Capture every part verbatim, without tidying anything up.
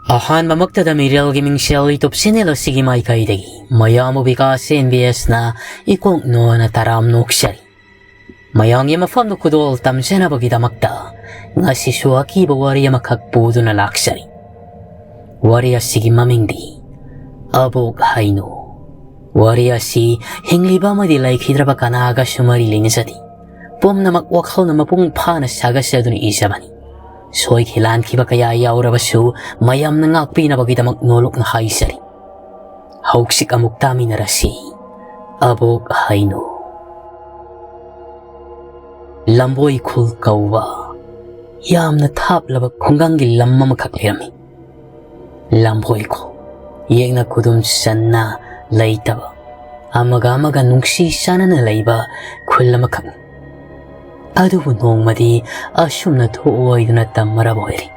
ꯑꯍꯥꯟꯕꯃꯛꯇꯗ ꯃꯤꯔꯦꯜꯒꯤ ꯃꯤꯡꯁꯦꯜ YouTube channel ꯑꯁꯤꯒꯤ ꯃꯥꯏꯀꯩꯗꯒꯤ ꯃꯌꯥꯝꯕꯨ ꯕꯤꯀꯥꯁ ꯑꯦꯟ ꯕꯤ ꯑꯦꯁꯅ ꯏꯀꯣꯛ ꯅꯣꯟꯅ ꯇꯔꯥꯝ ꯅꯣꯛꯆꯔꯤ꯫ ꯃꯌꯥꯝꯒꯤ ꯃꯐꯝꯗ ꯈꯨꯗꯣꯜ ꯇꯝꯖꯅꯕꯒꯤꯗꯃꯛꯇ ꯉꯁꯤꯁꯨ ꯑꯀꯤꯕ ꯋꯥꯔꯤ ꯑꯃꯈꯛ ꯄꯨꯗꯨꯅ ꯂꯥꯛꯆꯔꯤ꯫ ꯋꯥꯔꯤ ꯑꯁꯤꯒꯤ ꯃꯃꯤꯡꯗꯤ ꯑꯕꯣꯛ ꯍꯩꯅꯨ꯫ ꯋꯥꯔꯤ ꯑꯁꯤ ꯍꯤꯡꯂꯤꯕ ꯑꯃꯗꯤ ꯂꯩꯈꯤꯗ꯭ꯔꯕ ꯀꯅꯥꯒꯁꯨ ꯃꯔꯤ ꯂꯩꯅꯖꯗꯦ꯫ ꯄꯨꯝꯅꯃꯛ ꯋꯥꯈꯜꯅ ꯃꯄꯨꯡ ꯐꯥꯅ ꯁꯥꯒꯠꯆꯗꯨꯅ ꯏꯖꯕꯅꯤ꯫ ꯁꯣꯏꯈꯤ ꯂꯥꯟꯈꯤꯕ ꯀꯌꯥ ꯌꯥꯎꯔꯕꯁꯨ ꯃꯌꯥꯝꯅ ꯉꯥꯛꯄꯤꯅꯕꯒꯤꯗꯃꯛ ꯅꯣꯂꯨꯛꯅ ꯍꯥꯏꯖꯔꯤ꯫ ꯍꯧꯖꯤꯛ ꯑꯃꯨꯛ ꯇꯥꯃꯤꯟꯅꯔꯁꯤ꯫ ꯑꯕꯣꯛ ꯍꯩꯅꯨ꯫ ꯂꯝꯕꯣꯏ ꯈꯨꯜ ꯀꯧꯕ ꯌꯥꯝꯅ ꯊꯥꯞꯂꯕ ꯈꯨꯡꯒꯪꯒꯤ ꯂꯝ ꯑꯃꯈꯛ ꯂꯩꯔꯝꯃꯤ꯫ ꯂꯝꯕꯣꯏ ꯈꯨꯜ, ꯌꯦꯛꯅ ꯈꯨꯗꯨꯝ ꯆꯟꯅ ꯂꯩꯇꯕ, ꯑꯃꯒ ꯑꯃꯒ ꯅꯨꯡꯁꯤ ꯆꯥꯟꯅꯅ ꯂꯩꯕ ꯈꯨꯜ ꯑꯃꯈꯛꯅꯤ꯫ ꯑꯗꯨꯕꯨ ꯅꯣꯡꯃꯗꯤ ꯑꯁꯨꯝꯅ ꯊꯣꯛꯑꯣꯏꯗꯨꯅ ꯇꯝꯃꯔꯕ ꯑꯣꯏꯔꯦ꯫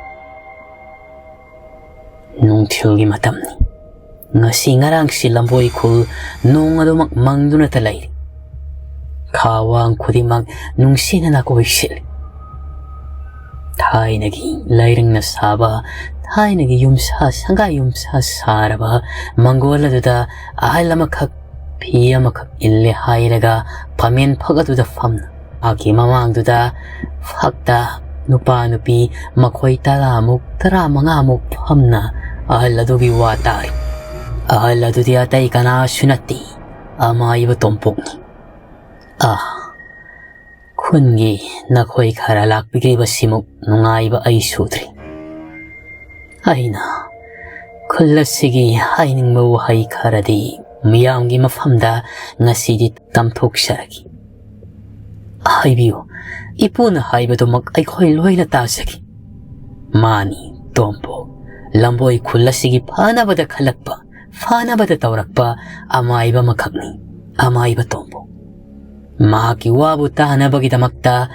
ꯅꯨꯡꯊꯤꯜꯒꯤ ꯃꯇꯝꯅꯤ꯫ ꯉꯁꯤ ꯉꯔꯥꯡꯁꯤ ꯂꯝꯕꯣꯏ ꯈꯨꯜ ꯅꯣꯡ ꯑꯗꯨꯃꯛ ꯃꯪꯗꯨꯅꯇ ꯂꯩꯔꯤ꯫ ꯈꯥ ꯋꯥꯡ ꯈꯨꯗꯤꯡꯃꯛ ꯅꯨꯡꯁꯤꯠꯅ ꯅꯥꯀꯣꯏ ꯁꯤꯠꯂꯤ꯫ ꯊꯥꯏꯅꯒꯤ ꯂꯩꯔꯪꯅ ꯁꯥꯕ, ꯊꯥꯏꯅꯒꯤ ꯌꯨꯝꯁꯥ, ꯁꯪꯒꯥꯏ ꯌꯨꯝꯁꯥ ꯁꯥꯔꯕ ꯃꯪꯒꯣꯜ ꯑꯗꯨꯗ ꯑꯍꯜ ꯑꯃꯈꯛ ꯐꯤ ꯑꯃꯈꯛ ꯏꯜꯂꯦ ꯍꯥꯏꯔꯒ ꯐꯝꯃꯦꯟ ꯐꯛ ꯑꯗꯨꯗ ꯐꯝꯅ ꯃꯍꯥꯛꯀꯤ ꯃꯃꯥꯡꯗꯨꯗ ꯐꯛꯇ ꯅꯨꯄꯥ ꯅꯨꯄꯤ ꯃꯈꯣꯏ ꯇꯔꯥꯃꯨꯛ, ꯇꯔꯥꯃꯉꯥꯃꯨꯛ ꯐꯝꯅ ꯑꯍꯜ ꯑꯗꯨꯒꯤ ꯋꯥ ꯇꯥꯔꯤ꯫ ꯑꯍꯜ ꯑꯗꯨꯗꯤ ꯑꯇꯩ ꯀꯅꯥꯁꯨ ꯅꯠꯇꯦ, ꯑꯃꯥꯏꯕ ꯇꯣꯝꯄꯣꯛꯅꯤ꯫ ꯑꯥ, ꯈꯨꯟꯒꯤ ꯅꯈꯣꯏ ꯈꯔ ꯂꯥꯛꯄꯤꯔꯤꯕꯁꯤꯃꯨꯛ ꯅꯨꯡꯉꯥꯏꯕ ꯑꯩ ꯁꯨꯗ꯭ꯔꯤ꯫ ꯑꯩꯅ ꯈꯨꯜ ꯑꯁꯤꯒꯤ ꯍꯥꯏꯅꯤꯡꯕ ꯋꯥꯍꯩ ꯈꯔꯗꯤ ꯃꯤꯌꯥꯝꯒꯤ ꯃꯐꯝꯗ ꯉꯁꯤꯗꯤ ꯇꯝꯊꯣꯛꯆꯔꯒꯦ꯫ ꯍꯥꯏꯕꯤꯌꯨ, ꯏꯄꯨꯅ ꯍꯥꯏꯕꯗꯨꯃꯛ ꯑꯩꯈꯣꯏ ꯂꯣꯏꯅ ꯇꯥꯖꯒꯦ꯫ ꯃꯥꯅꯤ, ꯇꯣꯝꯄꯣꯛ, ꯂꯝꯕꯣꯏ ꯈꯨꯜ ꯑꯁꯤꯒꯤ ꯐꯅꯕꯗ ꯈꯜꯂꯛꯄ, ꯐꯅꯕꯗ ꯇꯧꯔꯛꯄ ꯑꯃꯥꯏꯕ ꯑꯃꯈꯛꯅꯤ, ꯑꯃꯥꯏꯕ ꯇꯣꯝꯄꯣꯛ꯫ ꯃꯍꯥꯛꯀꯤ ꯋꯥꯕꯨ ꯇꯥꯅꯕꯒꯤꯗꯃꯛꯇ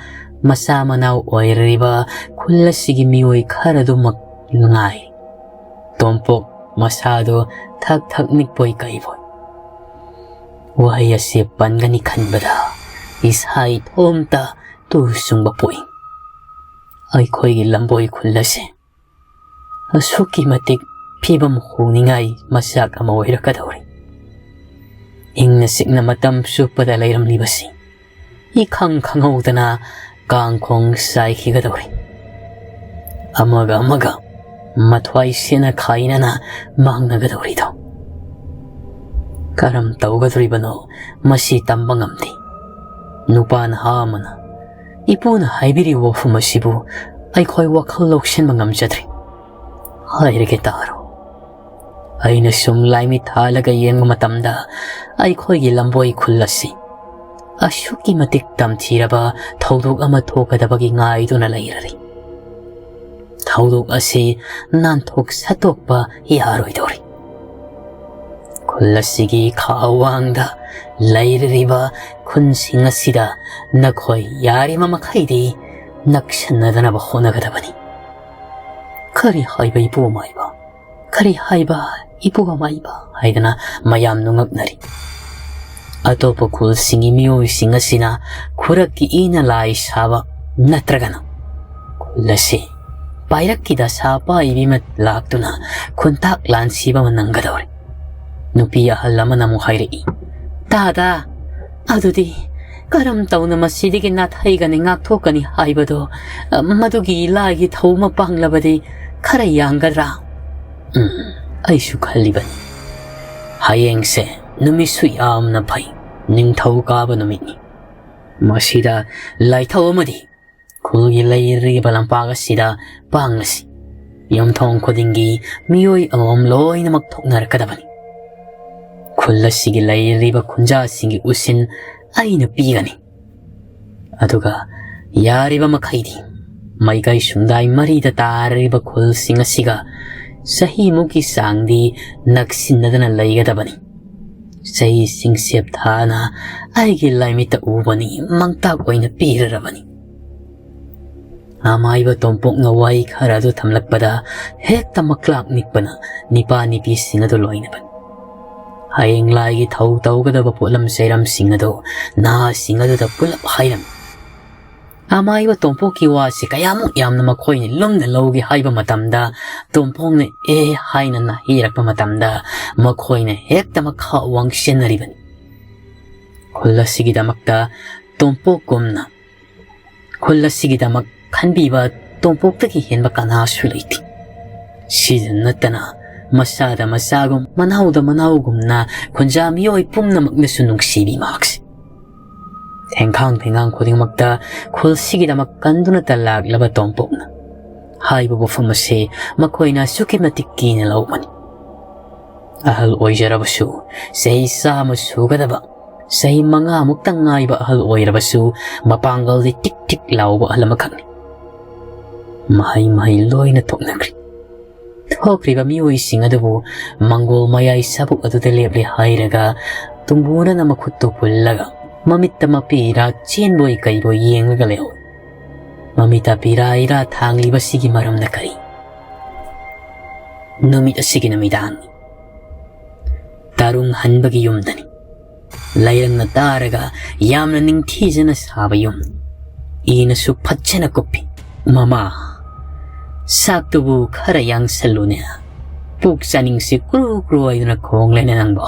ꯃꯆꯥ ꯃꯅꯥꯎ ꯑꯣꯏꯔꯤꯕ ꯈꯨꯜ ꯑꯁꯤꯒꯤ ꯃꯤꯑꯣꯏ ꯈꯔꯗꯨꯃꯛ ꯉꯥꯏ꯫ ꯇꯣꯝꯄꯣꯛ ꯃꯁꯥꯗꯣ ꯊꯛ ꯊꯛ ꯅꯤꯛꯄꯣꯏ ꯀꯩꯕꯣꯏ꯫ ꯋꯥꯍꯩ ꯑꯁꯤ ꯄꯟꯒꯅꯤ ꯈꯟꯕꯗ ꯏꯁꯥ ꯏꯇꯣꯝꯇ ꯇꯨ ꯆꯨꯡꯕ ꯄꯣꯛꯏ꯫ ꯑꯩꯈꯣꯏꯒꯤ ꯂꯝꯕꯣꯏ ꯈꯨꯜ ꯑꯁꯦ ꯑꯁꯨꯛꯀꯤ ꯃꯇꯤꯛ ꯐꯤꯕꯝ ꯍꯣꯡꯅꯤꯡꯉꯥꯏ ꯃꯆꯥꯛ ꯑꯃ ꯑꯣꯏꯔꯛꯀꯗꯧꯔꯤ꯫ ꯏꯪꯅ ꯆꯤꯛꯅ ꯃꯇꯝ ꯆꯨꯞꯄꯗ ꯂꯩꯔꯝꯂꯤꯕꯁꯤ ꯏꯈꯪ ꯈꯪꯍꯧꯗꯅ ꯀꯥꯡꯈꯣꯡ ꯆꯥꯏꯈꯤꯒꯗꯧꯔꯤ꯫ ꯑꯃꯒ ꯑꯃꯒ ꯃꯊ꯭ꯋꯥꯏ ꯁꯦꯠꯅ ꯈꯥꯏꯅꯅ ꯃꯥꯡꯅꯒꯗꯧꯔꯤꯗꯣ꯫ ꯀꯔꯝ ꯇꯧꯒꯗꯧꯔꯤꯕꯅꯣ, ꯃꯁꯤ ꯇꯝꯕ ꯉꯝꯗꯦ꯫ ꯅꯨꯄꯥ ꯅꯍꯥ ꯑꯃꯅ ꯏꯄꯨꯅ ꯍꯥꯏꯕꯤꯔꯤꯕ ꯋꯥꯐꯝ ꯑꯁꯤꯕꯨ ꯑꯩꯈꯣꯏ ꯋꯥꯈꯜ ꯂꯧꯁꯤꯟꯕ ꯉꯝꯖꯗ꯭ꯔꯦ꯫ ꯍꯥꯏꯔꯒꯦ ꯇꯥꯔꯣ꯫ ꯑꯩꯅ ꯁꯨꯝ ꯂꯥꯏꯃꯤꯠ ꯊꯥꯜꯂꯒ ꯌꯦꯡꯕ ꯃꯇꯝꯗ, ꯑꯩꯈꯣꯏꯒꯤ ꯂꯝꯕꯣꯏ ꯈꯨꯜ ꯑꯁꯤ ꯑꯁꯨꯛꯀꯤ ꯃꯇꯤꯛ ꯇꯝꯊꯤꯔꯕ ꯊꯧꯗꯣꯛ ꯑꯃ ꯊꯣꯛꯀꯗꯕꯒꯤ ꯉꯥꯏꯗꯨꯅ ꯂꯩꯔꯔꯤ꯫ ꯊꯧꯗꯣꯛ ꯑꯁꯤ ꯅꯥꯟꯊꯣꯛ ꯁꯠꯇꯣꯛꯄ ꯌꯥꯔꯣꯏꯗꯧꯔꯤ꯫ ꯈꯨꯜ ꯑꯁꯤꯒꯤ ꯈꯥ ꯋꯥꯡꯗ ꯂꯩꯔꯤꯕ ꯈꯨꯟꯁꯤꯡ ꯑꯁꯤꯗ ꯅꯈꯣꯏ ꯌꯥꯔꯤꯕ ꯃꯈꯩꯗꯤ ꯅꯛꯁꯤꯟꯅꯗꯅꯕ ꯍꯣꯠꯅꯒꯗꯕꯅꯤ꯫ "ꯀꯔꯤ ꯍꯥꯏꯕ, ꯏꯄꯨ ꯑꯃꯥꯏꯕ? ꯀꯔꯤ ꯍꯥꯏꯕ, ꯏꯄꯨ ꯑꯃꯥꯏꯕ?" ꯍꯥꯏꯗꯅ ꯃꯌꯥꯝ ꯅꯣꯉꯛꯅꯔꯤ꯫ ꯑꯇꯣꯞꯄ ꯈꯨꯜꯁꯤꯡꯒꯤ ꯃꯤꯑꯣꯏꯁꯤꯡ ꯑꯁꯤꯅ ꯈꯨꯔꯛꯀꯤ ꯏꯅ ꯂꯥꯏ ꯁꯥꯕ ꯅꯠꯇ꯭ꯔꯒꯅ ꯈꯨꯜ ꯑꯁꯤ ꯄꯥꯏꯔꯛꯀꯤ ꯗꯁꯥ ꯄꯥꯏꯕꯤ ꯑꯃ ꯂꯥꯛꯇꯨꯅ ꯈꯨꯟꯇꯥꯛ ꯂꯥꯟꯁꯤꯕ ꯑꯃ ꯅꯪꯒꯗꯧꯔꯦ꯫ ꯅꯨꯄꯤ ꯑꯍꯜ ꯑꯃꯅ ꯑꯃꯨꯛ ꯍꯥꯏꯔꯛꯏ, "ꯇꯥꯗ, ꯑꯗꯨꯗꯤ ꯀꯔꯝ ꯇꯧꯅ ꯃꯁꯤꯗꯒꯤ ꯅꯥꯊꯩꯒꯅꯤ, ꯉꯥꯛꯊꯣꯛꯀꯅꯤ ꯍꯥꯏꯕꯗꯣ, ꯃꯗꯨꯒꯤ ꯂꯥꯏꯒꯤ ꯊꯧ ꯑꯃ ꯄꯥꯡꯂꯕꯗꯤ ꯈꯔ ꯌꯥꯡꯒꯗ꯭ꯔꯥ?" ꯎꯝ, ꯑꯩꯁꯨ ꯈꯜꯂꯤꯕꯅꯤ꯫ ꯍꯌꯦꯡꯁꯦ ꯅꯨꯃꯤꯠꯁꯨ ꯌꯥꯝꯅ ꯐꯩ, ꯅꯤꯡꯊꯧ ꯀꯥꯕ ꯅꯨꯃꯤꯠꯅꯤ꯫ ꯃꯁꯤꯗ ꯂꯥꯏꯊꯧ ꯑꯃꯗꯤ ꯈꯨꯜꯒꯤ ꯂꯩꯔꯤꯕ ꯂꯝꯄꯥꯛ ꯑꯁꯤꯗ ꯄꯥꯡꯂꯁꯤ꯫ ꯌꯨꯝꯊꯣꯡ ꯈꯨꯗꯤꯡꯒꯤ ꯃꯤꯑꯣꯏ ꯑꯃꯃꯝ ꯂꯣꯏꯅꯃꯛ ꯊꯣꯛꯅꯔꯛꯀꯗꯕꯅꯤ꯫ ꯈꯨꯜ ꯑꯁꯤꯒꯤ ꯂꯩꯔꯤꯕ ꯈꯨꯟꯖꯥꯁꯤꯡꯒꯤ ꯎꯁꯤꯟ ꯑꯩꯅ ꯄꯤꯒꯅꯤ꯫ ꯑꯗꯨꯒ ꯌꯥꯔꯤꯕ ꯃꯈꯩꯗꯤ ꯃꯥꯏꯀꯩ ꯁꯨꯡꯗꯥꯏ ꯃꯔꯤꯗ ꯇꯥꯔꯤꯕ ꯈꯨꯜꯁꯤꯡ ꯑꯁꯤꯒ ꯆꯍꯤꯃꯨꯛꯀꯤ ꯆꯥꯡꯗꯤ ꯅꯛꯁꯤꯟꯅꯗꯅ ꯂꯩꯒꯗꯕꯅꯤ꯫ ꯆꯍꯤꯁꯤꯡ ꯁꯦꯞꯊꯥꯅ ꯑꯩꯒꯤ ꯂꯥꯏꯃꯤꯠꯇ ꯎꯕꯅꯤ, ꯃꯥꯡꯇꯥꯛ ꯑꯣꯏꯅ ꯄꯤꯔꯔꯕꯅꯤ꯫ ꯑꯃꯥꯏꯕ ꯇꯣꯝꯄꯣꯛꯅ ꯋꯥꯍꯩ ꯈꯔ ꯑꯗꯨ ꯊꯝꯂꯛꯄꯗ ꯍꯦꯛꯇ ꯃꯀ꯭ꯂꯥꯛ ꯅꯤꯛꯄꯅ ꯅꯤꯄꯥ ꯅꯤꯄꯤꯁꯤꯡ ꯑꯗꯨ ꯂꯣꯏꯅꯕꯅꯤ꯫ ꯍꯌꯦꯡ ꯂꯥꯏꯒꯤ ꯊꯧ ꯇꯧꯒꯗꯕ ꯄꯣꯠꯂꯝ ꯆꯩꯔꯝꯁꯤꯡ ꯑꯗꯨ ꯅꯍꯥꯁꯤꯡ ꯑꯗꯨꯗ ꯄꯨꯂꯞ ꯍꯥꯏꯔꯝꯃꯤ꯫ ꯑꯃꯥꯏꯕ ꯇꯣꯝꯄꯣꯛꯀꯤ ꯋꯥꯁꯤ ꯀꯌꯥꯃꯨꯛ ꯌꯥꯝꯅ ꯃꯈꯣꯏꯅ ꯂꯨꯝꯅ ꯂꯧꯒꯦ ꯍꯥꯏꯕ ꯃꯇꯝꯗ, ꯇꯣꯝꯄꯣꯛꯅ "ꯑꯦ" ꯍꯥꯏꯅ ꯅꯥꯍꯩꯔꯛꯄ ꯃꯇꯝꯗ, ꯃꯈꯣꯏꯅ ꯍꯦꯛꯇ ꯃꯈꯥ ꯋꯥꯡꯁꯤꯟꯅꯔꯤꯕꯅꯤ꯫ ꯈꯨꯜ ꯑꯁꯤꯒꯤꯗꯃꯛꯇ ꯇꯣꯝꯄꯣꯛꯀꯨꯝꯅ, ꯈꯨꯜ ꯑꯁꯤꯒꯤꯗꯃꯛ ꯈꯟꯕꯤꯕ ꯇꯣꯝꯄꯣꯛꯇꯒꯤ ꯍꯦꯟꯕ ꯀꯅꯥꯁꯨ ꯂꯩꯇꯦ꯫ ꯁꯤꯗ ꯅꯠꯇꯅ ꯃꯁꯥꯗ ꯃꯁꯥꯒꯨꯝ, ꯃꯅꯥꯎꯗ ꯃꯅꯥꯎꯒꯨꯝꯅ ꯈꯨꯟꯖꯥ ꯃꯤꯑꯣꯏ ꯄꯨꯝꯅꯃꯛꯅꯁꯨ ꯅꯨꯡꯁꯤꯕꯤ ꯃꯍꯥꯛꯁꯦ꯫ ꯊꯦꯡꯈꯥꯡ ꯊꯦꯡꯒꯥꯡ ꯈꯨꯗꯤꯡꯃꯛꯇ ꯈꯨꯜꯁꯤꯒꯤꯗꯃꯛ ꯀꯟꯗꯨꯅꯇ ꯂꯥꯛꯂꯕ ꯇꯣꯝꯄꯣꯛꯅ ꯍꯥꯏꯕ ꯋꯥꯐꯝ ꯑꯁꯤ ꯃꯈꯣꯏꯅ ꯑꯁꯨꯛꯀꯤ ꯃꯇꯤꯛ ꯀꯤꯅ ꯂꯧꯕꯅꯤ꯫ ꯑꯍꯜ ꯑꯣꯏꯖꯔꯕꯁꯨ, ꯆꯍꯤ ꯆꯥꯝꯃ ꯁꯨꯒꯗꯕ, ꯆꯍꯤ ꯃꯉꯥꯃꯨꯛꯇ ꯉꯥꯏꯕ ꯑꯍꯜ ꯑꯣꯏꯔꯕꯁꯨ, ꯃꯄꯥꯡꯒꯜꯗꯤ ꯇꯤꯛ ꯇꯤꯛ ꯂꯥꯎꯕ ꯑꯍꯜ ꯑꯃꯈꯛꯅꯤ꯫ ꯃꯍꯩ ꯃꯍꯩ ꯂꯣꯏꯅ ꯊꯣꯛꯅꯈ꯭ꯔꯦ꯫ ꯊꯣꯛꯈ꯭ꯔꯤꯕ ꯃꯤꯑꯣꯏꯁꯤꯡ ꯑꯗꯨꯕꯨ ꯃꯪꯒꯣꯜ ꯃꯌꯥꯏ ꯁꯥꯕꯨꯛ ꯑꯗꯨꯗ ꯂꯦꯞꯂꯦ ꯍꯥꯏꯔꯒ, ꯇꯨꯡꯕꯨꯅꯅ ꯃꯈꯨꯠꯇꯨ ꯄꯨꯜꯂꯒ, ꯃꯃꯤꯠꯇ ꯃꯄꯤꯔꯥ ꯆꯦꯟꯕꯣꯏ ꯀꯩꯕꯣꯏ ꯌꯦꯡꯂꯒ ꯂꯩꯍꯧꯏ꯫ ꯃꯃꯤꯠꯇ ꯄꯤꯔꯥ ꯏꯔꯥ ꯊꯥꯡꯂꯤꯕꯁꯤꯒꯤ ꯃꯔꯝꯅ ꯀꯔꯤ? ꯅꯨꯃꯤꯠ ꯑꯁꯤꯒꯤ ꯅꯨꯃꯤꯗꯥꯡꯅꯤ꯫ ꯇꯔꯨꯡ ꯍꯟꯕꯒꯤ ꯌꯨꯝꯗꯅꯤ꯫ ꯂꯩꯔꯪꯅ ꯇꯥꯔꯒ ꯌꯥꯝꯅ ꯅꯤꯡꯊꯤꯖꯅ ꯁꯥꯕ ꯌꯨꯝ꯫ ꯏꯅꯁꯨ ꯐꯖꯅ ꯀꯨꯞꯄꯤ꯫ "ꯃꯃꯥ, ꯆꯥꯛꯇꯨꯕꯨ ꯈꯔ ꯌꯥꯡꯁꯜꯂꯨꯅꯦ꯫ ꯄꯨꯛ ꯆꯥꯅꯤꯡꯁꯤ ꯀ꯭ꯔꯨ ꯀ꯭ꯔꯨ ꯍꯥꯏꯗꯨꯅ ꯈꯣꯡꯂꯦꯅꯦ ꯅꯪꯕꯣ?"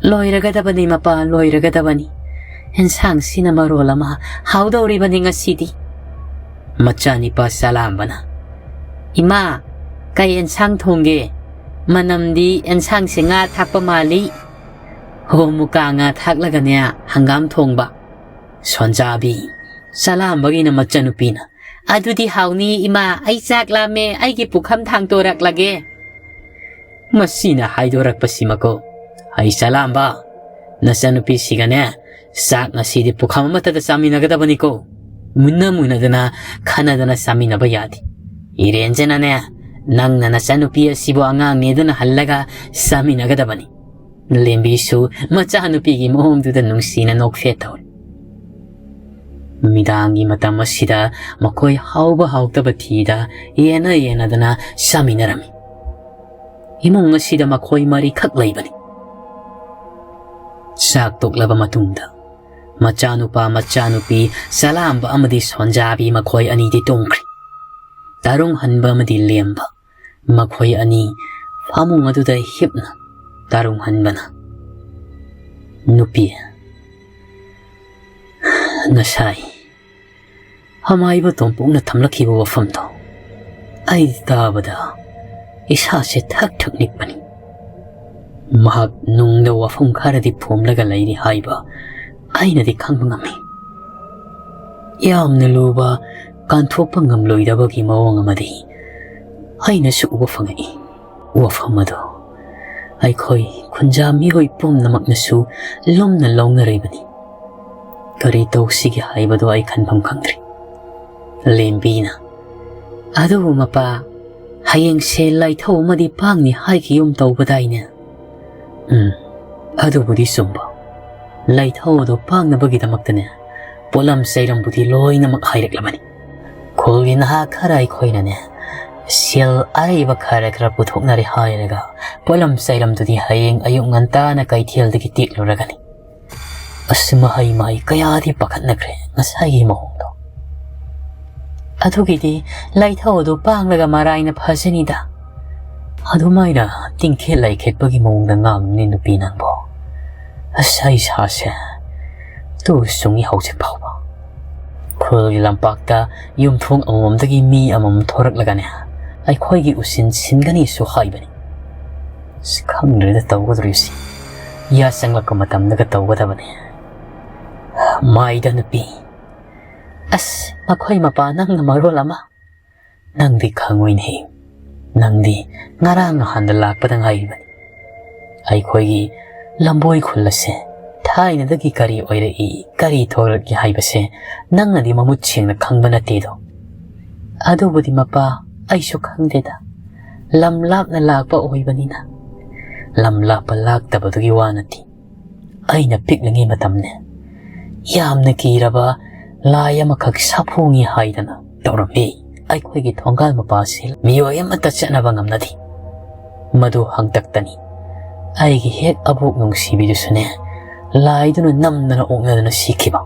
"ꯂꯣꯏꯔꯒꯗꯕꯅꯤ ꯃꯄꯥ, ꯂꯣꯏꯔꯒꯗꯕꯅꯤ꯫ ꯑꯦꯟꯁꯥꯡꯁꯤꯅ ꯃꯔꯣꯜ ꯑꯃ ꯍꯥꯎꯗꯧꯔꯤꯕꯅꯤ ꯉꯁꯤꯗꯤ꯫" ꯃꯆꯥꯅꯤꯄꯥ ꯆꯂꯥꯝꯕꯅ, "ꯏꯃꯥ, ꯀꯩ ꯑꯦꯟꯁꯥꯡ ꯊꯣꯡꯒꯦ? ꯃꯅꯝꯗꯤ ꯑꯦꯟꯁꯥꯡꯁꯦ ꯉꯥ ꯊꯥꯛꯄ ꯃꯥꯜꯂꯤ꯫ ꯍꯣ, ꯃꯨꯀꯥ ꯉꯥ ꯊꯥꯛꯂꯒꯅꯦ ꯍꯪꯒꯥꯝ ꯊꯣꯡꯕ꯫" ꯁꯣꯟꯖꯥꯕꯤ ꯆꯂꯥꯝꯕꯒꯤꯅ ꯃꯆꯟꯅꯨꯄꯤꯅ, "ꯑꯗꯨꯗꯤ ꯍꯥꯎꯅꯤ ꯏꯃꯥ, ꯑꯩ ꯆꯥꯛ ꯂꯥꯝꯃꯦ, ꯑꯩꯒꯤ ꯄꯨꯈꯝ ꯊꯥꯡꯇꯣꯔꯛꯂꯒꯦ꯫" ꯃꯁꯤꯅ ꯍꯥꯏꯗꯣꯔꯛꯄꯁꯤꯃꯀꯣ, "ꯑꯩ ꯆꯂꯥꯝꯕ, ꯅꯆꯟꯅꯨꯄꯤꯁꯤꯒꯅꯦ ꯆꯥꯛ ꯉꯁꯤꯗꯤ ꯄꯨꯈꯝ ꯑꯃꯠꯇꯗ ꯆꯥꯃꯤꯟꯅꯒꯗꯕꯅꯤꯀꯣ꯫ ꯃꯨꯟꯅ ꯃꯨꯟꯅꯗꯅ ꯈꯟꯅꯗꯅ ꯆꯥꯃꯤꯟꯅꯕ ꯌꯥꯗꯦ꯫ ꯏꯔꯦꯟꯖꯅꯅꯦ ꯅꯪꯅ ꯅꯆꯟꯅꯨꯄꯤ ꯑꯁꯤꯕꯨ ꯑꯉꯥꯡꯅꯦꯗꯅ ꯍꯜꯂꯒ ꯆꯥꯃꯤꯟꯅꯒꯗꯕꯅꯤ꯫" ꯂꯦꯝꯕꯤꯁꯨ ꯃꯆꯥꯅꯨꯄꯤꯒꯤ ꯃꯑꯣꯡꯗꯨꯗ ꯅꯨꯡꯁꯤꯅ ꯅꯣꯛꯐꯦꯠ ꯇꯧꯔꯤ꯫ ꯅꯨꯃꯤꯗꯥꯡꯒꯤ ꯃꯇꯝ ꯑꯁꯤꯗ ꯃꯈꯣꯏ ꯍꯥꯎꯕ ꯍꯥꯎꯇꯕ ꯊꯤꯗ ꯌꯦꯟꯅ ꯌꯦꯟꯅꯗꯅ ꯆꯥꯃꯤꯟꯅꯔꯝꯃꯤ꯫ ꯏꯃꯨꯡ ꯑꯁꯤꯗ ꯃꯈꯣꯏ ꯃꯔꯤꯈꯛ ꯂꯩꯕꯅꯤ꯫ ꯆꯥꯛ ꯇꯣꯛꯂꯕ ꯃꯇꯨꯡꯗ ꯃꯆꯥꯅꯨꯄꯥ ꯃꯆꯥꯅꯨꯄꯤ ꯆꯂꯥꯝꯕ ꯑꯃꯗꯤ ꯁꯣꯟꯖꯥꯕꯤ ꯃꯈꯣꯏ ꯑꯅꯤꯗꯤ ꯇꯨꯝꯈ꯭ꯔꯦ꯫ ꯇꯥꯔꯨꯡ ꯍꯟꯕ ꯑꯃꯗꯤ ꯂꯦꯝꯕ ꯃꯈꯣꯏ ꯑꯅꯤ ꯐꯃꯨꯡ ꯑꯗꯨꯗ ꯍꯤꯞꯅ ꯇꯥꯔꯨꯡ ꯍꯟꯕꯅ, "ꯅꯨꯄꯤ, ꯉꯁꯥꯏ ꯑꯃꯥꯏꯕ ꯇꯣꯝꯄꯣꯛꯅ ꯊꯝꯂꯛꯈꯤꯕ ꯋꯥꯐꯝꯗꯣ ꯑꯩ ꯇꯥꯕꯗ ꯏꯁꯥꯁꯦ ꯊꯛ ꯊꯛ ꯅꯤꯛꯄꯅꯤ꯫ ꯃꯍꯥꯛ ꯅꯨꯡꯗ ꯋꯥꯐꯝ ꯈꯔꯗꯤ ꯐꯣꯝꯂꯒ ꯂꯩꯔꯤ ꯍꯥꯏꯕ ꯑꯩꯅꯗꯤ ꯈꯪꯕ ꯉꯝꯃꯤ꯫ ꯌꯥꯝꯅ ꯂꯨꯕ, ꯀꯥꯟꯊꯣꯛꯄ ꯉꯝꯂꯣꯏꯗꯕꯒꯤ ꯃꯑꯣꯡ ꯑꯃꯗꯤ ꯑꯩꯅꯁꯨ ꯎꯕ ꯐꯪꯉꯛꯏ꯫ ꯋꯥꯐꯝ ꯑꯗꯨ ꯑꯩꯈꯣꯏ ꯈꯨꯟꯖꯥ ꯃꯤꯑꯣꯏ ꯄꯨꯝꯅꯃꯛꯅꯁꯨ ꯂꯨꯝꯅ ꯂꯧꯅꯔꯤꯕꯅꯤ꯫ ꯀꯔꯤ ꯇꯧꯁꯤꯒꯦ ꯍꯥꯏꯕꯗꯨ ꯑꯩ ꯈꯟꯐꯝ ꯈꯪꯗ꯭ꯔꯦ꯫" ꯂꯦꯝꯕꯤꯅ, "ꯑꯗꯨꯕꯨ ꯃꯄꯥ, ꯍꯌꯦꯡꯁꯦ ꯂꯥꯏꯊꯧ ꯑꯃꯗꯤ ꯄꯥꯡꯅꯤ ꯍꯥꯏꯈꯤꯒꯨꯝ ꯇꯧꯕꯗꯥꯏꯅꯦ?" "ꯎꯝ, ꯑꯗꯨꯕꯨꯗꯤ ꯆꯨꯝꯕ꯫ ꯂꯥꯏꯊꯧ ꯑꯗꯨ ꯄꯥꯡꯅꯕꯒꯤꯗꯃꯛꯇꯅꯦ, ꯄꯣꯠꯂꯝ ꯆꯩꯔꯝꯕꯨꯗꯤ ꯂꯣꯏꯅꯃꯛ ꯍꯥꯏꯔꯛꯂꯕꯅꯤ꯫ ꯈꯨꯜꯒꯤ ꯅꯍꯥ ꯈꯔ ꯑꯩꯈꯣꯏꯅꯅꯦ, ꯁꯦꯜ ꯑꯔꯩꯕ ꯈꯔ ꯈꯔ ꯄꯨꯊꯣꯛꯅꯔꯦ ꯍꯥꯏꯔꯒ ꯄꯣꯠꯂꯝ ꯆꯩꯔꯝꯗꯨꯗꯤ ꯍꯌꯦꯡ ꯑꯌꯨꯛ ꯉꯟꯇꯥꯅ ꯀꯩꯊꯦꯜꯗꯒꯤ ꯇꯦꯛꯂꯨꯔꯒꯅꯤ꯫" ꯑꯁ, ꯃꯍꯩ ꯃꯍꯩ ꯀꯌꯥꯗꯤ ꯄꯥꯈꯠꯅꯈ꯭ꯔꯦ ꯉꯁꯥꯏꯒꯤ ꯃꯑꯣꯡꯗꯣ꯫ "ꯑꯗꯨꯒꯤꯗꯤ ꯂꯥꯏꯊꯧ ꯑꯗꯨ ꯄꯥꯡꯂꯒ ꯃꯔꯥꯏꯅ ꯐꯖꯅꯤꯗ꯫ ꯑꯗꯨꯃꯥꯏꯅ ꯇꯤꯡꯈꯦꯠ ꯂꯩꯈꯦꯠꯄꯒꯤ ꯃꯑꯣꯡꯗ ꯉꯥꯡꯅꯤ ꯅꯨꯄꯤ ꯅꯪꯕꯣ꯫ ꯑꯁ, ꯑꯩ ꯁꯥꯁꯦ ꯇꯨ ꯆꯨꯡꯉꯤ ꯍꯧꯖꯤꯛ ꯐꯥꯎꯕ꯫" ꯈꯨꯜꯒꯤ ꯂꯝꯄꯥꯛꯇ ꯌꯨꯝꯊꯣꯡ ꯑꯃꯃꯝꯗꯒꯤ ꯃꯤ ꯑꯃꯃꯝ ꯊꯣꯔꯛꯂꯒꯅꯦ, ꯑꯩꯈꯣꯏꯒꯤ ꯎꯁꯤꯟ ꯁꯤꯟꯒꯅꯤꯁꯨ ꯍꯥꯏꯕꯅꯤ꯫ ꯑꯁ, ꯈꯪꯗ꯭ꯔꯦꯗ ꯇꯧꯒꯗꯧꯔꯤꯁꯤ꯫ ꯌꯥ ꯆꯪꯂꯛꯄ ꯃꯇꯝꯗꯒ ꯇꯧꯒꯗꯕꯅꯤ꯫ ꯃꯥꯏꯗ ꯅꯨꯄꯤ꯫ ꯑꯁ, ꯃꯈꯣꯏ ꯃꯄꯥ ꯅꯪꯅ ꯃꯔꯣꯜ ꯑꯃ꯫ ꯅꯪꯗꯤ ꯈꯪꯉꯣꯏꯅꯦꯍꯦ꯫ ꯅꯪꯗꯤ ꯉꯔꯥꯡ ꯅꯍꯥꯟꯗ ꯂꯥꯛꯄꯗ ꯉꯥꯏꯔꯤꯕꯅꯤ꯫ ꯑꯩꯈꯣꯏꯒꯤ ꯂꯝꯕꯣꯏ ꯈꯨꯜ ꯑꯁꯦ ꯊꯥꯏꯅꯗꯒꯤ ꯀꯔꯤ ꯑꯣꯏꯔꯛꯏ, ꯀꯔꯤ ꯊꯣꯛꯂꯛꯏ ꯍꯥꯏꯕꯁꯦ ꯅꯪꯅꯗꯤ ꯃꯃꯨꯠ ꯁꯦꯡꯅ ꯈꯪꯕ ꯅꯠꯇꯦꯗꯣ꯫ ꯑꯗꯨꯕꯨꯗꯤ ꯃꯄꯥ, ꯑꯩꯁꯨ ꯈꯪꯗꯦꯗ꯫ ꯂꯝ ꯂꯥꯞꯅ ꯂꯥꯛꯄ ꯑꯣꯏꯕꯅꯤꯅ꯫ ꯂꯝ ꯂꯥꯞꯄ ꯂꯥꯛꯇꯕꯗꯨꯒꯤ ꯋꯥ ꯅꯠꯇꯦ꯫ ꯑꯩꯅ ꯄꯤꯛꯂꯤꯉꯩ ꯃꯇꯝꯅꯦ, ꯌꯥꯝꯅ ꯀꯤꯔꯕ ꯂꯥꯏ ꯑꯃꯈꯛ ꯁꯥꯐꯣꯡꯉꯤ ꯍꯥꯏꯗꯅ ꯇꯧꯔꯝꯃꯤ꯫ ꯑꯩꯈꯣꯏꯒꯤ ꯊꯣꯡꯒꯥꯜ ꯃꯄꯥꯁꯤ ꯃꯤꯑꯣꯏ ꯑꯃꯠꯇ ꯆꯠꯅꯕ ꯉꯝꯅꯗꯦ꯫ ꯃꯗꯨ ꯍꯥꯡꯇꯛꯇꯅꯤ꯫ ꯑꯩꯒꯤ ꯍꯦꯛ ꯑꯕꯣꯛ ꯅꯨꯡꯁꯤꯕꯤꯗꯨꯁꯨꯅꯦ, ꯂꯥꯏꯗꯨꯅ ꯅꯝꯗꯅ ꯑꯣꯛꯅꯗꯨꯅ ꯁꯤꯈꯤꯕ꯫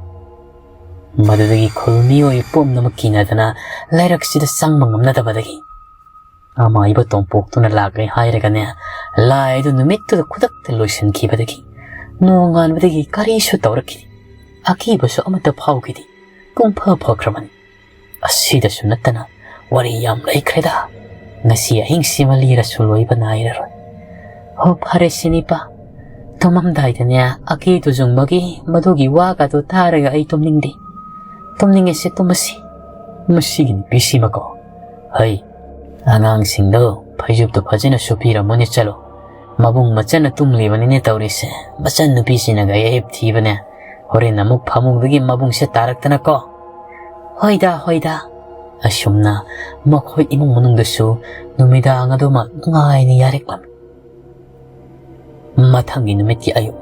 ꯃꯗꯨꯗꯒꯤ ꯈꯨꯜ ꯃꯤꯑꯣꯏ ꯄꯨꯝꯅꯃꯛ ꯀꯤꯅꯗꯅ ꯂꯩꯔꯛꯁꯤꯗ ꯆꯪꯕ ꯉꯝꯅꯗꯕꯗꯒꯤ ꯑꯃꯥꯏꯕ ꯇꯣꯝꯄꯣꯛꯇꯨꯅ ꯂꯥꯛꯂꯦ ꯍꯥꯏꯔꯒꯅꯦ, ꯂꯥꯏ ꯑꯗꯨ ꯅꯨꯃꯤꯠꯇꯨꯗ ꯈꯨꯗꯛꯇ ꯂꯣꯏꯁꯤꯟꯈꯤꯕꯗꯒꯤ ꯅꯣꯡꯉꯥꯟꯕꯗꯒꯤ ꯀꯔꯤꯁꯨ ꯇꯧꯔꯛꯈꯤꯗꯦ꯫ ꯑꯀꯤꯕꯁꯨ ꯑꯃꯠꯇ ꯐꯥꯎꯈꯤꯗꯦ꯫ ꯄꯨꯡꯐ ꯐꯈ꯭ꯔꯕꯅꯤ꯫ ꯑꯁꯤꯗꯁꯨ ꯅꯠꯇꯅ ꯋꯥꯔꯤ ꯌꯥꯝ ꯂꯩꯈ꯭ꯔꯦꯗ꯫ ꯉꯁꯤ ꯑꯍꯤꯡꯁꯤꯃ ꯂꯤꯔꯁꯨ ꯂꯣꯏꯕ ꯅꯥꯏꯔꯔꯣꯏ꯫ ꯍꯣ, ꯐꯔꯦ ꯁꯤꯅꯤꯄꯥ, ꯇꯨꯝꯃꯝꯗꯥꯏꯗꯅꯦ ꯑꯀꯦ ꯇꯨꯖꯨꯡꯕꯒꯤ ꯃꯗꯨꯒꯤ ꯋꯥꯒꯗꯣ ꯇꯥꯔꯒ ꯑꯩ ꯇꯨꯝꯅꯤꯡꯗꯦ꯫ ꯇꯨꯝꯅꯤꯡꯉꯦꯁꯦ, ꯇꯨꯝꯃꯁꯤ꯫ ꯃꯁꯤꯒꯤ ꯅꯨꯄꯤꯁꯤꯃꯀꯣ꯫ ꯍꯩ, ꯑꯉꯥꯡꯁꯤꯡꯗꯣ ꯐꯩꯖꯨꯞꯇꯣ ꯐꯖꯅ ꯁꯨꯞꯄꯤꯔꯝꯃꯣꯅꯦ, ꯆꯠꯂꯣ꯫ ꯃꯕꯨꯡ ꯃꯆꯟꯅ ꯇꯨꯝꯂꯤꯕꯅꯤꯅꯦ ꯇꯧꯔꯤꯁꯦ꯫ ꯃꯆꯟ ꯅꯨꯄꯤꯁꯤꯅꯒ ꯍꯦꯞ ꯊꯤꯕꯅꯦ꯫ ꯍꯣꯔꯦꯟ ꯑꯃꯨꯛ ꯐꯃꯨꯡꯗꯒꯤ ꯃꯕꯨꯡꯁꯦ ꯇꯥꯔꯛꯇꯅꯀꯣ꯫ ꯍꯣꯏꯗ, ꯍꯣꯏꯗ꯫ ꯑꯁꯨꯝꯅ ꯃꯈꯣꯏ ꯏꯃꯨꯡ ꯃꯅꯨꯡꯗꯁꯨ ꯅꯨꯃꯤꯗꯥꯡ ꯑꯗꯨꯃ ꯅꯨꯡꯉꯥꯏꯅ ꯌꯥꯔꯦꯛꯂꯝꯃꯤ꯫ ꯃꯊꯪꯒꯤ ꯅꯨꯃꯤꯠꯀꯤ ꯑꯌꯨꯛ,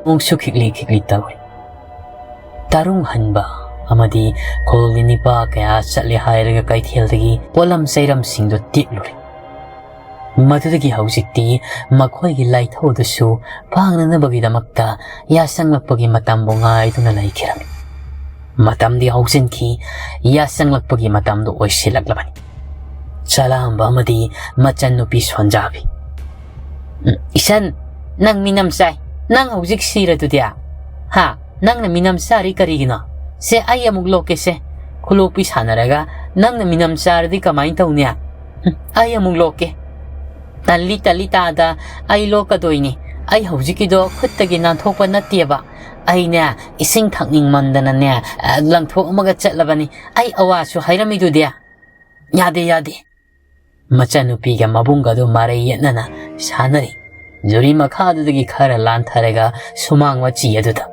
ꯅꯣꯡꯁꯨ ꯈꯤꯛꯂꯤ ꯈꯤꯛꯂꯤ ꯇꯧꯔꯤ꯫ ꯇꯔꯨꯡ ꯍꯟꯕ ꯑꯃꯗꯤ ꯈꯨꯜꯒꯤ ꯅꯤꯄꯥ ꯀꯌꯥ ꯆꯠꯂꯦ ꯍꯥꯏꯔꯒ ꯀꯩꯊꯦꯜꯗꯒꯤ ꯄꯣꯠꯂꯝ ꯆꯩꯔꯝꯁꯤꯡꯗꯨ ꯇꯦꯛꯂꯨꯔꯦ꯫ ꯃꯗꯨꯗꯒꯤ ꯍꯧꯖꯤꯛꯇꯤ ꯃꯈꯣꯏꯒꯤ ꯂꯥꯏꯊꯧꯗꯨꯁꯨ ꯐꯥꯡꯅꯅꯕꯒꯤꯗꯃꯛꯇ ꯌꯥꯁꯪꯂꯛꯄꯒꯤ ꯃꯇꯝꯕꯨ ꯉꯥꯏꯗꯨꯅ ꯂꯩꯈꯤꯔꯝꯃꯤ꯫ ꯃꯇꯝꯗꯤ ꯍꯧꯖꯤꯟꯈꯤ, ꯌꯥꯁꯪꯂꯛꯄꯒꯤ ꯃꯇꯝꯗꯨ ꯑꯣꯏꯁꯤꯜꯂꯛꯂꯕꯅꯤ꯫ ꯆꯂꯥꯝꯕ ꯑꯃꯗꯤ ꯃꯆꯟꯅꯨꯄꯤ ꯁꯣꯟꯖꯥꯕꯤ꯫ "ꯎꯝ, ꯏꯆꯟ, ꯅꯪ ꯃꯤꯅꯝ ꯆꯥꯏ꯫ ꯅꯪ ꯍꯧꯖꯤꯛ ꯁꯤꯔꯗꯨꯗꯤ? ꯍꯥ? ꯅꯪꯅ ꯃꯤꯅꯝ ꯆꯥꯔꯤ ꯀꯔꯤꯒꯤꯅꯣ? ꯁꯦ, ꯑꯩ ꯑꯃꯨꯛ ꯂꯣꯛꯀꯦꯁꯦ꯫ ꯈꯨꯂꯣꯛꯄꯤ ꯁꯥꯟꯅꯔꯒ ꯅꯪꯅ ꯃꯤꯅꯝ ꯆꯥꯔꯗꯤ ꯀꯃꯥꯏꯅ ꯇꯧꯅꯤ? ꯎꯝ, ꯑꯩ ꯑꯃꯨꯛ ꯂꯣꯛꯀꯦ꯫ ꯇꯜꯂꯤ, ꯇꯜꯂꯤ ꯇꯥꯗ, ꯑꯩ ꯂꯣꯛꯀꯗꯣꯏꯅꯤ꯫ ꯑꯩ ꯍꯧꯖꯤꯛꯀꯤꯗꯣ ꯈꯨꯠꯇꯒꯤ ꯅꯥꯟꯊꯣꯛꯄ ꯅꯠꯇꯦꯕ꯫ ꯑꯩꯅꯦ, ꯏꯁꯤꯡ ꯊꯛꯅꯤꯡꯃꯟꯗꯅꯅꯦ, ꯑ, ꯂꯪꯊꯣꯛꯑꯝꯃꯒ ꯆꯠꯂꯕꯅꯤ꯫ ꯑꯩ ꯑꯋꯥꯁꯨ ꯍꯥꯏꯔꯝꯃꯤꯗꯨꯗꯤ?" "ꯌꯥꯗꯦ, ꯌꯥꯗꯦ꯫" ꯃꯆꯟꯅꯨꯄꯤꯒ ꯃꯕꯨꯡꯒꯗꯨ ꯃꯔꯩ ꯌꯦꯠꯅꯅ ꯁꯥꯟꯅꯔꯤ꯫ ꯖꯨꯔꯤ ꯃꯈꯥꯗꯨꯗꯒꯤ ꯈꯔ ꯂꯥꯟꯊꯔꯒ ꯁꯨꯃꯥꯡ ꯃꯆꯤ ꯑꯗꯨꯗ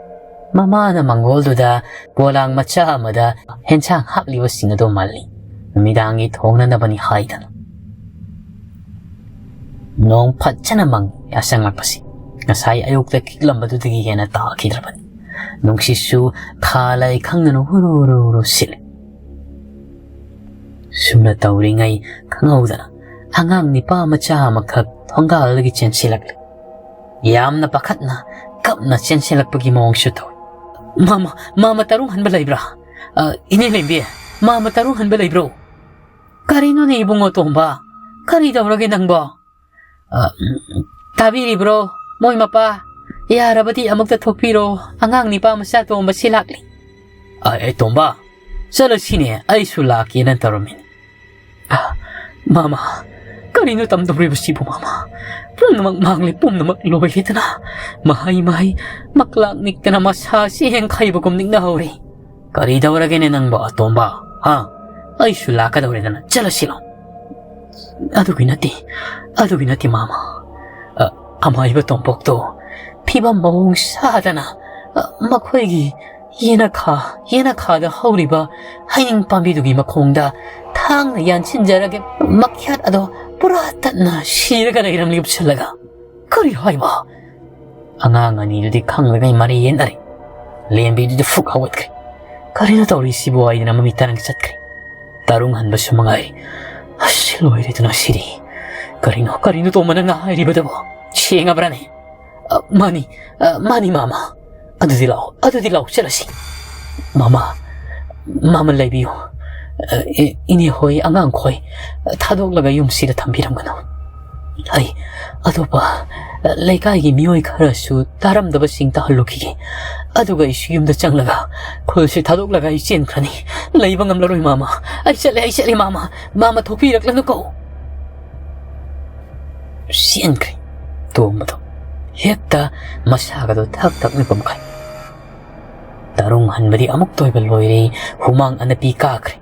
ꯃꯃꯥꯅ ꯃꯪꯒꯣꯜꯗꯨꯗ ꯄꯣꯂꯥꯡ ꯃꯆꯥ ꯑꯃꯗ ꯍꯦꯟꯁꯥꯡ ꯍꯥꯞꯂꯤꯕꯁꯤꯡ ꯑꯗꯨ ꯃꯜꯂꯤ꯫ ꯅꯨꯃꯤꯗꯥꯡꯒꯤ ꯊꯣꯡꯅꯅꯕꯅꯤ ꯍꯥꯏꯗꯅ꯫ ꯅꯣꯡ ꯐꯖꯅ ꯃꯪꯉꯤ꯫ ꯌꯥꯁꯪꯂꯛꯄꯁꯤ ꯉꯁꯥꯏ ꯑꯌꯨꯛꯇ ꯈꯤꯛꯂꯝꯕꯗꯨꯗꯒꯤ ꯍꯦꯟꯅ ꯇꯥꯈꯤꯗ꯭ꯔꯕꯅꯤ꯫ ꯅꯨꯡꯁꯤꯠꯁꯨ ꯊꯥ ꯂꯩ ꯈꯪꯗꯅ ꯍꯨꯔꯨ ꯍꯨꯔꯨ ꯍꯨꯔꯨ ꯁꯤꯠꯂꯤ꯫ ꯁꯨꯝꯅ ꯇꯧꯔꯤꯉꯩ ꯈꯪꯍꯧꯗꯅ ꯑꯉꯥꯡ ꯅꯤꯄꯥ ꯃꯆꯥ ꯑꯃꯈꯛ ꯊꯣꯡꯒꯥꯜꯗꯒꯤ ꯆꯦꯟꯁꯤꯜꯂꯛꯂꯦ꯫ ꯌꯥꯝꯅ ꯄꯥꯈꯠꯅ ꯀꯞꯅ ꯆꯦꯟꯁꯤꯜꯂꯛꯄꯒꯤ ꯃꯑꯣꯡꯁꯨ ꯇꯧꯏ꯫ "ꯃꯥꯃ, ꯃꯥꯃ ꯇꯔꯨꯡ ꯍꯟꯕ ꯂꯩꯕ꯭ꯔꯥ? ꯑ, ꯏꯅꯦ ꯂꯦꯝꯕꯤ, ꯃꯥꯃ ꯇꯔꯨꯡ ꯍꯟꯕ ꯂꯩꯕ꯭ꯔꯣ?" "ꯀꯔꯤꯅꯣꯅꯦ ꯏꯕꯨꯡꯉꯣ ꯇꯣꯝꯕ? ꯀꯔꯤ ꯇꯧꯔꯒꯦ ꯅꯪꯕꯣ?" "ꯑ, ꯇꯥꯕꯤꯔꯤꯕ꯭ꯔꯣ ꯃꯣꯏ ꯃꯄꯥ? ꯌꯥꯔꯕꯗꯤ ꯑꯃꯨꯛꯇ ꯊꯣꯛꯄꯤꯔꯣ, ꯑꯉꯥꯡ ꯅꯤꯄꯥ ꯃꯆꯥ ꯇꯣꯝꯕꯁꯤ ꯂꯥꯛꯂꯤ꯫" "ꯑ, ꯑꯦ ꯇꯣꯝꯕ, ꯆꯠꯂꯁꯤꯅꯦ, ꯑꯩꯁꯨ ꯂꯥꯛꯀꯦꯅ ꯇꯧꯔꯝꯃꯤꯅꯤ꯫" "ꯑ, ꯃꯥꯃ, ꯀꯔꯤꯅꯣ ꯇꯝꯗꯧꯔꯤꯕꯁꯤꯕꯨ ꯃꯥꯃ? ꯄꯨꯝꯅꯃꯛ ꯃꯥꯡꯂꯦ, ꯄꯨꯝꯅꯃꯛ ꯂꯣꯏꯔꯦꯗꯅ꯫ ꯃꯍꯩ ꯃꯍꯩ ꯃꯛꯂꯥꯛ ꯅꯤꯛꯇꯅ ꯃꯁꯥ ꯆꯦꯡ ꯈꯩꯕꯒꯨꯝ ꯅꯤꯛꯅꯍꯧꯔꯦ꯫" "ꯀꯔꯤ ꯇꯧꯔꯒꯦꯅꯦ ꯅꯪꯕꯣ ꯑꯇꯣꯝꯕ? ꯍꯥ? ꯑꯩꯁꯨ ꯂꯥꯛꯀꯗꯧꯔꯦꯗꯅ, ꯆꯠꯂꯁꯤ ꯂꯥꯎ꯫" "ꯑꯗꯨꯒꯤ ꯅꯠꯇꯦ, ꯑꯗꯨꯒꯤ ꯅꯠꯇꯦ ꯃꯥꯃ꯫ ꯑ, ꯑꯃꯥꯏꯕ ꯇꯣꯝꯄꯣꯛꯇꯣ ꯐꯤꯕꯝ ꯃꯑꯣꯡ ꯆꯥꯗꯅ, ꯑ, ꯃꯈꯣꯏꯒꯤ ꯌꯦꯅꯈꯥ, ꯌꯦꯅꯈꯥꯗ ꯍꯧꯔꯤꯕ ꯍꯩꯅꯤꯡ ꯄꯥꯝꯕꯤꯗꯨꯒꯤ ꯃꯈꯣꯡꯗ ꯊꯥꯡꯅ ꯌꯥꯟꯁꯤꯟꯖꯔꯒ ꯃꯈ꯭ꯌꯥꯠ ꯑꯗꯣ ꯄꯨꯔꯥ ꯇꯠꯅ ꯁꯤꯔꯒ ꯂꯩꯔꯝꯂꯦ ꯎꯞꯁꯜꯂꯒ꯫" "ꯀꯔꯤ ꯍꯥꯏꯕ?" ꯑꯉꯥꯡ ꯑꯅꯤꯗꯨꯗꯤ ꯈꯪꯗꯉꯩ ꯃꯔꯩ ꯌꯦꯠꯅꯔꯦ꯫ ꯂꯦꯝꯕꯤꯗꯨꯗꯤ ꯐꯨꯛ ꯍꯧꯒꯠꯈ꯭ꯔꯦ꯫ "ꯀꯔꯤꯅꯣ ꯇꯧꯔꯤꯁꯤꯕꯨ?" ꯍꯥꯏꯗꯅ ꯃꯃꯤꯠ ꯇꯔꯪ ꯆꯠꯈ꯭ꯔꯦ꯫ ꯇꯔꯨꯡ ꯍꯟꯕꯁꯨ ꯃꯉꯥꯏꯔꯦ꯫ "ꯑꯁ, ꯂꯣꯏꯔꯦꯗꯅ ꯁꯤꯗꯤ꯫ ꯀꯔꯤꯅꯣ, ꯀꯔꯤꯅꯣ ꯇꯣꯝꯕ ꯅꯪꯅ ꯍꯥꯏꯔꯤꯕꯗꯨꯕꯣ? ꯁꯦꯡꯉꯕ꯭ꯔꯥꯅꯦ?" "ꯑ, ꯃꯥꯅꯤ, ꯑ, ꯃꯥꯅꯤ ꯃꯥꯃ꯫ ꯑꯗꯨꯗꯤ ꯂꯥꯛꯑꯣ, ꯑꯗꯨꯗꯤ ꯂꯥꯛꯑꯣ, ꯆꯠꯂꯁꯤ꯫" "ꯃꯥꯃ, ꯃꯥꯃ ꯂꯩꯕꯤꯌꯨ꯫ ꯑ, ꯏ-, ꯏꯅꯦ ꯍꯣꯏ, ꯑꯉꯥꯡꯈꯣꯏ ꯊꯥꯗꯣꯛꯂꯒ ꯌꯨꯝꯁꯤꯗ ꯊꯝꯕꯤꯔꯝꯒꯅꯨ꯫ ꯑꯩ ꯑꯇꯣꯞꯄ ꯂꯩꯀꯥꯏꯒꯤ ꯃꯤꯑꯣꯏ ꯈꯔꯁꯨ ꯇꯥꯔꯝꯗꯕꯁꯤꯡ ꯇꯥꯍꯜꯂꯨꯈꯤꯒꯦ꯫ ꯑꯗꯨꯒ ꯑꯩꯁꯨ ꯌꯨꯝꯗ ꯆꯪꯂꯒ ꯈꯨꯜꯁꯤ ꯊꯥꯗꯣꯛꯂꯒ ꯑꯩ ꯆꯦꯟꯈ꯭ꯔꯅꯤ꯫ ꯂꯩꯕ ꯉꯝꯂꯔꯣꯏ ꯃꯥꯃ꯫ ꯑꯩ ꯆꯠꯂꯦ, ꯑꯩ ꯆꯠꯂꯦ ꯃꯥꯃ꯫ ꯃꯥꯃ ꯊꯣꯛꯄꯤꯔꯛꯂꯅꯨꯀꯣ꯫" ꯆꯦꯟꯈ꯭ꯔꯦ ꯇꯣꯝꯕꯗꯣ꯫ ꯍꯦꯛꯇ ꯃꯁꯥꯒꯗꯣ ꯊꯛ ꯊꯛꯅ ꯄꯨꯝꯈꯩ꯫ ꯇꯔꯨꯡ ꯍꯟꯕꯗꯤ ꯑꯃꯨꯛꯇ ꯑꯣꯏꯕ ꯂꯣꯏꯔꯦ꯫ ꯍꯨꯃꯥꯡ ꯑꯅꯞꯄꯤ ꯀꯥꯈ꯭ꯔꯦ꯫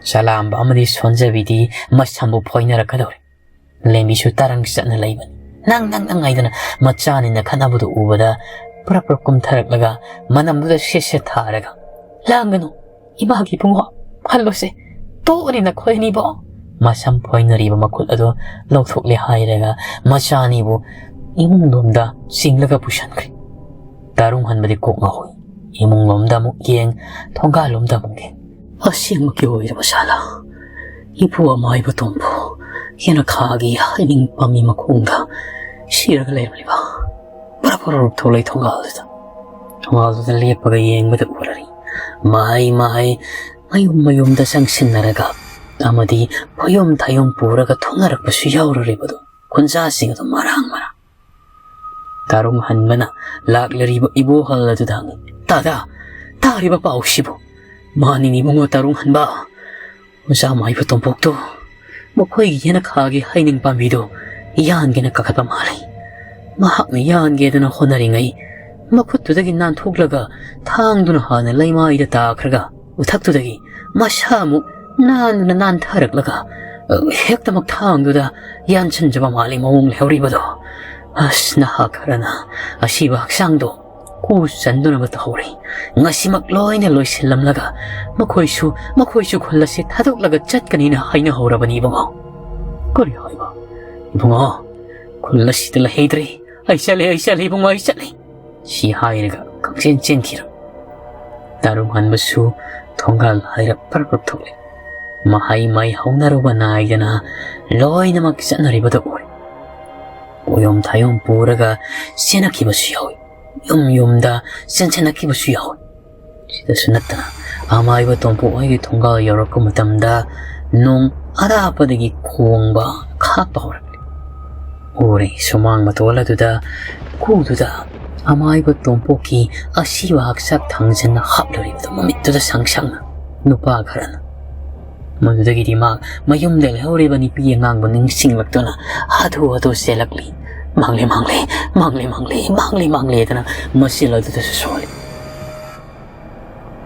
ꯆꯂꯥꯝꯕ ꯑꯃꯗꯤ ꯁꯣꯟꯖꯕꯤꯗꯤ ꯃꯁꯝꯕꯨ ꯐꯣꯏꯅꯔꯛꯀꯗꯧꯔꯦ꯫ ꯂꯦꯝꯕꯤꯁꯨ ꯇꯔꯪ ꯆꯠꯅ ꯂꯩꯕꯅꯤ꯫ ꯅꯪ, ꯅꯪ, ꯅꯪ ꯍꯥꯏꯗꯅ ꯃꯆꯥꯅꯤꯅ ꯈꯠꯅꯕꯗꯨ ꯎꯕꯗ ꯄꯨꯔꯞ ꯄꯨꯔꯞ ꯀꯨꯝꯊꯔꯛꯂꯒ ꯃꯅꯝꯗꯨꯗ ꯁꯦꯠ ꯁꯦꯠ ꯊꯥꯔꯒ, "ꯂꯥꯡꯒꯅꯨ, ꯏꯃꯥꯒꯤ ꯏꯕꯨꯡꯉꯣ, ꯍꯜꯂꯣꯁꯦ, ꯇꯣꯛꯑꯅꯤ ꯅꯈꯣꯏ ꯑꯅꯤꯕꯣ꯫" ꯃꯁꯝ ꯐꯣꯏꯅꯔꯤꯕ ꯃꯈꯨꯠ ꯑꯗꯨ ꯂꯧꯊꯣꯛꯂꯦ ꯍꯥꯏꯔꯒ ꯃꯆꯥ ꯑꯅꯤꯕꯨ ꯏꯃꯨꯡ ꯂꯣꯝꯗ ꯆꯤꯡꯂꯒ ꯄꯨꯁꯟꯈ꯭ꯔꯦ꯫ ꯇꯔꯨꯡ ꯍꯟꯕꯗꯤ ꯀꯣꯛ ꯉꯥꯎꯏ꯫ ꯏꯃꯨꯡ ꯂꯣꯝꯗ ꯑꯃꯨꯛ ꯌꯦꯡ, ꯊꯣꯡꯒꯥꯜ ꯂꯣꯝꯗ ꯑꯃꯨꯛ ꯌꯦꯡ꯫ ꯑꯁꯦꯡꯕꯒꯤ ꯑꯣꯏꯔꯕ ꯖꯥꯠꯂꯥ? ꯏꯄꯨ ꯑꯃꯥꯏꯕ ꯇꯣꯝꯕꯨ ꯌꯦꯅꯈꯥꯒꯤ ꯍꯩꯅꯤꯡ ꯄꯥꯝꯕꯤ ꯃꯈꯣꯡꯗ ꯁꯤꯔꯒ ꯂꯩꯔꯝꯂꯤꯕ? ꯄꯨꯔꯞ ꯄꯨꯔꯨꯞ ꯊꯣꯛꯂꯛꯏ ꯊꯣꯡꯒꯥꯜꯗꯨꯗ꯫ ꯊꯣꯡꯒꯥꯜꯗꯨꯗ ꯂꯦꯞꯄꯒ ꯌꯦꯡꯕꯗ ꯎꯔꯔꯤ꯫ ꯃꯍꯩ ꯃꯍꯩ ꯃꯌꯨꯝ ꯃꯌꯨꯝꯗ ꯆꯪꯁꯤꯟꯅꯔꯒ ꯑꯃꯗꯤ ꯐꯌꯨꯝ ꯊꯌꯨꯝ ꯄꯨꯔꯒ ꯊꯣꯛꯅꯔꯛꯄꯁꯨ ꯌꯥꯎꯔꯔꯤꯕꯗꯣ, ꯈꯨꯟꯖꯥꯁꯤꯡ ꯑꯗꯨ ꯃꯔꯥꯡ ꯃꯔꯥꯡ꯫ ꯇꯔꯨꯡ ꯍꯟꯕꯅ ꯂꯥꯛꯂꯔꯤꯕ ꯏꯕꯣꯍꯜ ꯑꯗꯨꯗ ꯍꯪꯉꯤ, "ꯇꯥꯗꯥ, ꯇꯥꯔꯤꯕ ꯄꯥꯎꯁꯤꯕꯨ?" "ꯃꯥꯅꯤꯅꯦ ꯏꯕꯨꯡꯉꯣ ꯇꯔꯨꯡ ꯍꯟꯕ, ꯑꯣꯖꯥ ꯃꯥꯏꯕ ꯇꯣꯝꯄꯣꯛꯇꯣ ꯃꯈꯣꯏꯒꯤ ꯌꯦꯅꯈꯥꯒꯤ ꯍꯩꯅꯤꯡ ꯄꯥꯝꯕꯤꯗꯣ ꯌꯥꯟꯒꯦꯅ ꯀꯥꯈꯠꯄ ꯃꯥꯜꯂꯤ꯫ ꯃꯍꯥꯛꯅ ꯌꯥꯟꯒꯦꯗꯅ ꯍꯣꯠꯅꯔꯤꯉꯩ ꯃꯈꯨꯠꯇꯨꯗꯒꯤ ꯅꯥꯟꯊꯣꯛꯂꯒ ꯊꯥꯡꯗꯨꯅ ꯍꯥꯟꯅ ꯂꯩꯃꯥꯏꯗ ꯇꯥꯈ꯭ꯔꯒ ꯎꯊꯛꯇꯨꯗꯒꯤ ꯃꯁꯥ ꯑꯃꯨꯛ ꯅꯥꯟꯅ ꯅꯥꯟꯊꯔꯛꯂꯒ, ꯑ, ꯍꯦꯛꯇꯃꯛ ꯊꯥꯡꯗꯨꯗ ꯌꯥꯟꯁꯤꯟꯖꯕ ꯃꯥꯜꯂꯤ ꯃꯑꯣꯡ ꯂꯩꯍꯧꯔꯤꯕꯗꯣ꯫ ꯑꯁ, ꯅꯍꯥ ꯈꯔꯅ ꯑꯁꯤꯕ ꯍꯛꯆꯥꯡꯗꯣ ꯀꯨ ꯆꯟꯗꯨꯅꯕ ꯇꯧꯍꯧꯔꯦ꯫ ꯉꯁꯤꯃꯛ ꯂꯣꯏꯅ ꯂꯣꯏꯁꯤꯜꯂꯝꯂꯒ ꯃꯈꯣꯏꯁꯨ, ꯃꯈꯣꯏꯁꯨ ꯈꯨꯜ ꯑꯁꯤ ꯊꯥꯗꯣꯛꯂꯒ ꯆꯠꯀꯅꯤꯅ ꯍꯥꯏꯅꯍꯧꯔꯕꯅꯤ ꯏꯕꯨꯡꯉꯣ꯫" "ꯀꯔꯤ ꯍꯥꯏꯕ? ꯏꯕꯨꯡꯉꯣ, ꯈꯨꯜ ꯑꯁꯤꯗ ꯂꯩꯍꯩꯗ꯭ꯔꯦ꯫ ꯑꯩ ꯆꯠꯂꯦ, ꯑꯩ ꯆꯠꯂꯦ ꯏꯕꯨꯡꯉꯣ, ꯑꯩ ꯆꯠꯂꯦ꯫" ꯁꯤ ꯍꯥꯏꯔꯒ ꯈꯪꯆꯦꯟ ꯆꯦꯟꯈꯤꯔꯝ꯫ ꯇꯔꯨꯡ ꯍꯟꯕꯁꯨ ꯊꯣꯡꯒꯥꯜ ꯍꯥꯏꯔ ꯄꯔꯞ ꯄꯔꯞ ꯊꯣꯛꯂꯦ꯫ ꯃꯍꯩ ꯃꯍꯩ ꯍꯧꯅꯔꯨꯕ ꯅꯥꯏꯗꯅ ꯂꯣꯏꯅꯃꯛ ꯆꯠꯅꯔꯤꯕꯗꯨ ꯎꯔꯦ꯫ ꯎꯌꯣꯝ ꯊꯥꯌꯣꯝ ꯄꯨꯔꯒ ꯆꯦꯟꯅꯈꯤꯕꯁꯨ ꯌꯥꯎꯏ꯫ ꯌꯨꯝ ꯌꯨꯝꯗ ꯆꯦꯟꯁꯤꯟꯅꯈꯤꯕꯁꯨ ꯌꯥꯎꯏ꯫ ꯁꯤꯗꯁꯨ ꯅꯠꯇꯅ ꯑꯃꯥꯏꯕ ꯇꯣꯝꯄꯣꯛ ꯍꯣꯏꯒꯤ ꯊꯣꯡꯒꯥꯜ ꯌꯧꯔꯛꯄ ꯃꯇꯝꯗ ꯅꯣꯡ ꯑꯔꯥꯞꯄꯗꯒꯤ ꯈꯣꯡꯕ ꯈꯥꯛꯄ ꯍꯧꯔꯛꯂꯤ꯫ ꯎꯔꯦ ꯁꯨꯃꯥꯡ ꯃꯇꯣꯜ ꯑꯗꯨꯗ ꯀꯨꯗꯨꯗ ꯑꯃꯥꯏꯕ ꯇꯣꯝꯄꯣꯛꯀꯤ ꯑꯁꯤꯕ ꯍꯛꯆꯥꯛ ꯊꯥꯡꯖꯟꯅ ꯍꯥꯞꯂꯨꯔꯤꯕꯗꯨ ꯃꯃꯤꯠꯇꯨꯗ ꯁꯪ ꯁꯪꯅ꯫ ꯅꯨꯄꯥ ꯈꯔꯅ꯫ ꯃꯗꯨꯗꯒꯤꯗꯤ ꯃꯍꯥꯛ ꯃꯌꯨꯝꯗ ꯂꯩꯍꯧꯔꯤꯕ ꯅꯨꯄꯤ ꯑꯉꯥꯡꯕꯨ ꯅꯤꯡꯁꯤꯡꯂꯛꯇꯨꯅ ꯍꯥꯊꯨ ꯍꯥꯊꯨ ꯆꯦꯜꯂꯛꯂꯤ꯫ "ꯃꯥꯡꯂꯦ, ꯃꯥꯡꯂꯦ, ꯃꯥꯡꯂꯦ, ꯃꯥꯡꯂꯦ, ꯃꯥꯡꯂꯦ, ꯃꯥꯡꯂꯦ" ꯍꯥꯏꯗꯅ ꯃꯆꯤꯜ ꯑꯗꯨꯗꯁꯨ ꯁꯣꯜꯂꯤ꯫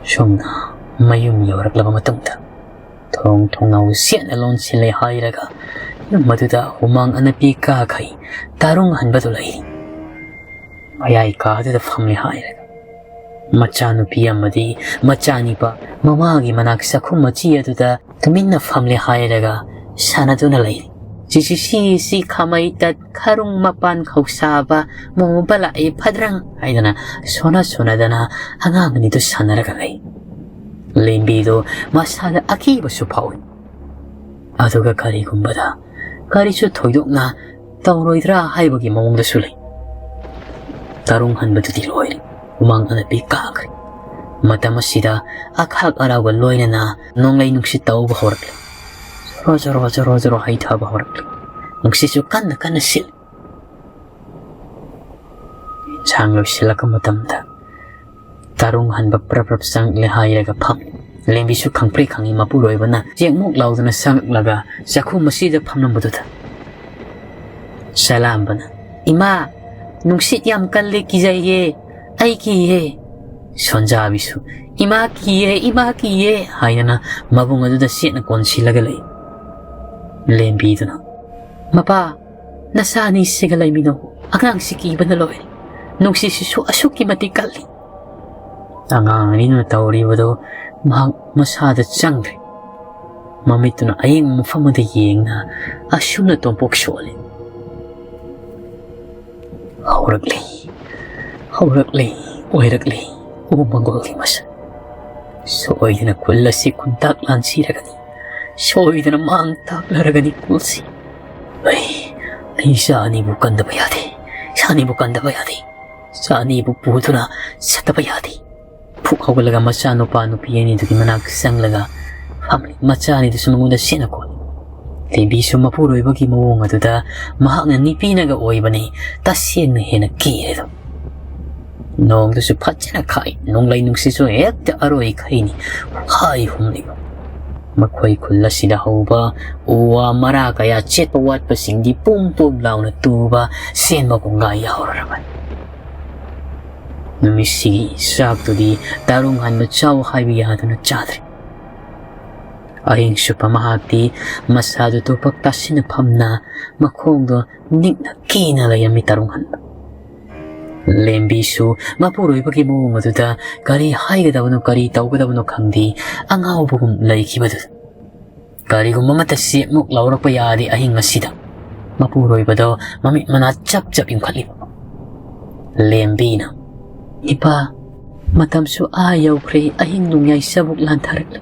ꯁꯣꯝꯅ ꯃꯌꯨꯝ ꯌꯧꯔꯛꯂꯕ ꯃꯇꯨꯡꯗ ꯊꯣꯡ ꯊꯣꯡꯅꯥꯎ ꯁꯦꯠꯅ ꯂꯣꯟꯁꯤꯜꯂꯦ ꯍꯥꯏꯔꯒ ꯌꯨꯝ ꯑꯗꯨꯗ ꯍꯨꯃꯥꯡ ꯑꯅꯞꯄꯤ ꯀꯥꯈꯩ ꯇꯥꯔꯨꯡ ꯍꯟꯕꯗꯨ ꯂꯩ꯫ ꯃꯌꯥꯏ ꯀꯥꯗꯨꯗ ꯐꯝꯂꯦ ꯍꯥꯏꯔꯒ ꯃꯆꯥꯅꯨꯄꯤ ꯑꯃꯗꯤ ꯃꯆꯥꯅꯤꯄꯥ ꯃꯃꯥꯒꯤ ꯃꯅꯥꯛ ꯆꯥꯛꯈꯨꯝ ꯃꯆꯤ ꯑꯗꯨꯗ ꯇꯨꯃꯤꯟꯅ ꯐꯝꯂꯦ ꯍꯥꯏꯔꯒ ꯁꯥꯟꯅꯗꯨꯅ ꯂꯩꯔꯤ꯫ "ꯆꯤꯆꯤ ꯁꯤ ꯁꯤ ꯈꯥꯃꯩ ꯇꯠ ꯈꯔꯨꯡ ꯃꯄꯥꯟ ꯈꯧꯁꯥꯕ ꯃꯣꯕ ꯂꯥꯛꯑꯦ ꯐꯗ꯭ꯔꯪ" ꯍꯥꯏꯗꯅ ꯁꯣꯟꯅ ꯁꯣꯟꯅꯗꯅ ꯑꯉꯥꯡ ꯑꯅꯤꯗꯨ ꯁꯥꯟꯅꯔꯒ ꯂꯩ꯫ ꯂꯦꯝꯕꯤꯗꯨ ꯃꯁꯥꯗ ꯑꯀꯤꯕꯁꯨ ꯐꯥꯎꯏ꯫ ꯑꯗꯨꯒ ꯀꯔꯤꯒꯨꯝꯕꯗ ꯀꯔꯤꯁꯨ ꯊꯣꯏꯗꯣꯛꯅ ꯇꯧꯔꯣꯏꯗ꯭ꯔꯥ ꯍꯥꯏꯕꯒꯤ ꯃꯑꯣꯡꯗꯁꯨ ꯂꯩ꯫ ꯇꯔꯨꯡ ꯍꯟꯕꯗꯨꯗꯤ ꯂꯣꯏꯔꯦ꯫ ꯍꯨꯃꯥꯡ ꯑꯅꯞꯄꯤ ꯀꯥꯈ꯭ꯔꯦ꯫ ꯃꯇꯝ ꯑꯁꯤꯗ ꯑꯈꯥꯛ ꯑꯔꯥꯎꯒ ꯂꯣꯏꯅꯅ ꯅꯣꯡꯂꯩ ꯅꯨꯡꯁꯤꯠ ꯇꯧꯕ ꯍꯧꯔꯛꯂꯦ꯫ ꯖꯣꯔꯣ ꯖꯣꯔꯣ ꯖꯣꯔꯣ ꯖꯣꯔꯣ ꯍꯩꯊꯕ ꯍꯧꯔꯛꯂꯦ꯫ ꯅꯨꯡꯁꯤꯠꯁꯨ ꯀꯟꯅ ꯀꯟꯅ ꯁꯤꯠꯂꯤ꯫ ꯏꯟꯁꯥꯡ ꯂꯣꯏꯁꯤꯜꯂꯛꯄ ꯃꯇꯝꯗ ꯇꯔꯨꯡ ꯍꯟꯕ ꯄ꯭ꯔꯞ ꯄ꯭ꯔꯞ ꯆꯪꯂꯦ ꯍꯥꯏꯔꯒ ꯐꯝ꯫ ꯂꯦꯝꯕꯤꯁꯨ ꯈꯪꯄ꯭ꯔꯦꯛ ꯈꯪꯉꯤ ꯃꯄꯨꯔꯣꯏꯕꯅ ꯆꯦꯛꯃꯨꯛ ꯂꯥꯎꯗꯅ ꯆꯪꯂꯛꯂꯒ ꯆꯥꯛꯈꯨꯝ ꯑꯁꯤꯗ ꯐꯝꯂꯝꯕꯗꯨꯗ꯫ ꯆꯂꯥꯝꯕꯅ, "ꯏꯃꯥ, ꯅꯨꯡꯁꯤꯠ ꯌꯥꯝ ꯀꯜꯂꯦ, ꯀꯤꯖꯩꯌꯦ, ꯑꯩ ꯀꯤꯌꯦ"꯫ ꯁꯣꯟꯖꯥꯕꯤꯁꯨ, "ꯏꯃꯥ ꯀꯤꯌꯦ, ꯏꯃꯥ ꯀꯤꯌꯦ" ꯍꯥꯏꯗꯅ ꯃꯕꯨꯡ ꯑꯗꯨꯗ ꯆꯦꯠꯅ ꯀꯣꯟꯁꯤꯜꯂꯒ ꯂꯩ꯫ ꯂꯦꯝꯕꯤꯗꯨꯅ, "ꯃꯄꯥ, ꯅꯆꯥ ꯑꯅꯤꯁꯤꯒ ꯂꯩꯃꯤꯟꯅꯧ, ꯑꯉꯥꯡꯁꯤ ꯀꯤꯕꯅ ꯂꯣꯏꯔꯦ, ꯅꯨꯡꯁꯤꯠꯁꯤꯁꯨ ꯑꯁꯨꯛꯀꯤ ꯃꯇꯤꯛ ꯀꯜꯂꯤ"꯫ ꯑꯉꯥꯡ ꯑꯅꯤꯅ ꯇꯧꯔꯤꯕꯗꯨ ꯃꯍꯥꯛ ꯃꯁꯥꯗ ꯆꯪꯗ꯭ꯔꯦ꯫ ꯃꯃꯤꯠꯇꯨꯅ ꯑꯌꯦꯡꯕ ꯃꯐꯝ ꯑꯃꯗ ꯌꯦꯡꯅ ꯑꯁꯨꯝꯅ ꯇꯣꯝꯄꯣꯛ ꯁꯣꯜꯂꯤ꯫ ꯍꯧꯔꯛꯂꯤ, ꯍꯧꯔꯛꯂꯤ, ꯑꯣꯏꯔꯛꯂꯤ, ꯎ ꯃꯪꯒꯣꯜꯒꯤ ꯃꯁꯛ꯫ ꯁꯣꯏꯗꯅ ꯈꯨꯜ ꯑꯁꯤ ꯈꯨꯟꯇꯥꯛ ꯂꯥꯟꯁꯤꯔꯒꯅꯤ, ꯁꯣꯏꯗꯅ ꯃꯥꯡ ꯇꯥꯛꯂꯔꯒꯅꯤ ꯈꯨꯜꯁꯤ꯫ ꯑꯩ, ꯑꯩ ꯏꯆꯥ ꯑꯅꯤꯕꯨ ꯀꯟꯗꯕ ꯌꯥꯗꯦ, ꯏꯆꯥ ꯑꯅꯤꯕꯨ ꯀꯟꯗꯕ ꯌꯥꯗꯦ, ꯏꯆꯥ ꯑꯅꯤꯕꯨ ꯄꯨꯗꯨꯅ ꯆꯠꯇꯕ ꯌꯥꯗꯦ꯫ ꯐꯨꯛ ꯍꯧꯒꯠꯂꯒ ꯃꯆꯥꯅꯨꯄꯥ ꯅꯨꯄꯤ ꯑꯅꯤꯗꯨꯒꯤ ꯃꯅꯥꯛꯇ ꯆꯪꯂꯒ ꯐꯝꯂꯤ꯫ ꯃꯆꯥ ꯑꯅꯤꯗꯨꯁꯨ ꯃꯉꯣꯟꯗ ꯁꯦꯠꯅ ꯀꯣꯜꯂꯤ꯫ ꯂꯦꯝꯕꯤꯁꯨ ꯃꯄꯨꯔꯣꯏꯕꯒꯤ ꯃꯑꯣꯡ ꯑꯗꯨꯗ ꯃꯍꯥꯛꯅ ꯅꯨꯄꯤꯅꯒ ꯑꯣꯏꯕꯅꯤ ꯇꯁꯦꯡꯅ ꯍꯦꯟꯅ ꯀꯤꯔꯦꯗꯣ꯫ ꯅꯣꯡꯗꯨꯁꯨ ꯐꯖꯅ ꯈꯥꯛꯏ, ꯅꯣꯡꯂꯩ ꯅꯨꯡꯁꯤꯠꯁꯨ ꯍꯦꯛꯇ ꯑꯔꯣꯏ ꯈꯩꯅꯤ ꯍꯥꯏ ꯍꯨꯝꯂꯤꯕ꯫ ꯃꯈꯣꯏ ꯈꯨꯜ ꯑꯁꯤꯗ ꯍꯧꯕ ꯎ ꯋꯥ ꯃꯔꯥ ꯀꯌꯥ ꯆꯦꯠꯄ ꯋꯥꯠꯄꯁꯤꯡꯗꯤ ꯄꯨꯝ ꯄꯨꯝ ꯂꯥꯎꯅ ꯇꯨꯕ ꯆꯦꯟꯕ ꯀꯣꯡꯒꯥꯏ ꯌꯥꯎꯔꯔꯕꯅꯤ꯫ ꯅꯨꯃꯤꯠꯁꯤꯒꯤ ꯆꯥꯛꯇꯨꯗꯤ ꯇꯔꯨꯡ ꯍꯟꯕ ꯆꯥꯎ ꯍꯥꯏꯕ ꯌꯥꯗꯨꯅ ꯆꯥꯗ꯭ꯔꯦ꯫ ꯑꯍꯤꯡ ꯆꯨꯞꯄ ꯃꯍꯥꯛꯇꯤ ꯃꯁꯥꯗꯨ ꯇꯨꯄꯛ ꯇꯥꯁꯤꯟꯅ ꯐꯝꯅ ꯃꯈꯣꯡꯗꯣ ꯅꯤꯛꯅ ꯀꯤꯅ ꯂꯩꯔꯝꯃꯤ ꯇꯔꯨꯡ ꯍꯟꯕ꯫ ꯂꯦꯝꯕꯤꯁꯨ ꯃꯄꯨꯔꯣꯏꯕꯒꯤ ꯃꯑꯣꯡ ꯑꯗꯨꯗ ꯀꯔꯤ ꯍꯥꯏꯒꯗꯕꯅꯣ, ꯀꯔꯤ ꯇꯧꯒꯗꯕꯅꯣ ꯈꯪꯗꯦ, ꯑꯉꯥꯎꯕꯒꯨꯝ ꯂꯩꯈꯤꯕꯗꯨꯗ꯫ ꯀꯔꯤꯒꯨꯝꯕ ꯑꯃꯠꯇ ꯆꯦꯛꯃꯨꯛ ꯂꯧꯔꯛꯄ ꯌꯥꯔꯗꯤ ꯑꯍꯤꯡ ꯑꯁꯤꯗ꯫ ꯃꯄꯨꯔꯣꯏꯕꯗꯣ ꯃꯃꯤꯠ ꯃꯅꯥ ꯆꯞ ꯆꯞ ꯌꯨꯡꯈꯠꯂꯤꯕ꯫ ꯂꯦꯝꯕꯤꯅ, "ꯏꯄꯥ, ꯃꯇꯝꯁꯨ ꯑꯥ ꯌꯧꯈ꯭ꯔꯦ, ꯑꯍꯤꯡ ꯅꯣꯡꯌꯥꯏ ꯆꯕꯨꯛ ꯂꯥꯟꯊꯔꯛꯂꯦ꯫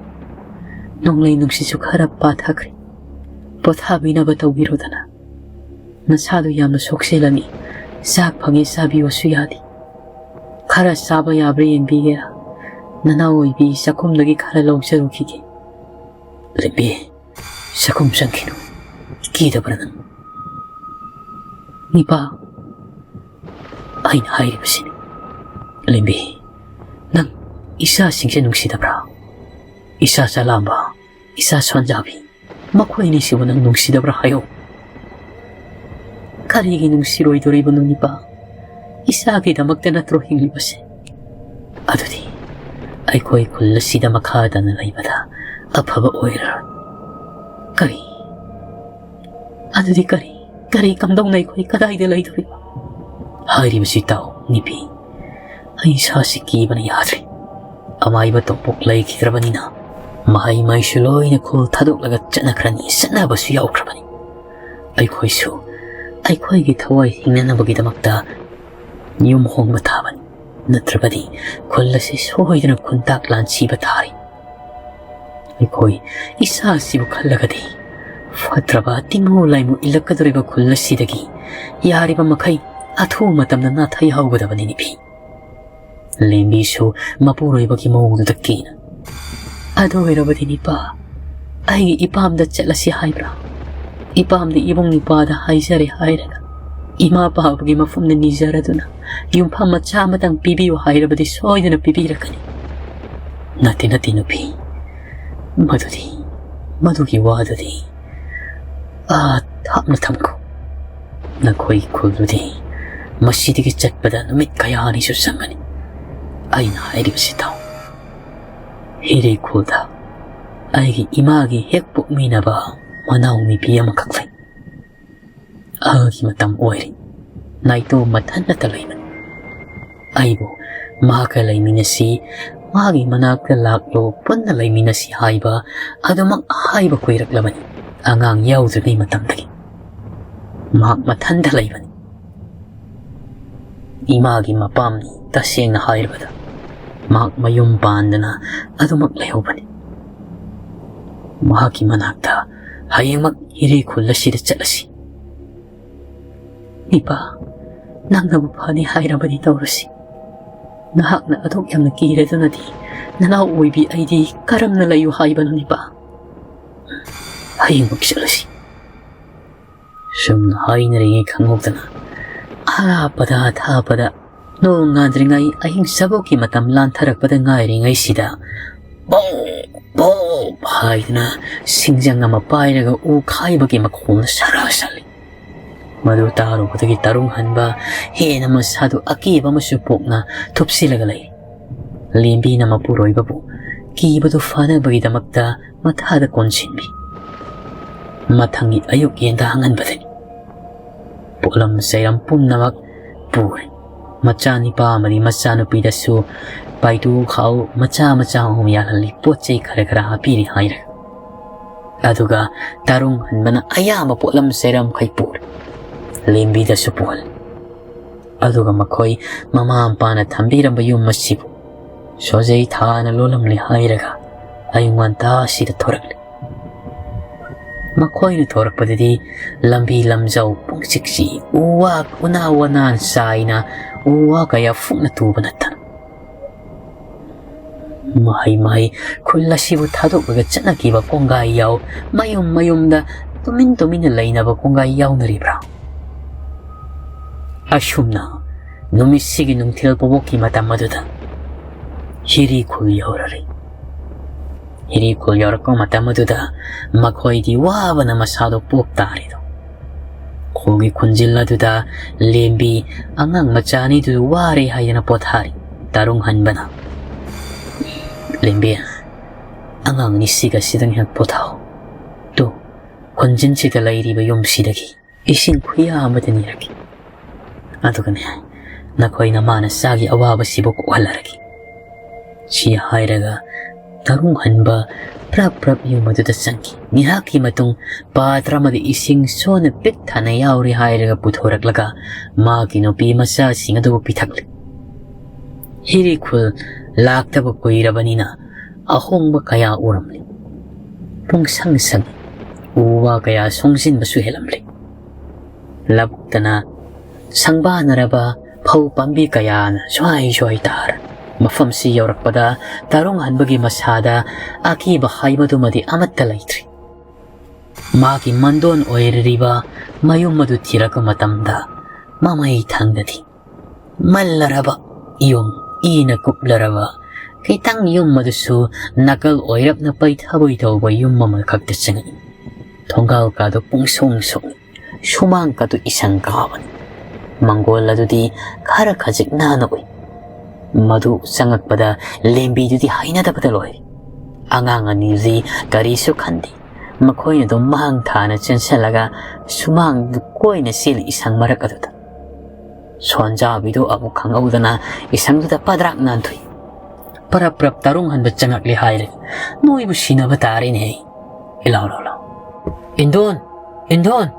ꯅꯣꯡꯂꯩ ꯅꯨꯡꯁꯤꯠꯁꯨ ꯈꯔ ꯄꯥꯊꯈ꯭ꯔꯦ꯫ ꯄꯣꯊꯥꯕꯤꯅꯕ ꯇꯧꯕꯤꯔꯣꯗꯅ꯫ ꯅꯁꯥꯗꯨ ꯌꯥꯝꯅ ꯁꯣꯛꯆꯤꯜꯂꯅꯤ꯫ ꯆꯥꯛ ꯐꯪꯉꯦ ꯆꯥꯕꯤꯌꯣꯁꯨ ꯌꯥꯗꯦ꯫ ꯈꯔ ꯆꯥꯕ ꯌꯥꯕ꯭ꯔꯥ ꯌꯦꯡꯕꯤꯒꯦꯔꯥ? ꯅꯅꯥꯎ ꯑꯣꯏꯕꯤ ꯆꯥꯛꯈꯨꯝꯗꯒꯤ ꯈꯔ ꯂꯧꯖꯔꯨꯈꯤꯒꯦ꯫ ꯂꯦꯝꯕꯤ, ꯆꯥꯛꯈꯨꯝ ꯆꯪꯈꯤꯅꯨ꯫ ꯀꯤꯗꯕ꯭ꯔꯥ ꯅꯪ? ꯅꯤꯄꯥ, ꯑꯩꯅ ꯍꯥꯏꯔꯤꯕꯁꯤꯅꯤ꯫ ꯂꯦꯝꯕꯤ, ꯅꯪ ꯏꯆꯥꯁꯤꯡꯁꯦ ꯅꯨꯡꯁꯤꯗꯕ꯭ꯔꯥ? ꯏꯆꯥ ꯆꯂꯥꯝꯕ, ꯏꯆꯥ ꯁꯣꯟꯖꯥꯕꯤ, ꯃꯈꯣꯏ ꯑꯅꯤꯁꯤꯕꯨ ꯅꯪ ꯅꯨꯡꯁꯤꯗꯕ꯭ꯔꯥ ꯍꯥꯏꯌꯨ? ꯀꯔꯤꯒꯤ ꯅꯨꯡꯁꯤꯔꯣꯏꯗꯣꯔꯤꯕꯅꯣ ꯅꯤꯄꯥ? ꯏꯆꯥꯒꯤꯗꯃꯛꯇ ꯅꯠꯇ꯭ꯔꯣ ꯍꯤꯡꯂꯤꯕꯁꯦ? ꯑꯗꯨꯗꯤ ꯑꯩꯈꯣꯏ ꯈꯨꯜ ꯑꯁꯤꯗ ꯃꯈꯥ ꯇꯥꯅ ꯂꯩꯕꯗ ꯑꯐꯕ ꯑꯣꯏꯔꯔꯣꯏ꯫ ꯀꯔꯤ? ꯑꯗꯨꯗꯤ ꯀꯔꯤ? ꯀꯔꯤ ꯀꯝꯗꯧꯅ ꯑꯩꯈꯣꯏ ꯀꯗꯥꯏꯗ ꯂꯩꯗꯣꯔꯤꯕ? ꯍꯥꯏꯔꯤꯕꯁꯤ ꯇꯥꯎ, ꯅꯤꯄꯤ꯫ ꯑꯩ ꯏꯁꯥꯁꯤ ꯀꯤꯕꯅ ꯌꯥꯗ꯭ꯔꯦ꯫ ꯑꯃꯥꯏꯕ ꯇꯣꯝꯄꯣꯛ ꯂꯩꯈꯤꯗ꯭ꯔꯕꯅꯤꯅ ꯃꯍꯩ ꯃꯍꯩꯁꯨ ꯂꯣꯏꯅ ꯈꯨꯜ ꯊꯥꯗꯣꯛꯂꯒ ꯆꯠꯅꯈ꯭ꯔꯅꯤ, ꯆꯠꯅꯕꯁꯨ ꯌꯥꯎꯈ꯭ꯔꯕꯅꯤ꯫ ꯑꯩꯈꯣꯏꯁꯨ ꯑꯩꯈꯣꯏꯒꯤ ꯊꯋꯥꯏ ꯍꯤꯡꯅꯅꯕꯒꯤꯗꯃꯛꯇ ꯌꯨꯝ ꯍꯣꯡꯕ ꯊꯥꯕꯅꯤ, ꯅꯠꯇ꯭ꯔꯕꯗꯤ ꯈꯨꯜ ꯑꯁꯤ ꯁꯣꯏꯗꯅ ꯈꯨꯟꯇꯥꯛ ꯂꯥꯟꯁꯤꯕ ꯊꯥꯔꯤ꯫ ꯑꯩꯈꯣꯏ ꯏꯁꯥꯁꯤꯕꯨ ꯈꯜꯂꯒꯗꯤ ꯐꯠꯇ꯭ꯔꯕ ꯇꯤꯟꯃꯨ ꯂꯥꯏꯃꯨ ꯏꯜꯂꯛꯀꯗꯧꯔꯤꯕ ꯈꯨꯜ ꯑꯁꯤꯗꯒꯤ ꯌꯥꯔꯤꯕ ꯃꯈꯩ ꯑꯊꯨꯕ ꯃꯇꯝꯗ ꯅꯥꯊꯩꯍꯧꯒꯗꯕꯅꯤ ꯅꯤꯄꯤ꯫ ꯂꯦꯝꯕꯤꯁꯨ ꯃꯄꯨꯔꯣꯏꯕꯒꯤ ꯃꯑꯣꯡꯗꯨꯗ ꯀꯤꯅ, "ꯑꯗꯨ ꯑꯣꯏꯔꯕꯗꯤ ꯅꯤꯄꯥ, ꯑꯩꯒꯤ ꯏꯄꯥꯝꯗ ꯆꯠꯂꯁꯤ ꯍꯥꯏꯕ꯭ꯔꯥ? ꯏꯄꯥꯝꯗ ꯏꯕꯨꯡ ꯏꯄꯥꯗ ꯍꯥꯏꯖꯔꯦ ꯍꯥꯏꯔꯒ ꯏꯃꯥ ꯄꯥꯕꯒꯤ ꯃꯐꯝꯗ ꯅꯤꯖꯔꯗꯨꯅ ꯌꯨꯝꯐꯝ ꯃꯆꯥ ꯑꯃꯇꯪ ꯄꯤꯕꯤꯌꯨ ꯍꯥꯏꯔꯕꯗꯤ ꯁꯣꯏꯗꯅ ꯄꯤꯕꯤꯔꯛꯀꯅꯤ"꯫ "ꯅꯠꯇꯦ, ꯅꯠꯇꯦ ꯅꯨꯄꯤ, ꯃꯗꯨꯗꯤ, ꯃꯗꯨꯒꯤ ꯋꯥꯗꯨꯗꯤ ꯑꯥ ꯊꯥꯞꯅ ꯊꯝꯈꯣ꯫ ꯅꯈꯣꯏ ꯈꯨꯜꯗꯨꯗꯤ ꯃꯁꯤꯗꯒꯤ ꯆꯠꯄꯗ ꯅꯨꯃꯤꯠ ꯀꯌꯥꯅꯤꯁꯨ ꯆꯪꯒꯅꯤ꯫ ꯑꯩꯅ ꯍꯥꯏꯔꯤꯕꯁꯤ ꯇꯥꯎ꯫ ꯍꯤꯔꯦ ꯈꯨꯜꯗ ꯑꯩꯒꯤ ꯏꯃꯥꯒꯤ ꯍꯦꯛ ꯄꯣꯛꯃꯤꯟꯅꯕ ꯃꯅꯥꯎ ꯅꯨꯄꯤ ꯑꯃꯈꯛ ꯂꯩ꯫ ꯑꯍꯜꯒꯤ ꯃꯇꯝ ꯑꯣꯏꯔꯦ꯫ ꯅꯥꯏꯇꯣꯝ ꯃꯊꯟꯇ ꯂꯩꯕꯅꯤ꯫ ꯑꯩꯕꯨ ꯃꯍꯥꯛꯀ ꯂꯩꯃꯤꯟꯅꯁꯤ, ꯃꯥꯒꯤ ꯃꯅꯥꯛꯇ ꯂꯥꯛꯂꯣ, ꯄꯨꯟꯅ ꯂꯩꯃꯤꯟꯅꯁꯤ ꯍꯥꯏꯕ ꯑꯗꯨꯃꯛ ꯍꯥꯏꯕ ꯀꯨꯏꯔꯛꯂꯕꯅꯤ, ꯑꯉꯥꯡ ꯌꯥꯎꯗ꯭ꯔꯤꯉꯩ ꯃꯇꯝꯗꯒꯤ꯫ ꯃꯍꯥꯛ ꯃꯊꯟꯇ ꯂꯩꯕꯅꯤ꯫ ꯏꯃꯥꯒꯤ ꯃꯄꯥꯝꯅꯤ, ꯇꯁꯦꯡꯅ ꯍꯥꯏꯔꯕꯗ꯫ ꯃꯍꯥꯛ ꯃꯌꯨꯝ ꯄꯥꯟꯗꯅ ꯑꯗꯨꯃꯛ ꯂꯩꯍꯧꯕꯅꯤ꯫ ꯃꯍꯥꯛꯀꯤ ꯃꯅꯥꯛꯇ ꯍꯌꯦꯡꯃꯛ ꯏꯔꯦ ꯈꯨꯜ ꯑꯁꯤꯗ ꯆꯠꯂꯁꯤ꯫ ꯅꯤꯄꯥ, ꯅꯪꯅꯕꯨ ꯐꯅꯤ ꯍꯥꯏꯔꯕꯗꯤ ꯇꯧꯔꯁꯤ꯫ ꯅꯍꯥꯛꯅ ꯑꯗꯨꯛ ꯌꯥꯝꯅ ꯀꯤꯔꯗꯨꯅꯗꯤ ꯅꯅꯥꯎ ꯑꯣꯏꯕꯤ ꯑꯩꯗꯤ ꯀꯔꯝꯅ ꯂꯩꯌꯨ ꯍꯥꯏꯕꯅꯣꯅꯦ ꯄꯥ? ꯍꯌꯦꯡꯃꯛ ꯆꯠꯂꯁꯤ꯫ ꯁꯨꯝ ꯍꯥꯏꯅꯔꯤꯉꯩ ꯈꯪꯍꯧꯗꯅ ꯑꯔꯥꯞꯄꯗ ꯑꯊꯥꯞꯄꯗ ꯅꯣꯡ ꯉꯥꯟꯗ꯭ꯔꯤꯉꯩ ꯑꯍꯤꯡ ꯆꯕꯣꯛꯀꯤ ꯃꯇꯝ ꯂꯥꯟꯊꯔꯛꯄꯗ ꯉꯥꯏꯔꯤꯉꯩꯁꯤꯗ ꯕꯣꯞ ꯕꯣꯞ ꯍꯥꯏꯗꯨꯅ ꯁꯤꯡꯖꯪ ꯑꯃ ꯄꯥꯏꯔꯒ ꯎ ꯈꯥꯏꯕꯒꯤ ꯃꯈꯣꯜꯅ ꯁꯔꯥ ꯁꯜꯂꯤ꯫ ꯃꯗꯨ ꯇꯥꯔꯨꯕꯗꯒꯤ ꯇꯔꯨꯡ ꯍꯟꯕ ꯍꯦꯟꯅ ꯃꯁꯥꯗꯨ ꯑꯀꯤꯕ ꯑꯃꯁꯨ ꯄꯣꯛꯅ ꯊꯨꯞꯁꯤꯜꯂꯒ ꯂꯩ꯫ ꯂꯦꯝꯕꯤꯅ ꯃꯄꯨꯔꯣꯏꯕꯕꯨ ꯀꯤꯕꯗꯨ ꯐꯅꯕꯒꯤꯗꯃꯛꯇ ꯃꯊꯥꯗ ꯀꯣꯟꯁꯤꯟꯕꯤ꯫ ꯃꯊꯪꯒꯤ ꯑꯌꯨꯛ ꯌꯦꯟꯗꯥ ꯍꯪꯍꯟꯕꯗꯅꯤ꯫ ꯄꯣꯠꯂꯝ ꯆꯩꯔꯝ ꯄꯨꯝꯅꯃꯛ ꯄꯨꯔꯦ꯫ ꯃꯆꯥꯅꯤꯄꯥ ꯑꯃꯗꯤ ꯃꯆꯥꯅꯨꯄꯤꯗꯁꯨ ꯄꯥꯏꯇꯨ ꯈꯥꯎ ꯃꯆꯥ ꯃꯆꯥ ꯑꯍꯨꯝ ꯌꯥꯜꯍꯜꯂꯤ, ꯄꯣꯠ ꯆꯩ ꯈꯔ ꯈꯔ ꯍꯥꯞꯄꯤꯔꯤ ꯍꯥꯏꯔꯒ꯫ ꯑꯗꯨꯒ ꯇꯔꯨꯡ ꯍꯟꯕꯅ ꯑꯌꯥꯝꯕ ꯄꯣꯠꯂꯝ ꯆꯩꯔꯝꯈꯩ ꯄꯨꯔꯦ꯫ ꯂꯦꯝꯕꯤꯗꯁꯨ ꯄꯨꯍꯜꯂꯤ꯫ ꯑꯗꯨꯒ ꯃꯈꯣꯏ ꯃꯃꯥ ꯃꯄꯥꯅ ꯊꯝꯕꯤꯔꯝꯕ ꯌꯨꯝ ꯑꯁꯤꯕꯨ ꯁꯣꯖꯩ ꯊꯥꯅ ꯂꯣꯜꯂꯝꯂꯦ ꯍꯥꯏꯔꯒ ꯑꯌꯨꯛ ꯉꯟꯇꯥꯁꯤꯗ ꯊꯣꯔꯛꯂꯦ꯫ ꯃꯈꯣꯏꯅ ꯊꯣꯔꯛꯄꯗꯗꯤ ꯂꯝꯕꯤ ꯂꯝꯖꯥꯎ ꯄꯨꯡꯆꯤꯛ ꯆꯤꯛꯏ꯫ ꯎ ꯋꯥ ꯎꯅꯥ ꯋꯥꯅꯥ ꯆꯥꯏꯅ ꯎ ꯋꯥ ꯀꯌꯥ ꯐꯨꯛꯅ ꯇꯨꯕ ꯅꯠꯇꯅ꯫ ꯃꯍꯩ ꯃꯍꯩ ꯈꯨꯜ ꯑꯁꯤꯕꯨ ꯊꯥꯗꯣꯛꯂꯒ ꯆꯠꯅꯈꯤꯕ ꯀꯣꯡꯒꯥꯏ ꯌꯥꯎ, ꯃꯌꯨꯝ ꯃꯌꯨꯝꯗ ꯇꯨꯃꯤꯟ ꯇꯨꯃꯤꯟꯅ ꯂꯩꯅꯕ ꯀꯣꯡꯒꯥꯏ ꯌꯥꯎꯅꯔꯤꯕ꯭ꯔꯥ? ꯑꯁꯨꯝꯅ ꯅꯨꯃꯤꯠꯁꯤꯒꯤ ꯅꯨꯡꯊꯤꯜ ꯄꯣꯕꯣꯛꯀꯤ ꯃꯇꯝ ꯑꯗꯨꯗ ꯍꯤꯔꯤ ꯈꯨꯜ ꯌꯧꯔꯔꯤ꯫ ꯍꯤꯔꯤ ꯈꯨꯜ ꯌꯧꯔꯛꯄ ꯃꯇꯝ ꯑꯗꯨꯗ ꯃꯈꯣꯏꯗꯤ ꯋꯥꯕꯅ ꯃꯁꯥꯗꯣ ꯄꯣꯞ ꯇꯥꯔꯤꯗꯣ꯫ ꯈꯨꯜꯒꯤ ꯈꯨꯟꯖꯤꯜ ꯑꯗꯨꯗ ꯂꯦꯝꯕꯤ ꯑꯉꯥꯡ ꯃꯆꯥ ꯑꯅꯤꯗꯨ ꯋꯥꯔꯦ ꯍꯥꯏꯗꯅ ꯄꯣꯊꯥꯔꯤ꯫ ꯇꯔꯨꯡ ꯍꯟꯕꯅ, "ꯂꯦꯝꯕꯤ, ꯑꯉꯥꯡ ꯑꯅꯤꯁꯤꯒ ꯁꯤꯗꯪ ꯍꯦꯛ ꯄꯣꯊꯥꯎ꯫ ꯇꯨ, ꯈꯨꯟꯖꯤꯟꯁꯤꯗ ꯂꯩꯔꯤꯕ ꯌꯨꯝꯁꯤꯗꯒꯤ ꯏꯁꯤꯡ ꯈꯨꯌꯥ ꯑꯃꯗꯤ ꯅꯤꯔꯛꯈꯤ꯫ ꯑꯗꯨꯒꯅꯦ, ꯅꯈꯣꯏ ꯅꯃꯥ ꯅꯆꯥꯒꯤ ꯑꯋꯥꯕꯁꯤꯕꯨ ꯀꯣꯛꯍꯜꯂꯔꯒꯦ꯫" ꯁꯤ ꯍꯥꯏꯔꯒ ꯇꯔꯨꯡ ꯍꯟꯕ ꯄ꯭ꯔꯞ ꯄ꯭ꯔꯞ ꯌꯨꯝ ꯑꯗꯨꯗ ꯆꯪꯈꯤ꯫ ꯉꯥꯏꯍꯥꯛꯀꯤ ꯃꯇꯨꯡ ꯄꯥꯇ꯭ꯔ ꯑꯃꯗ ꯏꯁꯤꯡ ꯁꯣꯟꯅ ꯄꯤꯛ ꯊꯟꯅ ꯌꯥꯎꯔꯤ ꯍꯥꯏꯔꯒ ꯄꯨꯊꯣꯔꯛꯂꯒ ꯃꯥꯒꯤ ꯅꯨꯄꯤ ꯃꯆꯥꯁꯤꯡ ꯑꯗꯨꯕꯨ ꯄꯤꯊꯛꯂꯤ꯫ ꯍꯤꯔꯤ ꯈꯨꯜ ꯂꯥꯛꯇꯕ ꯀꯨꯏꯔꯕꯅꯤꯅ ꯑꯍꯣꯡꯕ ꯀꯌꯥ ꯎꯔꯝꯂꯤ꯫ ꯄꯨꯡꯁꯪ ꯁꯪꯏ꯫ ꯎ ꯋꯥ ꯀꯌꯥ ꯁꯣꯡꯖꯤꯟꯕꯁꯨ ꯍꯦꯜꯂꯝꯂꯤ꯫ ꯂꯧꯕꯨꯛꯇꯅ ꯁꯪꯕꯥꯅꯔꯕ ꯐꯧ ꯄꯥꯝꯕꯤ ꯀꯌꯥꯅ ꯁ꯭ꯋꯥꯏ ꯁ꯭ꯋꯥꯏ ꯇꯥꯔ ꯃꯐꯝꯁꯤ ꯌꯧꯔꯛꯄꯗ ꯇꯔꯨꯡ ꯍꯟꯕꯒꯤ ꯃꯁꯥꯗ ꯑꯀꯤꯕ ꯍꯥꯏꯕꯗꯨꯃꯗꯤ ꯑꯃꯠꯇ ꯂꯩꯇ꯭ꯔꯤ꯫ ꯃꯥꯒꯤ ꯃꯟꯗꯣꯟ ꯑꯣꯏꯔꯤꯕ ꯃꯌꯨꯝ ꯑꯗꯨ ꯊꯤꯔꯛꯄ ꯃꯇꯝꯗ ꯃꯃꯩ ꯊꯪꯗꯗꯤ ꯃꯜꯂꯔꯕ ꯌꯨꯝ, ꯏꯅ ꯀꯨꯞꯂꯔꯕ ꯈꯤꯇꯪ ꯌꯨꯝ ꯑꯗꯨꯁꯨ ꯅꯥꯀꯜ ꯑꯣꯏꯔꯞꯅ ꯄꯩꯊꯕꯣꯏ ꯇꯧꯕ ꯌꯨꯝ ꯑꯃꯈꯛꯇ ꯆꯪꯉꯛꯏ꯫ ꯊꯣꯡꯒꯥꯜ ꯀꯥꯗꯨ ꯄꯨꯡꯁꯨꯡ ꯁꯨꯡꯏ, ꯁꯨꯃꯥꯡ ꯀꯥꯗꯨ ꯏꯁꯪ ꯀꯥꯕꯅꯤ꯫ ꯃꯪꯒꯣꯜ ꯑꯗꯨꯗꯤ ꯈꯔ ꯈꯖꯤꯛ ꯅꯥꯟꯅ ꯎꯏ꯫ ꯃꯗꯨ ꯆꯪꯉꯛꯄꯗ ꯂꯦꯝꯕꯤꯗꯨꯗꯤ ꯍꯩꯅꯗꯕꯗ ꯂꯣꯏꯔꯦ꯫ ꯑꯉꯥꯡ ꯑꯅꯤꯗꯨꯗꯤ ꯀꯔꯤꯁꯨ ꯈꯟꯗꯦ꯫ ꯃꯈꯣꯏꯅ ꯑꯗꯨꯝ ꯃꯥꯡ ꯊꯥꯅ ꯆꯦꯟꯁꯤꯜꯂꯒ ꯁꯨꯃꯥꯡꯗꯨ ꯀꯣꯏꯅ ꯆꯦꯜꯂꯤ ꯏꯁꯪ ꯃꯔꯛ ꯑꯗꯨꯗ꯫ ꯁꯣꯟꯖꯥꯕꯤꯗꯨ ꯑꯃꯨꯛ ꯈꯪꯍꯧꯗꯅ ꯏꯁꯪꯗꯨꯗ ꯄꯗ꯭ꯔꯥꯛ ꯅꯥꯟꯊꯨꯏ꯫ ꯄꯔꯞ ꯄꯔꯞ ꯇꯔꯨꯡ ꯍꯟꯕ ꯆꯪꯉꯛꯂꯦ ꯍꯥꯏꯔꯦ꯫ ꯅꯣꯏꯕꯨ ꯁꯤꯅꯕ ꯇꯥꯔꯦꯅꯦ꯫ ꯏꯂꯥꯎ ꯂꯥꯎ ꯂꯥꯎ꯫ "ꯏꯟꯗꯣꯟ! ꯏꯟꯗꯣꯟ!"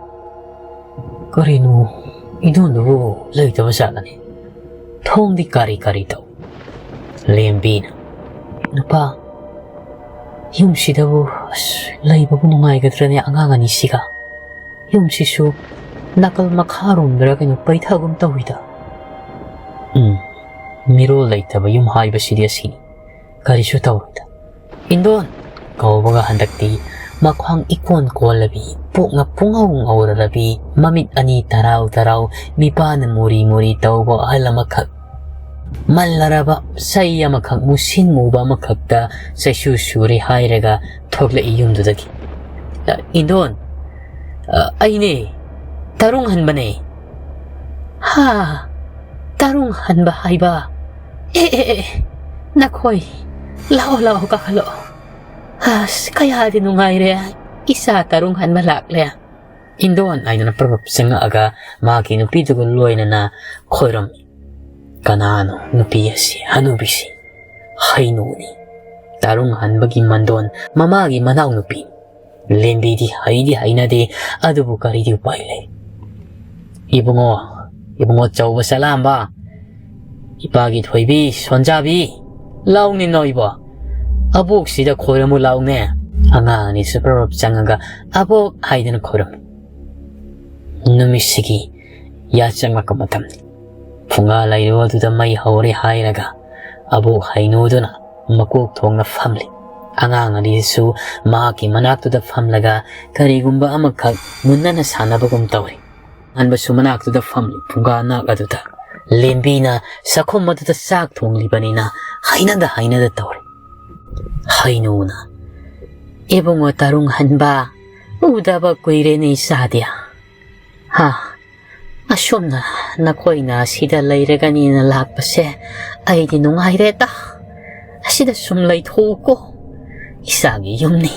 ꯀꯔꯤꯅꯣ? ꯏꯟꯗꯣꯟꯗꯨꯕꯨ ꯂꯩꯇꯕ ꯖꯥꯠꯂꯅꯦ? ꯊꯣꯡꯗꯤ ꯀꯥꯔꯤ ꯀꯥꯔꯤ ꯇꯧ꯫ ꯂꯦꯝꯕꯤꯅ, "ꯅꯨꯄꯥ, ꯌꯨꯝꯁꯤꯗꯕꯨ ꯑꯁ ꯂꯩꯕꯕꯨ ꯅꯨꯡꯉꯥꯏꯒꯗ꯭ꯔꯅꯦ ꯑꯉꯥꯡ ꯑꯅꯤꯁꯤꯒ? ꯌꯨꯝꯁꯤꯁꯨ ꯅꯥꯀꯜ ꯃꯈꯥꯔꯣꯝꯗꯔ ꯀꯩꯅꯣ ꯄꯩꯊꯒꯨꯝ ꯇꯧꯏꯗ꯫" ꯎꯝ, ꯃꯤꯔꯣꯜ ꯂꯩꯇꯕ ꯌꯨꯝ ꯍꯥꯏꯕꯁꯤꯗꯤ ꯑꯁꯤꯅꯤ꯫ ꯀꯔꯤꯁꯨ ꯇꯧꯔꯣꯏꯗ꯫ "ꯏꯟꯗꯣꯟ!" ꯀꯧꯕꯒ ꯍꯟꯗꯛꯇꯤ ꯃꯈ꯭ꯋꯥꯡ ꯏꯀꯣꯟ ꯀꯣꯜꯂꯕꯤ, ꯄꯣꯛꯅ ꯄꯨꯡꯉꯧ ꯉꯧꯔꯔꯕꯤ, ꯃꯃꯤꯠ ꯑꯅꯤ ꯇꯔꯥꯎ ꯇꯔꯥꯎ, ꯃꯤꯄꯥꯅ ꯃꯨꯔꯤ ꯃꯨꯔꯤ ꯇꯧꯕ ꯑꯍꯜ ꯑꯃꯈꯛ, ꯃꯜꯂꯔꯕ ꯆꯩ ꯑꯃꯈꯛ, ꯃꯨꯁꯤꯟ ꯃꯨꯕ ꯑꯃꯈꯛꯇ ꯆꯩꯁꯨ ꯁꯨꯔꯦ ꯍꯥꯏꯔꯒ ꯊꯣꯛꯂꯛꯏ ꯌꯨꯝꯗꯨꯗꯒꯤ꯫ "ꯑ, ꯏꯟꯗꯣꯟ, ꯑ, ꯑꯩꯅꯦ, ꯇꯔꯨꯡ ꯍꯟꯕꯅꯦ꯫" "ꯍꯥ? ꯇꯔꯨꯡ ꯍꯟꯕ ꯍꯥꯏꯕ? ꯑꯦ, ꯑꯦ, ꯑꯦ, ꯅꯈꯣꯏ, ꯂꯥꯛꯑꯣ, ꯂꯥꯛꯑꯣ, ꯀꯥꯈꯠꯂꯛꯑꯣ꯫ ꯑꯁ, ꯀꯌꯥꯗꯤ ꯅꯨꯡꯉꯥꯏꯔꯦ, ꯏꯆꯥ ꯇꯔꯨꯡ ꯍꯟꯕ ꯂꯥꯛꯂꯦ꯫" ꯏꯟꯗꯣꯟ ꯍꯥꯏꯗꯨꯅ ꯄ꯭ꯔꯞ ꯄ꯭ꯔꯞ ꯆꯪꯉꯛꯑꯒ ꯃꯥꯒꯤ ꯅꯨꯄꯤꯗꯨꯒ ꯂꯣꯏꯅꯅ ꯈꯣꯏꯔꯝꯃꯤ꯫ ꯀꯅꯥꯅꯣ ꯅꯨꯄꯤ ꯑꯁꯤ? ꯍꯅꯨꯕꯤꯁꯤ ꯍꯩꯅꯨꯅꯤ꯫ ꯇꯔꯨꯡ ꯍꯟꯕꯒꯤ ꯃꯟꯗꯣꯟ ꯃꯃꯥꯒꯤ ꯃꯅꯥꯎꯅꯨꯄꯤ꯫ ꯂꯦꯝꯕꯤꯗꯤ ꯍꯩꯗꯤ ꯍꯩꯅꯗꯦ, ꯑꯗꯨꯕꯨ ꯀꯔꯤꯗꯤ ꯎꯄꯥꯏ ꯂꯩ? "ꯏꯕꯨꯡꯉꯣ, ꯏꯕꯨꯡꯉꯣ ꯆꯧꯕ ꯆꯂꯥꯝꯕ, ꯏꯄꯥꯒꯤ ꯊꯣꯏꯕꯤ, ꯁꯣꯟꯖꯥꯕꯤ, ꯂꯥꯎꯅꯦ ꯅꯣꯏꯕꯣ꯫ ꯑꯕꯣꯛꯁꯤꯗ ꯈꯣꯏꯔꯝꯃꯨ ꯂꯥꯎꯅꯦ꯫" ꯑꯉꯥꯡ ꯑꯅꯤꯁꯨ ꯄ꯭ꯔꯞ ꯄ꯭ꯔꯞ ꯆꯪꯉꯒ "ꯑꯕꯣꯛ" ꯍꯥꯏꯗꯅ ꯈꯣꯏꯔꯝꯃꯤ꯫ ꯅꯨꯃꯤꯠꯁꯤꯒꯤ ꯌꯥꯆꯪꯉꯛꯄ ꯃꯇꯝꯅꯤ꯫ ꯐꯨꯡꯒꯥ ꯂꯩꯔꯨ ꯑꯗꯨꯗ ꯃꯩ ꯍꯧꯔꯦ ꯍꯥꯏꯔꯒ ꯑꯕꯣꯛ ꯍꯩꯅꯨꯗꯨꯅ ꯃꯀꯣꯛ ꯊꯣꯡꯅ ꯐꯝꯂꯤ꯫ ꯑꯉꯥꯡ ꯑꯅꯤꯁꯨ ꯃꯍꯥꯛꯀꯤ ꯃꯅꯥꯛꯇꯨꯗ ꯐꯝꯂꯒ ꯀꯔꯤꯒꯨꯝꯕ ꯑꯃꯈꯛ ꯃꯨꯟꯅꯅ ꯁꯥꯟꯅꯕꯒꯨꯝ ꯇꯧꯔꯤ꯫ ꯑꯍꯥꯟꯕꯁꯨ ꯃꯅꯥꯛꯇꯨꯗ ꯐꯝꯂꯤ꯫ ꯐꯨꯡꯒꯥ ꯅꯥꯛ ꯑꯗꯨꯗ ꯂꯦꯝꯕꯤꯅ ꯆꯥꯛꯈꯨꯝ ꯑꯗꯨꯗ ꯆꯥꯛ ꯊꯣꯡꯂꯤꯕꯅꯤꯅ ꯍꯩꯅꯗ ꯍꯩꯅꯗ ꯇꯧꯔꯤ꯫ ꯍꯩꯅꯨꯅ, "ꯏꯕꯨꯡꯉꯣ ꯇꯔꯨꯡ ꯍꯟꯕ, ꯎꯗꯕ ꯀꯨꯏꯔꯦꯅꯦ ꯏꯆꯥꯗꯤ꯫ ꯍꯥ, ꯑꯁꯨꯝꯅ ꯅꯈꯣꯏꯅ ꯁꯤꯗ ꯂꯩꯔꯒꯅꯤꯅ ꯂꯥꯛꯄꯁꯦ ꯑꯩꯗꯤ ꯅꯨꯡꯉꯥꯏꯔꯦꯗ꯫ ꯑꯁꯤꯗ ꯁꯨꯝ ꯂꯩꯊꯣꯛꯎꯀꯣ꯫ ꯏꯆꯥꯒꯤ ꯌꯨꯝꯅꯤ꯫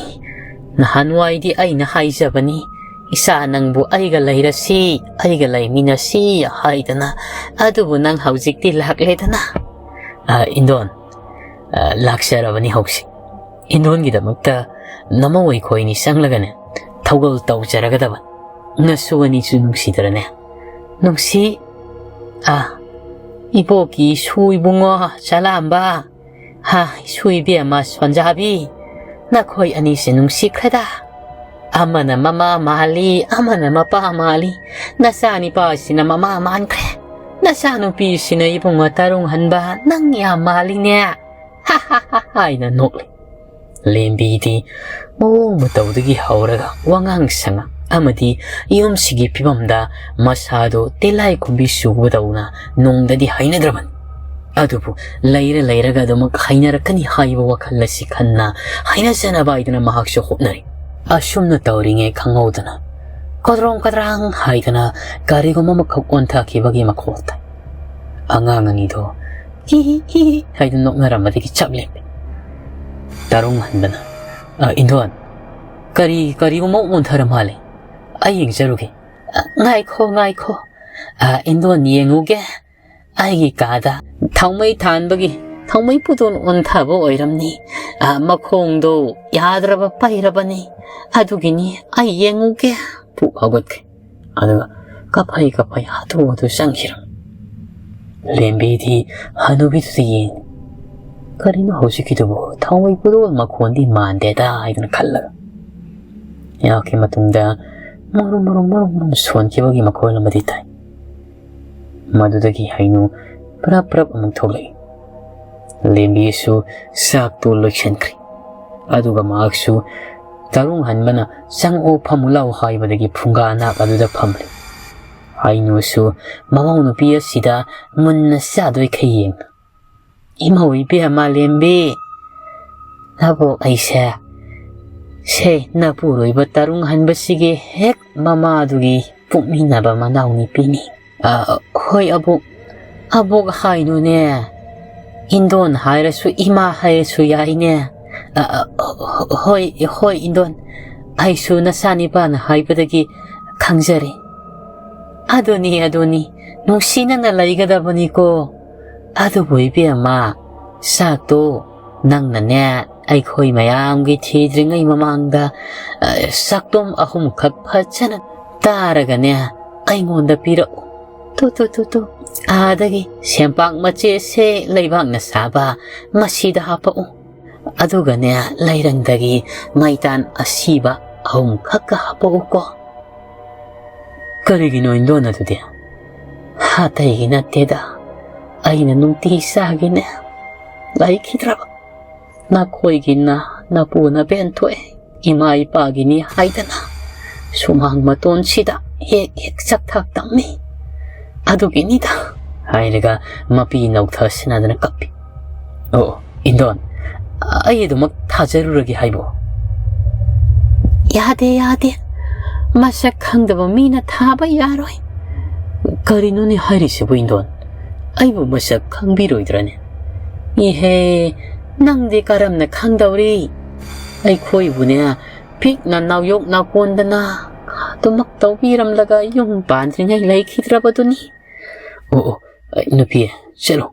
ꯅꯍꯥꯟꯋꯥꯏꯗꯤ ꯑꯩꯅ ꯍꯥꯏꯖꯕꯅꯤ, ꯏꯆꯥ ꯅꯪꯕꯨ ꯑꯩꯒ ꯂꯩꯔꯁꯤ, ꯑꯩꯒ ꯂꯩꯃꯤꯟꯅꯁꯤ ꯍꯥꯏꯗꯅ꯫ ꯑꯗꯨꯕꯨ ꯅꯪ ꯍꯧꯖꯤꯛꯇꯤ ꯂꯥꯛꯂꯦꯗꯅ꯫ ꯑ, ꯏꯟꯗꯣꯟ, ꯑ, ꯂꯥꯛꯆꯔꯕꯅꯤ ꯍꯧꯖꯤꯛ꯫ ꯏꯟꯗꯣꯟꯒꯤꯗꯃꯛꯇ ꯅꯃꯧ ꯑꯩꯈꯣꯏꯅꯤ ꯆꯪꯂꯒꯅꯦ ꯊꯧꯒꯜ ꯇꯧꯖꯔꯒꯗꯕ꯫ ꯅꯁꯨ ꯑꯅꯤꯁꯨ ꯅꯨꯡꯁꯤꯗ꯭ꯔꯅꯦ?" "ꯅꯨꯡꯁꯤ꯫ ꯑ, ꯏꯕꯣꯛꯀꯤ ꯏꯁꯨ ꯏꯕꯨꯡꯉꯣ ꯆꯂꯥꯝꯕ, ꯍꯥ, ꯏꯁꯨ ꯏꯕꯦꯝꯃ ꯁꯣꯟꯖꯥꯕꯤ, ꯅꯈꯣꯏ ꯑꯅꯤꯁꯦ ꯅꯨꯡꯁꯤꯈ꯭ꯔꯦꯗ꯫ ꯑꯃꯅ ꯃꯃꯥ ꯃꯥꯜꯂꯤ, ꯑꯃꯅ ꯃꯄꯥ ꯃꯥꯜꯂꯤ꯫ ꯅꯆꯥꯅꯤꯄꯥꯁꯤꯅ ꯃꯃꯥ ꯃꯥꯟꯈ꯭ꯔꯦ꯫ ꯅꯆꯥꯅꯨꯄꯤꯁꯤꯅ ꯏꯕꯨꯡꯉꯣ ꯇꯔꯨꯡ ꯍꯟꯕ ꯅꯪ ꯌꯥꯝ ꯃꯥꯜꯂꯤꯅꯦ꯫ ꯍꯥ ꯍꯥ ꯍꯥ ꯍꯥ" ꯍꯥꯏꯅ ꯅꯣꯛꯂꯤ꯫ ꯂꯦꯝꯕꯤꯗꯤ ꯃꯑꯣꯡ ꯃꯇꯧꯗꯒꯤ ꯍꯧꯔꯒ ꯋꯥꯉꯥꯡ ꯁꯉꯥꯡ ꯑꯃꯗꯤ ꯌꯨꯝꯁꯤꯒꯤ ꯐꯤꯕꯝꯗ ꯃꯁꯥꯗꯨ ꯇꯤꯜꯂꯥꯏꯈꯨꯝꯕꯤ ꯆꯨꯕꯗꯧꯅ ꯅꯨꯡꯗꯗꯤ ꯍꯩꯅꯗ꯭ꯔꯕꯅꯤ꯫ ꯑꯗꯨꯕꯨ ꯂꯩꯔ ꯂꯩꯔꯒ ꯑꯗꯨꯃꯛ ꯍꯩꯅꯔꯛꯀꯅꯤ ꯍꯥꯏꯕ ꯋꯥꯈꯜ ꯑꯁꯤ ꯈꯟꯅ ꯍꯩꯅꯖꯅꯕ ꯍꯥꯏꯗꯨꯅ ꯃꯍꯥꯛꯁꯨ ꯍꯣꯠꯅꯔꯤ꯫ ꯑꯁꯨꯝꯅ ꯇꯧꯔꯤꯉꯩ ꯈꯪꯍꯧꯗꯅ ꯀꯗ꯭ꯔꯣꯡ ꯀꯗ꯭ꯔꯥꯡ ꯍꯥꯏꯗꯅ ꯀꯔꯤꯒꯨꯝꯕ ꯑꯃꯈꯛ ꯑꯣꯟꯊꯈꯤꯕꯒꯤ ꯃꯈꯣꯜ ꯇꯥꯏ꯫ ꯑꯉꯥꯡ ꯑꯅꯤꯗꯣ ꯍꯤ ꯍꯤ ꯍꯤ ꯍꯤ ꯍꯥꯏꯗꯨꯅ ꯅꯣꯛꯅꯔꯝꯕꯗꯒꯤ ꯆꯞ ꯂꯦꯞꯄꯤ꯫ ꯇꯔꯨꯡ ꯍꯟꯕꯅ, "ꯑ, ꯏꯟꯗꯣꯟ, ꯀꯔꯤ, ꯀꯔꯤꯒꯨꯝꯕ ꯑꯣꯟꯊꯔ ꯃꯥꯜꯂꯦ꯫ ꯑꯩ ꯌꯦꯡꯖꯔꯨꯒꯦ꯫" "ꯑ, ꯉꯥꯏꯈꯣ, ꯉꯥꯏꯈꯣ꯫ ꯑ, ꯏꯟꯗꯣꯟ ꯌꯦꯡꯉꯨꯒꯦ꯫ ꯑꯩꯒꯤ ꯀꯥꯗ ꯊꯥꯎꯃꯩ ꯊꯥꯟꯕꯒꯤ ꯊꯥꯎꯃꯩ ꯄꯨꯗꯣꯟ ꯑꯣꯟꯊꯕ ꯑꯣꯏꯔꯝꯅꯤ꯫ ꯑ, ꯃꯈꯣꯡꯗꯣ ꯌꯥꯗ꯭ꯔꯕ ꯄꯩꯔꯕꯅꯤ꯫ ꯑꯗꯨꯒꯤꯅꯤ, ꯑꯩ ꯌꯦꯡꯉꯨꯒꯦ꯫" ꯄꯨꯛ ꯍꯧꯒꯠꯈꯤ꯫ ꯑꯗꯨꯒ ꯀꯞꯐꯩ ꯀꯞꯐꯩ ꯍꯥꯊꯨ ꯍꯥꯊꯨ ꯆꯪꯈꯤꯔꯝꯃꯤ꯫ ꯂꯦꯝꯕꯤꯗꯤ ꯍꯅꯨꯕꯤꯗꯨꯗ ꯌꯦꯡꯉꯤ꯫ "ꯀꯔꯤꯅꯣ ꯍꯧꯖꯤꯛꯀꯤꯗꯨꯕꯨ? ꯊꯥꯎꯃꯩ ꯄꯨꯗꯣꯜ ꯃꯈꯣꯟꯗꯤ ꯃꯥꯟꯗꯦꯗ" ꯍꯥꯏꯗꯨꯅ ꯈꯜꯂꯒ꯫ ꯉꯥꯏꯍꯥꯛꯀꯤ ꯃꯇꯨꯡꯗ ꯃꯔꯨꯝ ꯃꯔꯨꯝ ꯃꯔꯨꯝ ꯃꯔꯨꯝ ꯁꯣꯟꯈꯤꯕꯒꯤ ꯃꯈꯣꯜ ꯑꯃꯗꯤ ꯇꯥꯏ꯫ ꯃꯗꯨꯗꯒꯤ ꯍꯩꯅꯨ ꯄ꯭ꯔꯞ ꯄ꯭ꯔꯞ ꯑꯃꯨꯛ ꯊꯣꯛꯂꯛꯏ꯫ ꯂꯦꯝꯕꯤꯁꯨ ꯆꯥꯛꯇꯨ ꯂꯣꯏꯁꯤꯟꯈ꯭ꯔꯦ꯫ ꯑꯗꯨꯒ ꯃꯍꯥꯛꯁꯨ ꯇꯔꯨꯡ ꯍꯟꯕꯅ "ꯆꯪꯉꯛꯑꯣ, ꯐꯝꯃꯨ ꯂꯥꯛꯑꯣ" ꯍꯥꯏꯕꯗꯒꯤ ꯐꯨꯡꯒꯥ ꯅꯥꯛ ꯑꯗꯨꯗ ꯐꯝꯂꯦ꯫ ꯍꯩꯅꯨꯁꯨ ꯃꯃꯧ ꯅꯨꯄꯤ ꯑꯁꯤꯗ ꯃꯨꯟꯅ ꯆꯥꯗꯣꯏꯈꯩ ꯌꯦꯡꯅ, "ꯏꯃꯧ ꯏꯕꯦꯝꯃ ꯂꯦꯝꯕꯤ, ꯅꯕꯣꯛ ꯑꯩꯁꯦ ꯁꯦ ꯅꯄꯨꯔꯣꯏꯕ ꯇꯔꯨꯡ ꯍꯟꯕꯁꯤꯒꯤ ꯍꯦꯛ ꯃꯃꯥꯗꯨꯒꯤ ꯄꯣꯛꯃꯤꯟꯅꯕ ꯃꯅꯥꯎ ꯅꯨꯄꯤꯅꯤ"꯫ "ꯑ, ꯍꯣꯏ ꯑꯕꯣꯛ, ꯑꯕꯣꯛ ꯍꯥꯏꯅꯨꯅꯦ, ꯏꯟꯗꯣꯟ ꯍꯥꯏꯔꯁꯨ ꯏꯃꯥ ꯍꯥꯏꯔꯁꯨ ꯌꯥꯏꯅꯦ꯫ ꯑ, ꯑ, ꯍꯣꯏ, ꯍꯣꯏ ꯏꯟꯗꯣꯟ, ꯑꯩꯁꯨ ꯅꯆꯥꯅꯤꯄꯥꯅ ꯍꯥꯏꯕꯗꯒꯤ ꯈꯪꯖꯔꯦ"꯫ "ꯑꯗꯨꯅꯤ, ꯑꯗꯨꯅꯤ, ꯅꯨꯡꯁꯤꯅꯅ ꯂꯩꯒꯗꯕꯅꯤꯀꯣ꯫ ꯑꯗꯨꯕꯨ ꯏꯕꯦꯝꯃ, ꯆꯥꯛꯇꯣ ꯅꯪꯅꯅꯦ ꯑꯩꯈꯣꯏ ꯃꯌꯥꯝꯒꯤ ꯊꯤꯗ꯭ꯔꯤꯉꯩ ꯃꯃꯥꯡꯗ, ꯑ, ꯆꯥꯛꯇꯨꯝ ꯑꯍꯨꯝꯈꯛ ꯐꯖꯅ ꯇꯥꯔꯒꯅꯦ ꯑꯩꯉꯣꯟꯗ ꯄꯤꯔꯛꯎ꯫ Two, two, two, two. ꯑꯥꯗꯒꯤ ꯁꯦꯝꯄꯥꯛ ꯃꯆꯦꯠꯁꯦ ꯂꯩꯕꯥꯛꯅ ꯁꯥꯕ ꯃꯁꯤꯗ ꯍꯥꯞꯄꯛꯎ꯫ ꯑꯗꯨꯒꯅꯦ ꯂꯩꯔꯪꯗꯒꯤ ꯃꯩꯇꯥꯟ ꯑꯁꯤꯕ ꯑꯍꯨꯝꯈꯛꯀ ꯍꯥꯞꯄꯛꯎꯀꯣ"꯫ "ꯀꯔꯤꯒꯤꯅꯣ ꯏꯟꯗꯣꯟ ꯑꯗꯨꯗꯤ?" "ꯑꯇꯩꯒꯤ ꯅꯠꯇꯦꯗ, ꯑꯩꯅ ꯅꯨꯡꯇꯤ ꯆꯥꯒꯤꯅꯦ ꯂꯩꯈꯤꯗ꯭ꯔꯕ ꯅꯈꯣꯏꯒꯤꯅ ꯅꯄꯨ ꯅꯄꯦꯟ ꯊꯣꯛꯑꯦ, ꯏꯃꯥ ꯏꯄꯥꯒꯤꯅꯤ ꯍꯥꯏꯗꯅ ꯁꯨꯃꯥꯡ ꯃꯇꯣꯟꯁꯤꯗ ꯍꯦꯛ ꯍꯦꯛ ꯆꯥꯛꯊꯥꯛ ꯇꯝꯃꯤ꯫ ꯑꯗꯨꯒꯤꯅꯤꯗ" ꯍꯥꯏꯔꯒ ꯃꯄꯤ ꯅꯧꯊꯁꯤꯟꯅꯗꯅ ꯀꯞꯄꯤ꯫ "ꯑꯣ, ꯏꯟꯗꯣꯟ, ꯑꯩ ꯑꯗꯨꯃꯛ ꯊꯥꯖꯔꯨꯔꯒꯦ ꯍꯥꯏꯕꯣ?" "ꯌꯥꯗꯦ, ꯌꯥꯗꯦ꯫ ꯃꯁꯛ ꯈꯪꯗꯕ ꯃꯤꯅ ꯊꯥꯕ ꯌꯥꯔꯣꯏ"꯫ "ꯀꯔꯤꯅꯣꯅꯦ ꯍꯥꯏꯔꯤꯁꯤꯕꯨ ꯏꯟꯗꯣꯟ? ꯑꯩꯕꯨ ꯃꯁꯛ ꯈꯪꯕꯤꯔꯣꯏꯗ꯭ꯔꯅꯦ?" "ꯏꯍꯦ, ꯅꯪꯗꯤ ꯀꯔꯝꯅ ꯈꯪꯗꯧꯔꯤ? ꯑꯩꯈꯣꯏꯕꯨꯅꯦ ꯄꯤꯛꯅ ꯅꯥꯎꯌꯣꯛ ꯅꯥꯀꯣꯟꯗꯅ ꯑꯗꯨꯃꯛ ꯇꯧꯕꯤꯔꯝꯂꯒ ꯌꯨꯝ ꯄꯥꯟꯗ꯭ꯔꯤꯉꯩ ꯂꯩꯈꯤꯗ꯭ꯔꯕꯗꯨꯅꯤ"꯫ "ꯑꯣ, ꯑꯣ, ꯅꯨꯄꯤ, ꯆꯠꯂꯣ,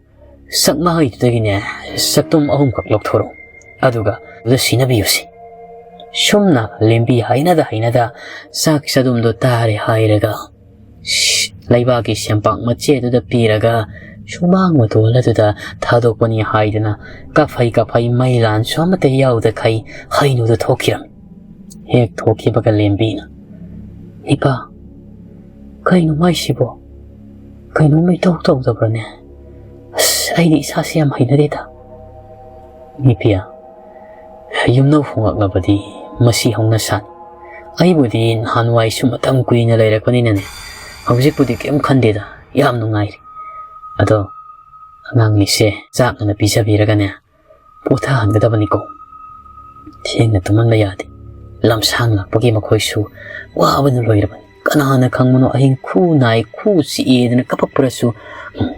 ꯆꯥꯛꯃꯥꯡꯗꯨꯗꯒꯤꯅꯦ ꯆꯥꯛꯇꯨꯝ ꯑꯍꯨꯝꯈꯛ ꯂꯧꯊꯣꯔꯛꯎ, ꯑꯗꯨꯒ ꯑꯗꯨꯗ ꯁꯤꯟꯅꯕꯤꯌꯨꯁꯤ"꯫ ꯁꯨꯝꯅ ꯂꯦꯝꯕꯤ ꯍꯩꯅꯗ ꯍꯩꯅꯗ ꯆꯥꯛ ꯆꯗꯨꯝꯗꯣ ꯇꯥꯔꯦ ꯍꯥꯏꯔꯒ, ꯁꯤ, ꯂꯩꯕꯥꯛꯀꯤ ꯁꯦꯝꯄꯥꯛ ꯃꯆꯦꯗꯨꯗ ꯄꯤꯔꯒ ꯁꯨꯃꯥꯡ ꯃꯇꯣꯜ ꯑꯗꯨꯗ ꯊꯥꯗꯣꯛꯄꯅꯤ ꯍꯥꯏꯗꯅ ꯀꯥꯐꯩ ꯀꯥꯐꯩ ꯃꯩ ꯂꯥꯟꯁꯨ ꯑꯃꯠꯇ ꯌꯥꯎꯗꯈꯩ ꯍꯩꯅꯨꯗ ꯊꯣꯛꯈꯤꯔꯝꯃꯤ꯫ ꯍꯦꯛ ꯊꯣꯛꯈꯤꯕꯒ ꯂꯦꯝꯕꯤꯅ, "ꯏꯄꯥ, ꯀꯩꯅꯣ ꯃꯥꯏꯁꯤꯕꯣ? ꯀꯩꯅꯣꯝ ꯏꯇꯧ ꯇꯧꯗꯕ꯭ꯔꯅꯦ? ꯑꯁ, ꯑꯩꯗꯤ ꯏꯁꯥꯁꯦ ꯌꯥꯝ ꯍꯩꯅꯗꯦꯗ꯫ ꯅꯤꯄꯤꯌꯥ, ꯌꯨꯝꯅꯧ ꯍꯣꯡꯂꯛꯂꯕꯗꯤ ꯃꯁꯤ ꯍꯧꯅ ꯁꯥꯅꯤ꯫ ꯑꯩꯕꯨꯗꯤ ꯅꯍꯥꯟꯋꯥꯏꯁꯨ ꯃꯇꯝ ꯀꯨꯏꯅ ꯂꯩꯔꯛꯄꯅꯤꯅꯅꯦ, ꯍꯧꯖꯤꯛꯄꯨꯗꯤ ꯀꯩꯝ ꯈꯟꯗꯦꯗ, ꯌꯥꯝ ꯅꯨꯡꯉꯥꯏꯔꯤ꯫ ꯑꯗꯣ ꯑꯉꯥꯡꯅꯤꯁꯦ ꯆꯥꯛ ꯉꯟꯅ ꯄꯤꯖꯕꯤꯔꯒꯅꯦ, ꯄꯣꯊꯥꯍꯟꯒꯗꯕꯅꯤꯀꯣ꯫ ꯊꯦꯡꯅ ꯇꯨꯝꯍꯟꯕ ꯌꯥꯗꯦ꯫ ꯂꯝꯁꯥꯡ ꯂꯥꯛꯄꯒꯤ ꯃꯈꯣꯏꯁꯨ ꯋꯥꯕꯅ ꯂꯣꯏꯔꯕꯅꯤ꯫ ꯀꯅꯥꯅ ꯈꯪꯕꯅꯣ, ꯑꯍꯤꯡ ꯈꯨ ꯅꯥꯏ, ꯈꯨ ꯆꯤꯛꯑꯦꯗꯅ ꯀꯞꯄꯛꯄ꯭ꯔꯁꯨ,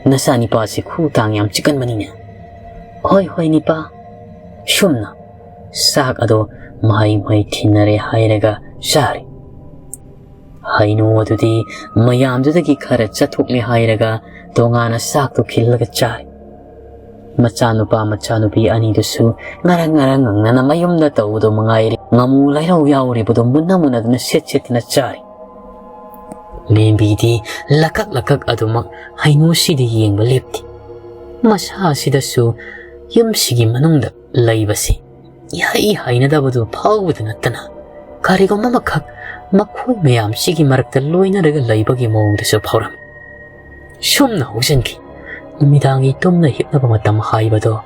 ꯅꯆꯥꯅꯤꯄꯥꯁꯤ ꯈꯨ ꯇꯥꯡ ꯌꯥꯝ ꯆꯤꯛꯀꯟꯕꯅꯤꯅꯦ꯫ "ꯍꯣꯏ, ꯍꯣꯏ, ꯅꯤꯄꯥ꯫" ꯁꯨꯝꯅ ꯆꯥꯛ ꯑꯗꯣ ꯃꯍꯩ ꯃꯍꯩ ꯊꯤꯟꯅꯔꯦ ꯍꯥꯏꯔꯒ ꯆꯥꯔꯦ꯫ ꯍꯩꯅꯨ ꯑꯗꯨꯗꯤ ꯃꯌꯥꯝꯗꯨꯗꯒꯤ ꯈꯔ ꯆꯠꯊꯣꯛꯂꯦ ꯍꯥꯏꯔꯒ ꯇꯣꯉꯥꯟꯅ ꯆꯥꯛꯇꯣ ꯈꯤꯜꯂꯒ ꯆꯥꯏ꯫ ꯃꯆꯥꯅꯨꯄꯥ ꯃꯆꯥꯅꯨꯄꯤ ꯑꯅꯤꯗꯨꯁꯨ ꯉꯔꯪ ꯉꯔꯪ ꯉꯪꯅꯅ ꯃꯌꯨꯝꯗ ꯇꯧꯕꯗꯣ ꯃꯉꯥꯏꯔꯦ, ꯉꯥꯃꯨ ꯂꯩꯔꯧ ꯌꯥꯎꯔꯤꯕꯗꯣ ꯃꯨꯟꯅ ꯃꯨꯟꯅꯗꯨꯅ ꯁꯦꯠ ꯁꯦꯠꯇꯅ ꯆꯥꯔꯤ꯫ ꯂꯦꯝꯕꯤꯗꯤ ꯂꯀꯛ ꯂꯀꯛ ꯑꯗꯨꯃꯛ ꯍꯩꯅꯨꯁꯤꯗ ꯌꯦꯡꯕ ꯂꯦꯞꯇꯦ꯫ ꯃꯁꯥꯁꯤꯗꯁꯨ ꯌꯨꯝꯁꯤꯒꯤ ꯃꯅꯨꯡꯗ ꯂꯩꯕꯁꯤ ꯏꯍꯩ ꯍꯩꯅꯗꯕꯗꯨ ꯐꯥꯎꯕꯗ ꯅꯠꯇꯅ, ꯀꯔꯤꯒꯨꯝꯕ ꯑꯃꯈꯛ ꯃꯈꯣꯏ ꯃꯌꯥꯝꯁꯤꯒꯤ ꯃꯔꯛꯇ ꯂꯣꯏꯅꯔꯒ ꯂꯩꯕꯒꯤ ꯃꯑꯣꯡꯗꯁꯨ ꯐꯥꯎꯔꯝꯃꯤ꯫ ꯁꯨꯝꯅ ꯍꯧꯖꯤꯟꯈꯤ꯫ ꯅꯨꯃꯤꯗꯥꯡꯒꯤ ꯇꯨꯝꯅ ꯍꯤꯞꯅꯕ ꯃꯇꯝ ꯍꯥꯏꯕꯗꯣ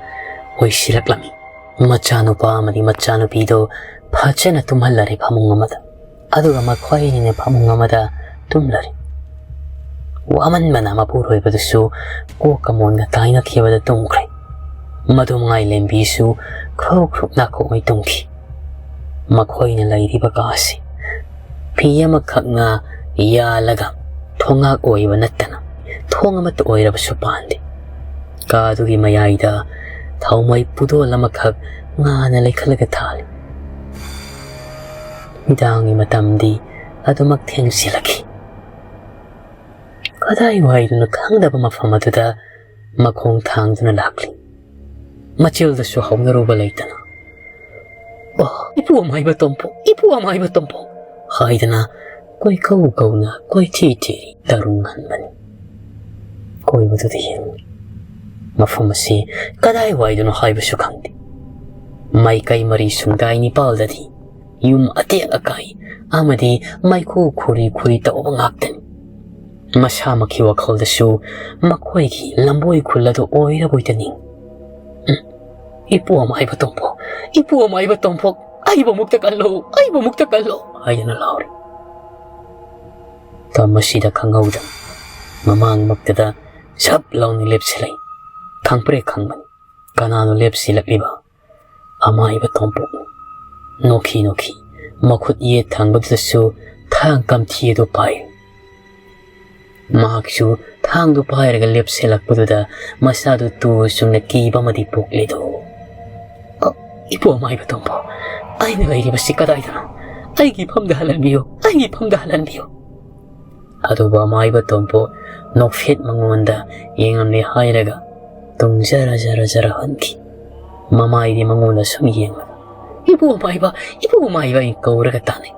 ꯑꯣꯏꯁꯤꯜꯂꯛꯂꯝꯃꯤ꯫ ꯃꯆꯥꯅꯨꯄꯥ ꯑꯃꯗꯤ ꯃꯆꯥꯅꯨꯄꯤꯗꯣ ꯐꯖꯅ ꯇꯨꯝꯍꯜꯂꯔꯦ ꯐꯃꯨꯡ ꯑꯃꯗ꯫ ꯑꯗꯨꯒ ꯃꯈꯣꯏ ꯑꯅꯤꯅ ꯐꯃꯨꯡ ꯑꯃꯗ ꯇꯨꯝꯂꯔꯦ꯫ ꯋꯥꯃꯟꯕꯅ ꯃꯄꯨꯔꯣꯏꯕꯗꯨꯁꯨ ꯀꯣꯛꯀ ꯃꯣꯟꯒ ꯇꯥꯏꯅꯈꯤꯕꯗ ꯇꯨꯝꯈ꯭ꯔꯦ꯫ ꯃꯗꯨꯃꯉꯥꯏ ꯂꯦꯝꯕꯤꯁꯨ ꯈ꯭ꯔꯧ ꯈ꯭ꯔꯨꯛ ꯅꯥꯈꯣꯛꯉꯩ ꯇꯨꯝꯈꯤ꯫ ꯃꯈꯣꯏꯅ ꯂꯩꯔꯤꯕ ꯀꯥꯁꯤ ꯐꯤ ꯑꯃꯈꯛꯅ ꯌꯥꯜꯂꯒ ꯊꯣꯡꯉꯥꯛ ꯑꯣꯏꯕ ꯅꯠꯇꯅ ꯊꯣꯡ ꯑꯃꯠꯇ ꯑꯣꯏꯔꯕꯁꯨ ꯄꯥꯟꯗꯦ꯫ ꯀꯥꯗꯨꯒꯤ ꯃꯌꯥꯏꯗ ꯊꯥꯎꯃꯩ ꯄꯨꯗꯣꯜ ꯑꯃꯈꯛ ꯉꯥꯅ ꯂꯩꯈꯠꯂꯒ ꯊꯥꯜꯂꯤ꯫ ꯅꯨꯃꯤꯗꯥꯡꯒꯤ ꯃꯇꯝꯗꯤ ꯑꯗꯨꯃꯛ ꯊꯦꯡꯖꯤꯜꯂꯛꯈꯤ꯫ ꯀꯗꯥꯏꯋꯥꯏꯗꯅꯣ ꯈꯪꯗꯕ ꯃꯐꯝ ꯑꯗꯨꯗ ꯃꯈꯣꯡ ꯊꯥꯡꯗꯨꯅ ꯂꯥꯛꯂꯤ꯫ ꯃꯆꯤꯜꯗꯁꯨ ꯍꯧꯅꯔꯨꯕ ꯂꯩꯇꯅ, "ꯑꯣ, ꯏꯄꯨ ꯑꯃꯥꯏꯕ ꯇꯣꯝꯄꯣꯛ, ꯏꯄꯨ ꯑꯃꯥꯏꯕ ꯇꯣꯝꯄꯣꯛ" ꯍꯥꯏꯗꯅ ꯀꯣꯏꯀꯧ ꯀꯧꯅ ꯀꯣꯏꯊꯤ ꯊꯤꯔꯤ ꯇꯔꯨꯡ ꯍꯟꯕꯅꯤ꯫ ꯀꯣꯏꯕꯗꯨꯗ ꯌꯦꯡꯂꯤ꯫ ꯃꯐꯝ ꯑꯁꯤ ꯀꯗꯥꯏꯋꯥꯏꯗꯅꯣ ꯍꯥꯏꯕꯁꯨ ꯈꯪꯗꯦ꯫ ꯃꯥꯏꯀꯩ ꯃꯔꯤ ꯁꯨꯝꯗꯥꯏ ꯅꯤꯄꯥꯜꯗꯗꯤ ꯌꯨꯝ ꯑꯇꯦꯛ ꯑꯀꯥꯏ ꯑꯃꯗꯤ ꯃꯩꯈꯨ ꯈꯨꯔꯤ ꯈꯨꯔꯤ ꯇꯧꯕ ꯉꯥꯛꯇꯅꯤ꯫ ꯃꯁꯥꯃꯛꯀꯤ ꯋꯥꯈꯜꯗꯁꯨ ꯃꯈꯣꯏꯒꯤ ꯂꯝꯕꯣꯏ ꯈꯨꯜ ꯑꯗꯨ ꯑꯣꯏꯔꯕꯣꯏꯗ ꯅꯤꯡ꯫ "ꯎꯝ, ꯏꯄꯨ ꯑꯃꯥꯏꯕ ꯇꯣꯝꯄꯣꯛ, ꯏꯄꯨ ꯑꯃꯥꯏꯕ ꯇꯣꯝꯄꯣꯛ, ꯑꯩꯕꯨ ꯑꯃꯨꯛꯇ ꯀꯜꯂꯣ, ꯑꯩꯕꯨ ꯑꯃꯨꯛꯇ ꯀꯜꯂꯣ" ꯍꯥꯏꯗꯨꯅ ꯂꯥꯎꯔꯤ꯫ ꯇꯝ ꯑꯁꯤꯗ ꯈꯪꯍꯧꯗ ꯃꯃꯥꯡꯃꯛꯇꯗ ꯁꯞ ꯂꯥꯎꯅ ꯂꯦꯞꯁꯤꯜꯂꯛꯏ꯫ ꯈꯪꯄ꯭ꯔꯦꯛ ꯈꯪꯕꯅꯤ꯫ ꯀꯅꯥꯅꯣ ꯂꯦꯞꯁꯤꯜꯂꯛꯂꯤꯕ? ꯑꯃꯥꯏꯕ ꯇꯣꯝꯄꯣꯛ꯫ ꯅꯣꯛꯈꯤ ꯅꯣꯛꯈꯤ ꯃꯈꯨꯠ ꯌꯦꯠ ꯊꯪꯕꯗꯨꯗꯁꯨ ꯊꯥꯡ ꯀꯝꯊꯤ ꯑꯗꯨ ꯄꯥꯏ꯫ ꯃꯍꯥꯛꯁꯨ ꯊꯥꯡꯗꯨ ꯄꯥꯏꯔꯒ ꯂꯦꯞꯁꯤꯜꯂꯛꯄꯗꯨꯗ ꯃꯁꯥꯗꯨ ꯇꯨ ꯆꯨꯡꯅ ꯀꯤꯕ ꯑꯃꯗꯤ ꯄꯣꯛꯂꯤꯗꯣ꯫ "ꯑ, ꯏꯄꯨ ꯑꯃꯥꯏꯕ ꯇꯣꯝꯄꯣꯛ, ꯑꯩꯅ ꯂꯩꯔꯤꯕꯁꯤ ꯀꯗꯥꯏꯗꯅꯣ? ꯑꯩꯒꯤ ꯏꯐꯝꯗ ꯍꯜꯍꯟꯕꯤꯌꯨ, ꯑꯩꯒꯤ ꯏꯐꯝꯗ ꯍꯜꯍꯟꯕꯤꯌꯨ"꯫ ꯑꯗꯨꯕꯨ ꯑꯃꯥꯏꯕ ꯇꯣꯝꯄꯣꯛ ꯅꯣꯛꯐꯦꯠ ꯃꯉꯣꯟꯗ ꯌꯦꯡꯂꯝꯂꯦ ꯍꯥꯏꯔꯒ ꯇꯨꯡ ꯖꯔ ꯖꯔ ꯖꯔ ꯍꯟꯈꯤ꯫ ꯃꯃꯥꯏꯗꯤ ꯃꯉꯣꯟꯗ ꯁꯨꯝ ꯌꯦꯡꯂꯒ, "ꯏꯄꯨ ꯑꯃꯥꯏꯕ, ꯏꯄꯨ ꯑꯃꯥꯏꯕ" ꯑꯩꯅ ꯀꯧꯔꯒ ꯇꯥꯅꯩ꯫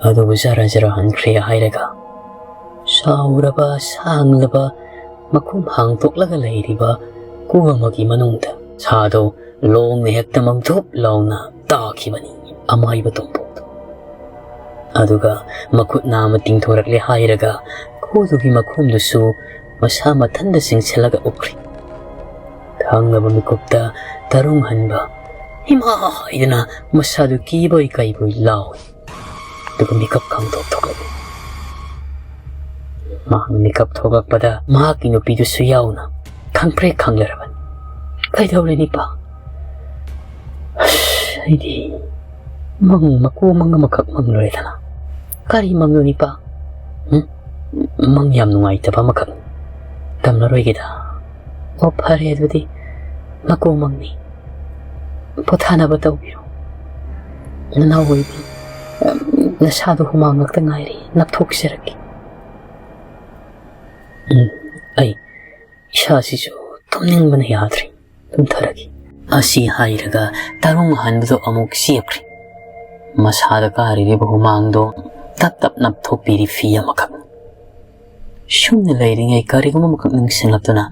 ꯑꯗꯨꯕꯨ ꯖꯔ ꯖꯔ ꯍꯟꯈ꯭ꯔꯦ ꯍꯥꯏꯔꯒ ꯆꯥꯎꯔꯕ ꯁꯥꯡꯂꯕ ꯃꯈꯨꯝ ꯍꯥꯡꯗꯣꯛꯂꯒ ꯂꯩꯔꯤꯕ ꯀꯨ ꯑꯃꯒꯤ ꯃꯅꯨꯡꯗ ꯁꯥꯗꯣ ꯂꯣꯡꯅ ꯍꯦꯛꯇ ꯃꯪꯊꯣꯞ ꯂꯥꯎꯅ ꯇꯥꯈꯤꯕꯅꯤ ꯑꯃꯥꯏꯕ ꯇꯣꯝꯄꯣꯛꯇꯣ꯫ ꯑꯗꯨꯒ ꯃꯈꯨꯠ ꯅꯥꯝꯃ ꯇꯤꯡꯊꯣꯔꯛꯂꯦ ꯍꯥꯏꯔꯒ ꯀꯨꯗꯨꯒꯤ ꯃꯈꯨꯝꯗꯨꯁꯨ ꯃꯁꯥ ꯃꯊꯟꯇ ꯆꯤꯡꯁꯤꯜꯂꯒ ꯎꯞꯈ꯭ꯔꯦ꯫ ꯊꯪꯅꯕ ꯃꯤꯀꯨꯞꯇ ꯇꯔꯨꯡ ꯍꯟꯕ "ꯏꯃꯥ!" ꯍꯥꯏꯗꯅ ꯃꯁꯥꯗꯨ ꯀꯤꯕꯣꯏ ꯀꯩꯕꯣꯏ ꯂꯥꯎꯏ꯫ ꯑꯗꯨꯒ ꯃꯤꯀꯞ ꯈꯪꯊꯣꯛ ꯊꯣꯛꯂꯛꯏ꯫ ꯃꯍꯥꯛꯅ ꯃꯤꯀꯞ ꯊꯣꯛꯂꯛꯄꯗ ꯃꯍꯥꯛꯀꯤ ꯅꯨꯄꯤꯗꯨꯁꯨ ꯌꯥꯎꯅ ꯈꯪꯄ꯭ꯔꯦꯛ ꯈꯪꯂꯔꯕꯅꯤ꯫ "ꯀꯩꯗꯧꯔꯦ ꯅꯤꯄꯥ?" "ꯑꯁ, ꯑꯩꯗꯤ ꯃꯪ ꯃꯀꯨ ꯃꯪ ꯑꯃꯈꯛ ꯃꯪꯂꯨꯔꯦꯗꯅ꯫" "ꯀꯔꯤ ꯃꯪꯅꯣ ꯅꯤꯄꯥ?" "ꯎꯝ? ꯃꯪ ꯌꯥꯝ ꯅꯨꯡꯉꯥꯏꯇꯕ ꯑꯃꯈꯛ ꯇꯝꯂꯔꯣꯏꯒꯦꯗ꯫" "ꯑꯣ, ꯐꯔꯦ ꯑꯗꯨꯗꯤ, ꯃꯀꯨ ꯃꯪꯅꯤ꯫ ꯄꯣꯊꯥꯅꯕ ꯇꯧꯕꯤꯔꯣ꯫ ꯅꯅꯥꯎ ꯑꯣꯏꯕꯤ, ꯅꯁꯥꯗꯣ ꯍꯨꯃꯥꯡ ꯉꯥꯛꯇ ꯉꯥꯏꯔꯤ, ꯅꯞꯊꯣꯛꯆꯔꯛꯀꯦ꯫" "ꯎꯝ, ꯑꯩ ꯏꯁꯥꯁꯤꯁꯨ ꯇꯨꯝꯅꯤꯡꯕꯅ ꯌꯥꯗ꯭ꯔꯦ, ꯇꯨꯝꯊꯔꯒꯦ꯫" ꯑꯁꯤ ꯍꯥꯏꯔꯒ ꯇꯔꯨꯡ ꯍꯟꯕꯗꯣ ꯑꯃꯨꯛ ꯆꯦꯞꯈ꯭ꯔꯦ꯫ ꯃꯁꯥꯗ ꯀꯥꯔꯤꯕ ꯍꯨꯃꯥꯡꯗꯣ ꯇꯞ ꯇꯞ ꯅꯞꯊꯣꯛꯄꯤꯔꯤ ꯐꯤ ꯑꯃꯈꯛ꯫ ꯁꯨꯝꯅ ꯂꯩꯔꯤꯉꯩ ꯀꯔꯤꯒꯨꯝꯕ ꯑꯃꯈꯛ ꯅꯤꯡꯁꯤꯡꯂꯛꯇꯨꯅ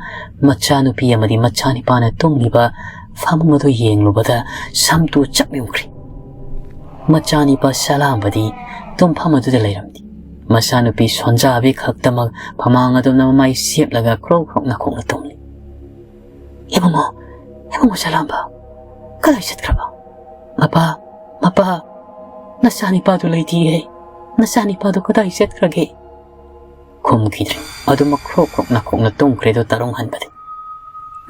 ꯃꯆꯥꯅꯨꯄꯤ ꯑꯃꯗꯤ ꯃꯆꯥꯅꯤꯄꯥꯅ ꯇꯨꯝꯂꯤꯕ ꯐꯃꯨꯡ ꯑꯗꯨ ꯌꯦꯡꯂꯨꯕꯗ ꯁꯝꯇꯨ ꯆꯞ ꯌꯨꯡꯈ꯭ꯔꯦ꯫ ꯃꯆꯥꯅꯤꯄꯥ ꯁꯂꯥꯝꯕꯗꯤ ꯇꯨꯝꯐꯝ ꯑꯗꯨꯗ ꯂꯩꯔꯝꯗꯦ꯫ ꯃꯆꯥꯅꯨꯄꯤ ꯁꯣꯟꯖꯥꯕꯤ ꯈꯛꯇꯃꯛ ꯐꯃꯥꯡ ꯑꯗꯨꯝꯅ ꯃꯃꯥꯏ ꯁꯦꯞꯂꯒ ꯈ꯭ꯔꯣꯛ ꯈ꯭ꯔꯣꯛꯅ ꯈꯣꯛꯅ ꯇꯨꯝꯂꯤ꯫ "ꯏꯕꯨꯡꯉꯣ, ꯏꯕꯨꯡꯉꯣ ꯁꯂꯥꯝꯕ, ꯀꯗꯥꯏ ꯆꯠꯈ꯭ꯔꯕ? ꯃꯄꯥ, ꯃꯄꯥ, ꯅꯆꯥꯅꯤꯄꯥꯗꯨ ꯂꯩꯇꯤꯌꯦ꯫ ꯅꯆꯥꯅꯤꯄꯥꯗꯨ ꯀꯗꯥꯏ ꯆꯠꯈ꯭ꯔꯒꯦ?" ꯈꯨꯝꯈꯤꯗ꯭ꯔꯦ꯫ ꯑꯗꯨꯃꯛ ꯈ꯭ꯔꯣꯛ ꯈ꯭ꯔꯣꯛꯅ ꯈꯣꯛꯅ ꯇꯨꯝꯈ꯭ꯔꯦꯗꯣ ꯇꯔꯨꯡ ꯍꯟꯕꯗꯤ꯫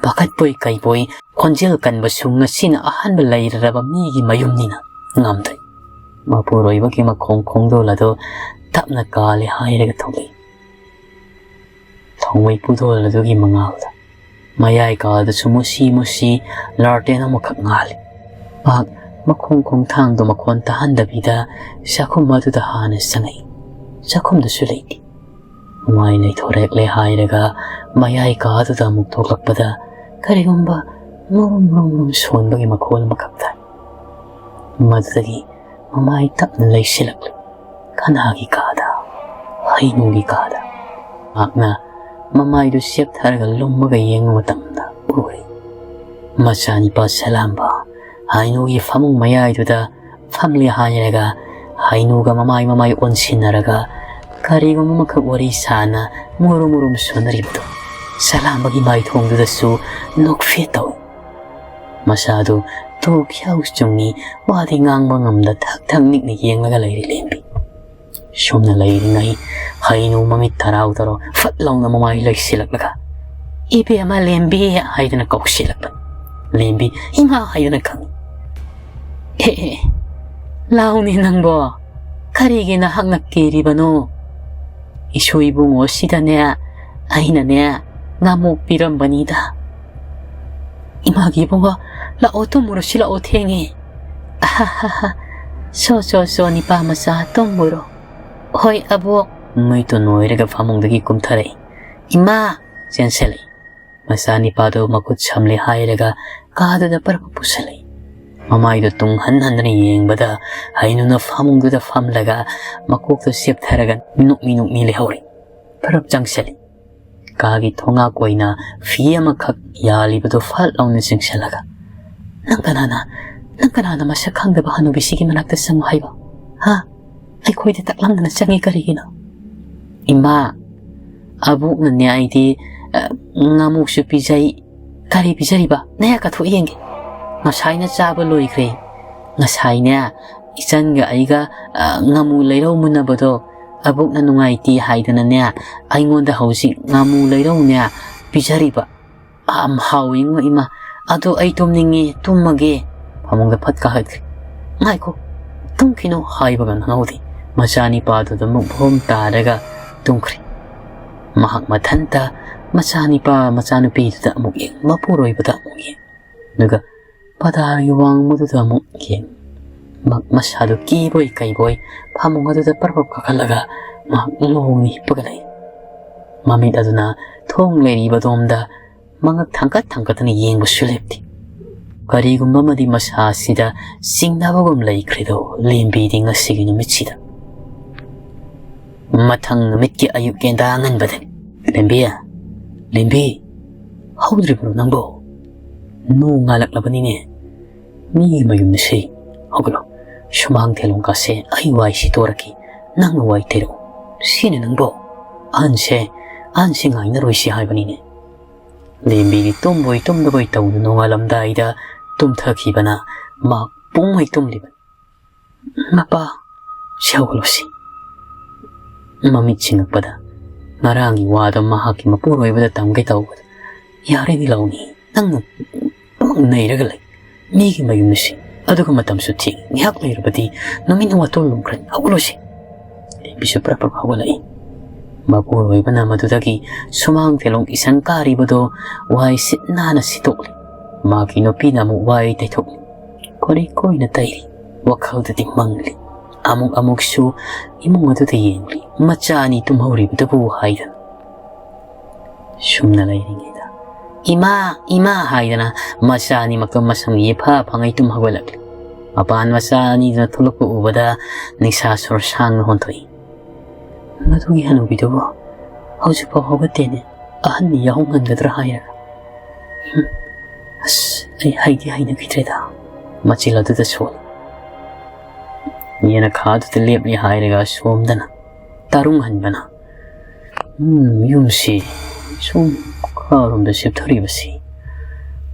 ꯄꯥꯈꯠꯄꯣꯏ ꯀꯩꯕꯣꯏ, ꯈꯣꯟꯖꯦꯜ ꯀꯟꯕꯁꯨ ꯉꯁꯤꯅ ꯑꯍꯥꯟꯕ ꯂꯩꯔꯔꯕ ꯃꯤꯒꯤ ꯃꯌꯨꯝꯅꯤꯅ ꯉꯝꯗ꯭ꯔꯦ꯫ ꯃꯄꯨꯔꯣꯏꯕꯒꯤ ꯃꯈꯣꯡ ꯈꯣꯡꯗꯣꯜ ꯑꯗꯨ ꯇꯞꯅ ꯀꯥꯜꯂꯦ ꯍꯥꯏꯔꯒ ꯊꯣꯛꯂꯛꯏ꯫ ꯊꯣꯡꯕꯩ ꯄꯨꯗꯣꯜ ꯑꯗꯨꯒꯤ ꯃꯉꯥꯜꯗ ꯃꯌꯥꯏ ꯀꯥꯗꯁꯨ ꯃꯨꯁꯤ ꯃꯨꯁꯤ ꯂꯥꯔꯇꯦꯟ ꯑꯃꯈꯛ ꯉꯥꯜꯂꯤ꯫ ꯃꯍꯥꯛ ꯃꯈꯣꯡ ꯈꯣꯡꯊꯥꯡꯗꯣ ꯃꯈꯣꯟ ꯇꯥꯍꯟꯗꯕꯤꯗ ꯆꯥꯛꯈꯨꯝ ꯑꯗꯨꯗ ꯍꯥꯟꯅ ꯆꯪꯉꯛꯏ꯫ ꯆꯥꯛꯈꯨꯝꯗꯁꯨ ꯂꯩꯇꯦ꯫ ꯃꯃꯥꯏ ꯂꯩꯊꯣꯔꯛꯂꯦ ꯍꯥꯏꯔꯒ ꯃꯌꯥꯏ ꯀꯥꯗꯨꯗ ꯑꯃꯨꯛ ꯊꯣꯛꯂꯛꯄꯗ ꯀꯔꯤꯒꯨꯝꯕ ꯃꯨꯔꯨꯝ ꯃꯨꯔꯨꯝ ꯃꯨꯔꯨꯝ ꯁꯣꯟꯕꯒꯤ ꯃꯈꯣꯜ ꯑꯃꯈꯛ ꯇꯥꯏ꯫ ꯃꯗꯨꯗꯒꯤ ꯃꯃꯥꯏ ꯇꯞꯅ ꯂꯩꯁꯤꯜꯂꯛꯂꯦ꯫ ꯀꯅꯥꯒꯤ ꯀꯥꯗ? ꯍꯩꯅꯨꯒꯤ ꯀꯥꯗ꯫ ꯃꯍꯥꯛꯅ ꯃꯃꯥꯏꯗꯨ ꯆꯦꯞꯊꯔꯒ ꯂꯨꯝꯃꯒ ꯌꯦꯡꯕ ꯃꯇꯝꯗ ꯎꯔꯦ꯫ ꯃꯆꯥꯅꯤꯄꯥ ꯁꯂꯥꯝꯕ ꯍꯩꯅꯨꯒꯤ ꯐꯃꯨꯡ ꯃꯌꯥꯏꯗꯨꯗ ꯐꯝꯂꯦ ꯍꯥꯏꯔꯒ ꯍꯩꯅꯨꯒ ꯃꯃꯥꯏ ꯃꯃꯥꯏ ꯑꯣꯟꯁꯤꯟꯅꯔꯒ ꯀꯔꯤꯒꯨꯝꯕ ꯑꯃꯈꯛ ꯋꯥꯔꯤ ꯁꯥꯅ ꯃꯨꯔꯨꯝ ꯃꯨꯔꯨꯝ ꯁꯣꯟꯅꯔꯤꯕꯗꯨ ꯁꯂꯥꯝꯕꯒꯤ ꯃꯥꯏꯊꯣꯡꯗꯨꯗꯁꯨ ꯅꯣꯛꯐꯦꯠ ꯇꯧꯏ꯫ ꯃꯁꯥꯗꯨ ꯇꯨ ꯈ꯭ꯌꯥꯎ ꯆꯨꯡꯉꯤ, ꯋꯥꯗꯤ ꯉꯥꯡꯕ ꯉꯝꯗ ꯊꯛ ꯊꯛ ꯅꯤꯛꯅ ꯌꯦꯡꯂꯒ ꯂꯩꯔꯤ ꯂꯦꯝꯕꯤ꯫ ꯁꯨꯝꯅ ꯂꯩꯔꯤꯉꯩ ꯍꯩꯅꯨ ꯃꯃꯤꯠ ꯇꯔꯥꯎ ꯇꯔꯥꯎ ꯐꯠ ꯂꯥꯎꯅ ꯃꯃꯥꯏ ꯂꯩꯁꯤꯜꯂꯛꯂꯒ "ꯏꯕꯦꯝꯃ ꯂꯦꯝꯕꯤ" ꯍꯥꯏꯗꯨꯅ ꯀꯧꯁꯤꯜꯂꯛꯄ꯫ ꯂꯦꯝꯕꯤ "ꯏꯃꯥ" ꯍꯥꯏꯗꯨꯅ ꯈꯪꯏ꯫ "ꯑꯦ, ꯑꯦ, ꯂꯥꯎꯅꯦ ꯅꯪꯕꯣ, ꯀꯔꯤꯒꯤ ꯅꯍꯥꯛꯅ ꯀꯤꯔꯤꯕꯅꯣ? ꯏꯁꯨ ꯏꯕꯨꯡꯉꯣ ꯁꯤꯗꯅꯦ ꯑꯩꯅꯅꯦ ꯉꯥꯃꯣꯛ ꯄꯤꯔꯝꯕꯅꯤꯗ꯫ ꯏꯃꯥꯒꯤ ꯏꯕꯨꯡꯉꯣ, ꯂꯥꯛꯑꯣ ꯇꯨꯝꯃꯨꯔꯣ, ꯁꯤ ꯂꯥꯛꯑꯣ ꯊꯦꯡꯉꯦ꯫ ꯑꯍꯥꯍꯥꯍꯥ, ꯁꯣ ꯁꯣ ꯁꯣ ꯅꯤꯄꯥ ꯃꯆꯥ ꯇꯨꯝꯃꯨꯔꯣ꯫ ꯍꯣꯏ ꯑꯕꯣꯛ"꯫ ꯃꯩꯇꯣꯟ ꯅꯣꯏꯔꯒ ꯐꯃꯨꯡꯗꯒꯤ ꯀꯨꯝꯊꯔꯛꯏ꯫ "ꯏꯃꯥ!" ꯆꯦꯟꯁꯤꯜꯂꯛꯏ꯫ ꯃꯆꯥꯅꯤꯄꯥꯗꯨ ꯃꯈꯨꯠ ꯁꯝꯂꯦ ꯍꯥꯏꯔꯒ ꯀꯥꯗꯨꯗ ꯄꯔꯞ ꯄꯨꯁꯜꯂꯛꯏ꯫ ꯃꯃꯥꯏꯗꯨ ꯇꯨꯡ ꯍꯟ ꯍꯟꯗꯨꯅ ꯌꯦꯡꯕꯗ ꯍꯩꯅꯨꯅ ꯐꯃꯨꯡꯗꯨꯗ ꯐꯝꯂꯒ ꯃꯀꯣꯛꯇꯨ ꯆꯦꯞꯊꯔꯒ ꯅꯣꯛꯃꯤ ꯅꯣꯛꯃꯤ ꯂꯩꯍꯧꯔꯦ꯫ ꯄꯔꯞ ꯆꯪꯁꯤꯜꯂꯤ꯫ ꯀꯥꯒꯤ ꯊꯣꯡꯉꯥꯛ ꯑꯣꯏꯅ ꯐꯤ ꯑꯃꯈꯛ ꯌꯥꯜꯂꯤꯕꯗꯨ ꯐꯠ ꯂꯥꯎꯅ ꯆꯤꯡꯁꯤꯜꯂꯒ, "ꯅꯪ ꯀꯅꯥꯅ, ꯅꯪ ꯀꯅꯥꯅ ꯃꯁꯛ ꯈꯪꯗꯕ ꯍꯅꯨꯕꯤꯁꯤꯒꯤ ꯃꯅꯥꯛꯇ ꯆꯪꯉꯨ ꯍꯥꯏꯕ? ꯍꯥ? ꯑꯩꯈꯣꯏꯗ ꯇꯛꯂꯝꯗꯅ ꯆꯪꯉꯤ ꯀꯔꯤꯒꯤꯅꯣ?" "ꯏꯃꯥ, ꯑꯕꯣꯛꯅꯅꯦ ꯑꯩꯗꯤ, ꯑ, ꯉꯥꯃꯨꯁꯨ ꯄꯤꯖꯩ, ꯀꯔꯤ ꯄꯤꯖꯔꯤꯕ? ꯅꯌꯥ ꯀꯥꯊꯣꯛ ꯌꯦꯡꯒꯦ꯫ ꯉꯁꯥꯏꯅ ꯆꯥꯕ ꯂꯣꯏꯈ꯭ꯔꯦ꯫ ꯉꯁꯥꯏꯅꯦ, ꯏꯆꯟꯒ ꯑꯩꯒ, ꯑ, ꯉꯥꯃꯨ ꯂꯩꯔꯧ ꯃꯨꯟꯅꯕꯗꯣ, ꯑꯕꯣꯛꯅ ꯅꯨꯡꯉꯥꯏꯇꯦ ꯍꯥꯏꯗꯅꯅꯦ, ꯑꯩꯉꯣꯟꯗ ꯍꯧꯖꯤꯛ ꯉꯥꯃꯨ ꯂꯩꯔꯧꯅꯦ ꯄꯤꯖꯔꯤꯕ꯫ ꯌꯥꯝ ꯍꯥꯎꯋꯤꯉꯣ ꯏꯃꯥ꯫ ꯑꯗꯣ ꯑꯩ ꯇꯨꯝꯅꯤꯡꯉꯦ, ꯇꯨꯝꯃꯒꯦ꯫" ꯐꯃꯨꯡꯗ ꯐꯠ ꯀꯥꯈꯠꯈ꯭ꯔꯦ꯫ "ꯉꯥꯏꯈꯣ, ꯇꯨꯝꯈꯤꯅꯨ" ꯍꯥꯏꯕꯒ ꯅꯪꯍꯧꯗꯦ꯫ ꯃꯆꯥꯅꯤꯄꯥꯗꯨꯗ ꯑꯃꯨꯛ ꯚꯣꯝ ꯇꯥꯔꯒ ꯇꯨꯝꯈ꯭ꯔꯦ꯫ ꯃꯍꯥꯛ ꯃꯊꯟꯇ ꯃꯆꯥꯅꯤꯄꯥ ꯃꯆꯥꯅꯨꯄꯤꯗꯨꯗ ꯑꯃꯨꯛ ꯌꯦꯡ, ꯃꯄꯨꯔꯣꯏꯕꯗ ꯑꯃꯨꯛ ꯌꯦꯡ꯫ ꯑꯗꯨꯒ ꯄꯗꯥꯔꯒꯤ ꯋꯥꯡꯃꯗꯨꯗ ꯑꯃꯨꯛ ꯌꯦꯡ꯫ ꯃꯍꯥꯛ ꯃꯁꯥꯗꯨ ꯀꯤꯕꯣꯏ ꯀꯩꯕꯣꯏ ꯐꯃꯨꯡ ꯑꯗꯨꯗ ꯄꯔꯞ ꯄꯔꯞ ꯀꯥꯈꯠꯂꯒ ꯃꯍꯥꯛ ꯂꯣꯡꯅ ꯍꯤꯞꯄꯒ ꯂꯩ꯫ ꯃꯃꯤꯠ ꯑꯗꯨꯅ ꯊꯣꯡ ꯂꯩꯔꯤꯕ ꯑꯗꯣꯝꯗ ꯃꯉꯛ ꯊꯥꯡꯒꯠ ꯊꯥꯡꯒꯠꯇꯅ ꯌꯦꯡꯕꯁꯨ ꯂꯦꯞꯇꯦ꯫ ꯀꯔꯤꯒꯨꯝꯕ ꯑꯃꯗꯤ ꯃꯁꯥ ꯑꯁꯤꯗ ꯆꯤꯡꯅꯕꯒꯨꯝ ꯂꯩꯈ꯭ꯔꯦꯗꯣ ꯂꯦꯝꯕꯤꯗꯤ ꯉꯁꯤꯒꯤ ꯅꯨꯃꯤꯠꯁꯤꯗ꯫ ꯃꯊꯪ ꯅꯨꯃꯤꯠꯀꯤ ꯑꯌꯨꯛ ꯀꯦꯟꯗꯥ ꯑꯉꯟꯕꯗꯅꯤ꯫ "ꯂꯦꯝꯕꯤ, ꯂꯦꯝꯕꯤ, ꯍꯧꯗ꯭ꯔꯤꯕ꯭ꯔꯣ ꯅꯪꯕꯣ? ꯅꯣꯡ ꯉꯥꯜꯂꯛꯂꯕꯅꯤꯅꯦ꯫ ꯃꯤꯒꯤ ꯃꯌꯨꯝꯗ ꯁꯤ ꯍꯧꯒꯠꯂꯣ꯫ ꯁꯨꯃꯥꯡ ꯊꯦꯂꯣꯡ ꯀꯥꯁꯦ ꯑꯩ ꯋꯥꯏ ꯁꯤꯠꯇꯣꯔꯛꯈꯤ꯫ ꯅꯪꯅ ꯋꯥꯏ ꯇꯩꯔꯛꯑꯣ꯫ ꯁꯤꯅꯤ ꯅꯪꯕꯣ꯫ ꯑꯍꯟꯁꯦ, ꯑꯍꯟꯁꯦ ꯉꯥꯏꯅꯔꯣꯏꯁꯤ ꯍꯥꯏꯕꯅꯤꯅꯦ꯫" ꯂꯦꯝꯕꯤꯗꯤ ꯇꯨꯝꯕꯣꯏ ꯇꯨꯝꯗꯕꯣꯏ ꯇꯧꯗꯨꯅ ꯅꯣꯡꯉꯥꯜꯂꯝꯗꯥꯏꯗ ꯇꯨꯝꯊꯈꯤꯕꯅ ꯃꯍꯥꯛ ꯄꯨꯡꯃꯩ ꯇꯨꯝꯂꯤꯕꯅꯤ꯫ "ꯃꯄꯥ, ꯁꯤ ꯍꯧꯒꯠꯂꯣ ꯁꯤ꯫" ꯃꯃꯤꯠ ꯁꯤꯡꯉꯛꯄꯗ ꯉꯔꯥꯡꯒꯤ ꯋꯥꯗꯣ ꯃꯍꯥꯛꯀꯤ ꯃꯄꯨꯔꯣꯏꯕꯗ ꯇꯝꯒꯦ ꯇꯧꯕꯗ, "ꯌꯥꯔꯦꯅꯦ ꯂꯧꯃꯤ, ꯅꯪꯅ ꯄꯨꯡꯅꯩ ꯅꯩꯔꯒ ꯂꯩ꯫ ꯃꯤꯒꯤ ꯃꯌꯨꯝꯗ ꯁꯤ, ꯑꯗꯨꯒ ꯃꯇꯝꯁꯨ ꯊꯦꯡ, ꯉꯥꯏꯍꯥꯛ ꯂꯩꯔꯕꯗꯤ ꯅꯨꯃꯤꯠꯅ ꯋꯥꯇꯣꯜ ꯂꯨꯝꯈ꯭ꯔꯅꯤ꯫ ꯍꯧꯒꯠꯂꯣ ꯁꯤ꯫" ꯂꯦꯝꯕꯤꯁꯨ ꯄ꯭ꯔꯞ ꯄ꯭ꯔꯞ ꯍꯧꯒꯠꯂꯛꯏ꯫ ꯃꯄꯨꯔꯣꯏꯕꯅ ꯃꯗꯨꯗꯒꯤ ꯁꯨꯃꯥꯡ ꯊꯦꯂꯣꯡ ꯏꯁꯪ ꯀꯥꯔꯤꯕꯗꯣ ꯋꯥꯏ ꯁꯤꯠ ꯅꯥꯟꯅ ꯁꯤꯠꯇꯣꯛꯂꯤ꯫ ꯃꯥꯒꯤ ꯅꯨꯄꯤꯅ ꯑꯃꯨꯛ ꯋꯥꯏ ꯇꯩꯊꯣꯛꯂꯤ꯫ ꯀꯣꯔꯤ ꯀꯣꯏꯅ ꯇꯩꯔꯤ꯫ ꯋꯥꯈꯜꯗꯗꯤ ꯃꯪꯂꯤ꯫ ꯑꯃꯨꯛ ꯑꯃꯨꯛꯁꯨ ꯏꯃꯨꯡ ꯑꯗꯨꯗ ꯌꯦꯡꯂꯤ꯫ ꯃꯆꯥ ꯑꯅꯤ ꯇꯨꯝꯍꯧꯔꯤꯕꯗꯨꯕꯨ ꯍꯥꯏꯗꯅ꯫ ꯁꯨꯝꯅ ꯂꯩꯔꯤꯉꯩꯗ, "ꯏꯃꯥ, ꯏꯃꯥ" ꯍꯥꯏꯗꯅ ꯃꯆꯥ ꯑꯅꯤꯃꯛꯇꯣ ꯃꯁꯝ ꯌꯦꯐꯥ ꯐꯪꯉꯩ ꯇꯨꯝ ꯍꯧꯒꯠꯂꯛꯂꯤ꯫ ꯃꯄꯥꯟ ꯃꯆꯥ ꯑꯅꯤꯗꯨꯅ ꯊꯣꯛꯂꯛꯄ ꯎꯕꯗ ꯅꯤꯡꯁꯥ ꯁꯣꯔ ꯁꯥꯡꯅ ꯍꯣꯟꯊꯣꯛꯏ꯫ "ꯃꯗꯨꯒꯤ ꯍꯅꯨꯕꯤꯗꯨꯕꯨ ꯍꯧꯖꯤꯛꯐꯥꯎ ꯍꯧꯒꯠꯇꯦꯅꯦ꯫ ꯑꯍꯟꯅꯤ ꯌꯥꯍꯧ ꯉꯟꯒꯗ꯭ꯔꯥ ꯍꯥꯏꯔꯒ꯫ ꯍꯨꯝ, ꯑꯁ, ꯑꯩ ꯍꯩꯗꯤ ꯍꯩꯅꯈꯤꯗ꯭ꯔꯦꯗ꯫" ꯃꯆꯤꯜ ꯑꯗꯨꯗ ꯁꯣꯜꯂꯤ꯫ ꯌꯦꯅꯈꯥꯗꯨꯗ ꯂꯦꯞꯂꯤ ꯍꯥꯏꯔꯒ ꯁꯣꯝꯗꯅ ꯇꯔꯨꯡ ꯍꯟꯕꯅ, "ꯎꯝ, ꯌꯨꯝꯁꯤ ꯁꯨꯝ ꯈꯥꯔꯣꯝꯗ ꯆꯦꯞꯊꯔꯤꯕꯁꯤ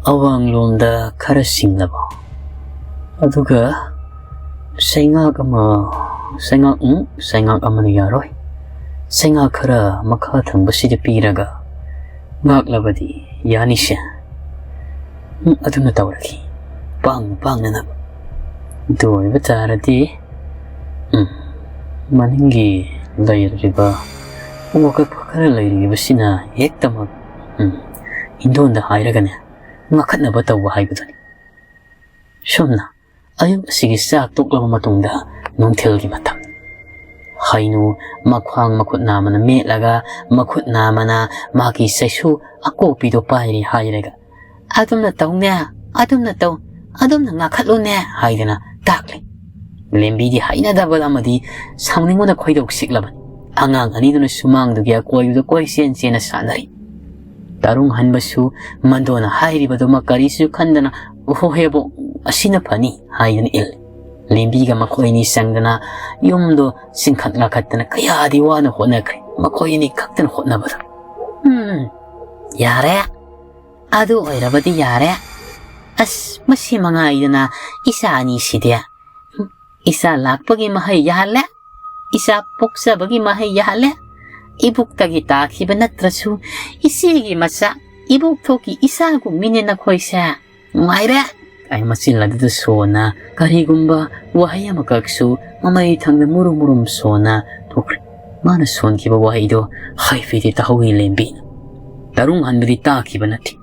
ꯑꯋꯥꯡꯂꯣꯝꯗ ꯈꯔ ꯆꯤꯡꯂꯕ, ꯑꯗꯨꯒ ꯆꯩꯉꯥꯛ ꯑꯃ, ꯆꯩꯉꯥꯛ, ꯎꯝ, ꯆꯩꯉꯥꯛ ꯑꯃꯅ ꯌꯥꯔꯣꯏ, ꯆꯩꯉꯥꯛ ꯈꯔ ꯃꯈꯥ ꯊꯪꯕꯁꯤꯗ ꯄꯤꯔꯒ ꯉꯥꯛꯂꯕꯗꯤ ꯌꯥꯅꯤꯁꯦ꯫ ꯎꯝ, ꯑꯗꯨꯅ ꯇꯧꯔꯒꯦ, ꯄꯥꯡꯅ ꯄꯥꯡꯅꯅꯕ꯫ ꯑꯗꯨ ꯑꯣꯏꯕ ꯇꯥꯔꯗꯤ, ꯎꯝ, ꯃꯅꯤꯡꯒꯤ ꯂꯩꯔꯤꯕ ꯎ ꯑꯀꯛꯄ ꯈꯔ ꯂꯩꯔꯤꯕꯁꯤꯅ ꯍꯦꯛꯇꯃꯛ, ꯎꯝ, ꯏꯟꯗꯣꯟꯗ ꯍꯥꯏꯔꯒꯅꯦ, ꯉꯥꯈꯠꯅꯕ ꯇꯧꯕ ꯍꯥꯏꯕꯗꯨꯅꯤ꯫ ꯁꯣꯝꯅ ꯑꯌꯨꯛ ꯑꯁꯤꯒꯤ ꯆꯥꯛ ꯇꯣꯛꯂꯕ ꯃꯇꯨꯡꯗ ꯅꯨꯡꯊꯤꯜꯒꯤ ꯃꯇꯝ꯫ ꯍꯩꯅꯨ ꯃꯈ꯭ꯋꯥꯡ ꯃꯈꯨꯠ ꯅꯥꯝꯃꯅ ꯃꯦꯠꯂꯒ, ꯃꯈꯨꯠ ꯅꯥꯝꯃꯅ ꯃꯥꯒꯤ ꯆꯩꯁꯨ ꯑꯀꯣꯛꯄꯤꯗꯣ ꯄꯥꯏꯔꯤ ꯍꯥꯏꯔꯒ, "ꯑꯗꯨꯝꯅ ꯇꯧꯅꯦ, ꯑꯗꯨꯝꯅ ꯇꯧ, ꯑꯗꯨꯝꯅ ꯉꯥꯈꯠꯂꯨꯅꯦ" ꯍꯥꯏꯗꯅ ꯇꯥꯛꯂꯤ꯫ ꯂꯦꯝꯕꯤꯗꯤ ꯍꯩꯅꯗꯕ ꯑꯃꯗꯤ ꯁꯥꯎꯅꯤꯡꯕꯅ ꯈꯣꯏꯗꯧ ꯁꯤꯛꯂꯕꯅꯤ꯫ ꯑꯉꯥꯡ ꯑꯅꯤꯗꯨꯅ ꯁꯨꯃꯥꯡꯗꯨꯒꯤ ꯑꯀꯣꯏꯕꯗ ꯀꯣꯏꯆꯦꯟ ꯆꯦꯟꯅ ꯁꯥꯟꯅꯔꯤ꯫ ꯇꯔꯨꯡ ꯍꯟꯕꯁꯨ ꯃꯟꯗꯣꯅ ꯍꯥꯏꯔꯤꯕꯗꯨꯃꯛ ꯀꯔꯤꯁꯨ ꯈꯟꯗꯅ, "ꯑꯣꯍꯣ ꯍꯦꯕꯣ, ꯑꯁꯤꯅ ꯐꯅꯤ" ꯍꯥꯏꯗꯨꯅ ꯏꯜꯂꯤ꯫ ꯂꯦꯝꯕꯤꯒ ꯃꯈꯣꯏ ꯑꯅꯤ ꯆꯪꯗꯅ ꯌꯨꯝꯗꯣ ꯆꯤꯡꯈꯠ ꯉꯥꯈꯠꯇꯅ ꯀꯌꯥꯗꯤ ꯋꯥꯅ ꯍꯣꯠꯅꯈ꯭ꯔꯦ꯫ ꯃꯈꯣꯏ ꯑꯅꯤ ꯈꯛꯇꯅ ꯍꯣꯠꯅꯕꯗ꯫ "ꯎꯝ, ꯌꯥꯔꯦ꯫ ꯑꯗꯨ ꯑꯣꯏꯔꯕꯗꯤ ꯌꯥꯔꯦ꯫ ꯑꯁ, ꯃꯁꯤ ꯃꯉꯥꯏꯗꯅ ꯏꯆꯥ ꯑꯅꯤꯁꯤꯗꯤ꯫ ꯎꯝ, ꯏꯆꯥ ꯂꯥꯛꯄꯒꯤ ꯃꯍꯩ ꯌꯥꯍꯜꯂꯦ꯫ ꯏꯆꯥ ꯄꯣꯛꯆꯕꯒꯤ ꯃꯍꯩ ꯌꯥꯍꯜꯂꯦ꯫ ꯏꯕꯨꯛꯇꯒꯤ ꯇꯥꯈꯤꯕ ꯅꯠꯇ꯭ꯔꯁꯨ ꯏꯆꯦꯒꯤ ꯃꯆꯥ, ꯏꯕꯣꯛꯊꯣꯛꯀꯤ ꯏꯆꯥꯒꯨꯝꯃꯤꯅꯦ ꯅꯈꯣꯏꯁꯦ꯫ ꯅꯨꯡꯉꯥꯏꯔꯦ" ꯍꯥꯏ ꯃꯆꯤꯟ ꯑꯗꯨꯗ ꯁꯣꯟꯅ ꯀꯔꯤꯒꯨꯝꯕ ꯋꯥꯍꯩ ꯑꯃꯈꯛꯁꯨ ꯃꯃꯩ ꯊꯪꯗ ꯃꯨꯔꯨꯝ ꯃꯨꯔꯨꯝ ꯁꯣꯟꯅ ꯊꯣꯛꯈ꯭ꯔꯦ꯫ ꯃꯥꯅ ꯁꯣꯟꯈꯤꯕ ꯋꯥꯍꯩꯗꯣ ꯍꯥꯏꯐꯦꯠꯇꯤ ꯇꯥꯍꯧꯏ ꯂꯦꯝꯕꯤꯅ꯫ ꯇꯔꯨꯡ ꯍꯟꯕꯗꯤ ꯇꯥꯈꯤꯕ ꯅꯠꯇꯦ꯫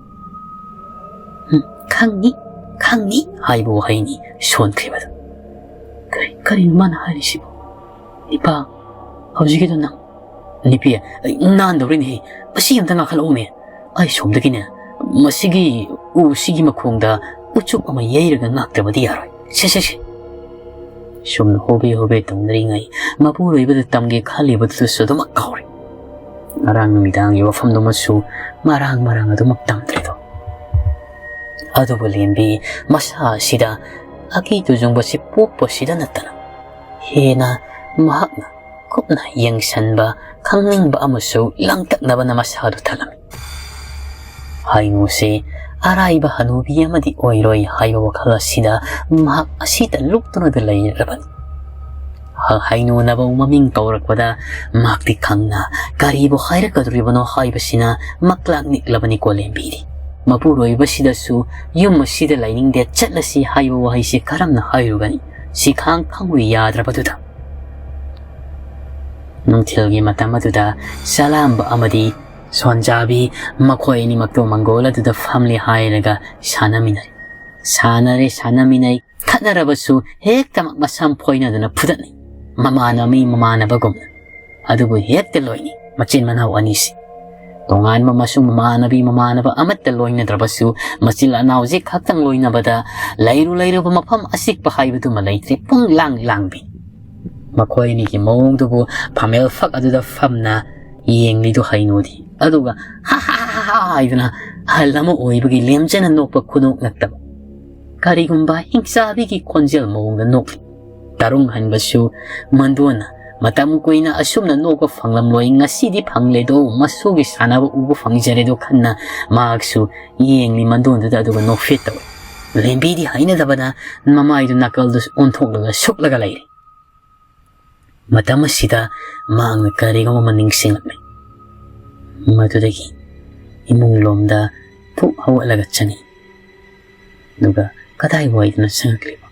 "ꯎꯝ, ꯈꯪꯅꯤ, ꯈꯪꯅꯤ" ꯍꯥꯏꯕ ꯋꯥꯍꯩꯅꯤ ꯁꯣꯟꯈ꯭ꯔꯤꯕꯗꯣ꯫ "ꯀꯔꯤ, ꯀꯔꯤꯅꯣ ꯃꯥꯅ ꯍꯥꯏꯔꯤꯁꯤꯕꯣ? ꯏꯄꯥ, ꯍꯧꯖꯤꯛꯀꯤꯗꯣ ꯅꯪ?" "ꯅꯨꯄꯤ, ꯑꯩ ꯅꯥꯟꯗꯧꯔꯤꯅꯦꯍꯦ, ꯃꯁꯤ ꯑꯝꯇ ꯉꯥꯈꯠꯂꯛꯎꯅꯦ꯫ ꯑꯩ ꯁꯣꯝꯗꯒꯤꯅꯦ, ꯃꯁꯤꯒꯤ ꯎꯁꯤꯒꯤ ꯃꯈꯣꯡꯗ ꯎꯆꯨꯞ ꯑꯃ ꯌꯩꯔꯒ ꯉꯥꯛꯇꯕꯗꯤ ꯌꯥꯔꯣꯏ꯫ ꯁꯦ, ꯁꯦ, ꯁꯦ!" ꯁꯨꯝꯅ ꯍꯣꯕꯦ ꯍꯣꯕꯦ ꯇꯧꯅꯔꯤꯉꯩ, ꯃꯄꯨꯔꯣꯏꯕꯗ ꯇꯝꯒꯦ ꯈꯜꯂꯤꯕꯗꯨꯁꯨ ꯑꯗꯨꯃꯛ ꯀꯥꯎꯔꯦ꯫ ꯉꯔꯥꯡ ꯅꯨꯃꯤꯗꯥꯡꯒꯤ ꯋꯥꯐꯝꯗꯨꯃꯁꯨ ꯃꯔꯥꯡ ꯃꯔꯥꯡ ꯑꯗꯨꯃꯛ ꯇꯝꯗ꯭ꯔꯦꯗꯣ꯫ ꯑꯗꯨꯕꯨ ꯂꯦꯝꯕꯤ ꯃꯁꯥ ꯑꯁꯤꯗ ꯑꯀꯤ ꯇꯨꯖꯨꯡꯕꯁꯤ ꯄꯣꯛꯄꯁꯤꯗ ꯅꯠꯇꯅ, ꯍꯦꯟꯅ ꯃꯍꯥꯛꯅ ꯀꯨꯞꯅ ꯌꯦꯡꯁꯤꯟꯕ, ꯈꯪꯅꯤꯡꯕ ꯑꯃꯁꯨ ꯂꯥꯡꯇꯛꯅꯕꯅ ꯃꯁꯥꯗꯨ ꯊꯜꯂꯝꯃꯤ꯫ ꯍꯥꯏꯅꯨꯁꯤ ꯑꯔꯥꯏꯕ ꯍꯅꯨꯕꯤ ꯑꯃꯗꯤ ꯑꯣꯏꯔꯣꯏ ꯍꯥꯏꯕ ꯋꯥꯈꯜ ꯑꯁꯤꯗ ꯃꯍꯥꯛ ꯑꯁꯤꯗ ꯂꯨꯞꯇꯨꯅꯗ ꯂꯩꯔꯕꯅꯤ꯫ ꯍ-, ꯍꯩꯅꯨꯅꯕꯨ ꯃꯃꯤꯡ ꯀꯧꯔꯛꯄꯗ ꯃꯍꯥꯛꯇꯤ ꯈꯪꯅ ꯀꯔꯤꯕꯨ ꯍꯥꯏꯔꯛꯀꯗꯧꯔꯤꯕꯅꯣ ꯍꯥꯏꯕꯁꯤꯅ ꯃꯛꯂꯥꯛ ꯅꯤꯛꯂꯕꯅꯤꯀꯣ ꯂꯦꯝꯕꯤꯗꯤ꯫ ꯃꯄꯨꯔꯣꯏꯕꯁꯤꯗꯁꯨ "ꯌꯨꯝ ꯑꯁꯤꯗ ꯂꯩꯅꯤꯡꯗꯦ, ꯆꯠꯂꯁꯤ" ꯍꯥꯏꯕ ꯋꯥꯍꯩꯁꯤ ꯀꯔꯝꯅ ꯍꯥꯏꯔꯨꯒꯅꯤ? ꯁꯤ ꯈꯥꯡ ꯈꯪꯕ ꯌꯥꯗ꯭ꯔꯕꯗꯨꯗ꯫ ꯅꯨꯡꯊꯤꯜꯒꯤ ꯃꯇꯝ ꯑꯗꯨꯗ ꯆꯂꯥꯝꯕ ꯑꯃꯗꯤ ꯁꯣꯟꯖꯥꯕꯤ ꯃꯈꯣꯏ ꯑꯅꯤꯃꯛꯇꯣ ꯃꯪꯒꯣꯜ ꯑꯗꯨꯗ ꯐꯝꯂꯤ ꯍꯥꯏꯔꯒ ꯁꯥꯟꯅꯃꯤꯟꯅꯩ꯫ ꯁꯥꯟꯅꯔꯦ, ꯁꯥꯟꯅꯃꯤꯟꯅꯩ, ꯈꯠꯅꯔꯕꯁꯨ ꯍꯦꯛꯇꯃꯛ ꯃꯁꯝ ꯐꯣꯏꯅꯗꯨꯅ ꯐꯨꯗꯠꯅꯩ, ꯃꯃꯥꯟꯅꯕꯤ ꯃꯃꯥꯟꯅꯕꯒꯨꯝꯅ꯫ ꯑꯗꯨꯕꯨ ꯍꯦꯛꯇ ꯂꯣꯏꯅꯩ ꯃꯆꯤꯟ ꯃꯅꯥꯎ ꯑꯅꯤꯁꯤ꯫ ꯇꯣꯉꯥꯟꯕ ꯃꯁꯨꯡ ꯃꯃꯥꯟꯅꯕꯤ ꯃꯃꯥꯟꯅꯕ ꯑꯃꯠꯇ ꯂꯣꯏꯅꯗ꯭ꯔꯕꯁꯨ, ꯃꯆꯤꯟ ꯃꯅꯥꯎꯁꯤ ꯈꯛꯇꯪ ꯂꯣꯏꯅꯕꯗ ꯂꯩꯔꯨ ꯂꯩꯔꯨꯕ ꯃꯐꯝ ꯑꯆꯤꯛꯄ ꯍꯥꯏꯕꯗꯨꯃ ꯂꯩꯇ꯭ꯔꯦ, ꯄꯨꯡ ꯂꯥꯡ ꯂꯥꯡꯕꯤ꯫ ꯃꯈꯣꯏ ꯑꯅꯤꯒꯤ ꯃꯑꯣꯡꯗꯨꯕꯨ ꯐꯝꯃꯦꯜ ꯐꯛ ꯑꯗꯨꯗ ꯐꯝꯅ ꯌꯦꯡꯂꯤꯗꯨ ꯍꯩꯅꯨꯗꯤ꯫ ꯑꯗꯨꯒ "ꯍꯥ ꯍꯥ ꯍꯥ ꯍꯥ" ꯍꯥꯏꯗꯨꯅ ꯑꯍꯜ ꯑꯃ ꯑꯣꯏꯕꯒꯤ ꯂꯦꯝꯖꯅ ꯅꯣꯛꯄ ꯈꯨꯅꯣꯛ ꯅꯠꯇꯕ, ꯀꯔꯤꯒꯨꯝꯕ ꯍꯤꯡꯆꯥꯕꯤꯒꯤ ꯈꯣꯟꯖꯦꯜ ꯃꯑꯣꯡꯗ ꯅꯣꯛꯂꯤ꯫ ꯇꯔꯨꯡ ꯍꯟꯕꯁꯨ ꯃꯟꯗꯣꯟꯅ "ꯃꯇꯝ ꯀꯨꯏꯅ ꯑꯁꯨꯝꯅ ꯅꯣꯛꯄ ꯐꯪꯂꯝꯂꯣꯏ, ꯉꯁꯤꯗꯤ ꯐꯪꯂꯦꯗꯣ, ꯃꯁꯨꯒꯤ ꯁꯥꯟꯅꯕ ꯎꯕ ꯐꯪꯖꯔꯦꯗꯣ" ꯈꯟꯅ ꯃꯍꯥꯛꯁꯨ ꯌꯦꯡꯂꯤ ꯃꯟꯗꯣꯟꯗꯨꯗ, ꯑꯗꯨꯒ ꯅꯣꯛꯐꯦꯠ ꯇꯧꯏ꯫ ꯂꯦꯝꯕꯤꯗꯤ ꯍꯩꯅꯗꯕꯅ ꯃꯃꯥꯏꯗꯨ ꯅꯥꯀꯜꯗ ꯑꯣꯟꯊꯣꯛꯂꯒ ꯁꯨꯛꯂꯒ ꯂꯩꯔꯤ꯫ ꯃꯇꯝ ꯑꯁꯤꯗ ꯃꯍꯥꯛꯅ ꯀꯔꯤꯒꯨꯝꯕ ꯑꯃ ꯅꯤꯡꯁꯤꯡꯂꯛꯂꯦ꯫ ꯃꯗꯨꯗꯒꯤ ꯏꯃꯨꯡ ꯂꯣꯝꯗ ꯐꯨꯛ ꯍꯧꯒꯠꯂꯒ ꯆꯪꯏ꯫ ꯑꯗꯨꯒ ꯀꯗꯥꯏꯋꯥꯏꯗꯅ ꯆꯪꯉꯛꯂꯤꯕ?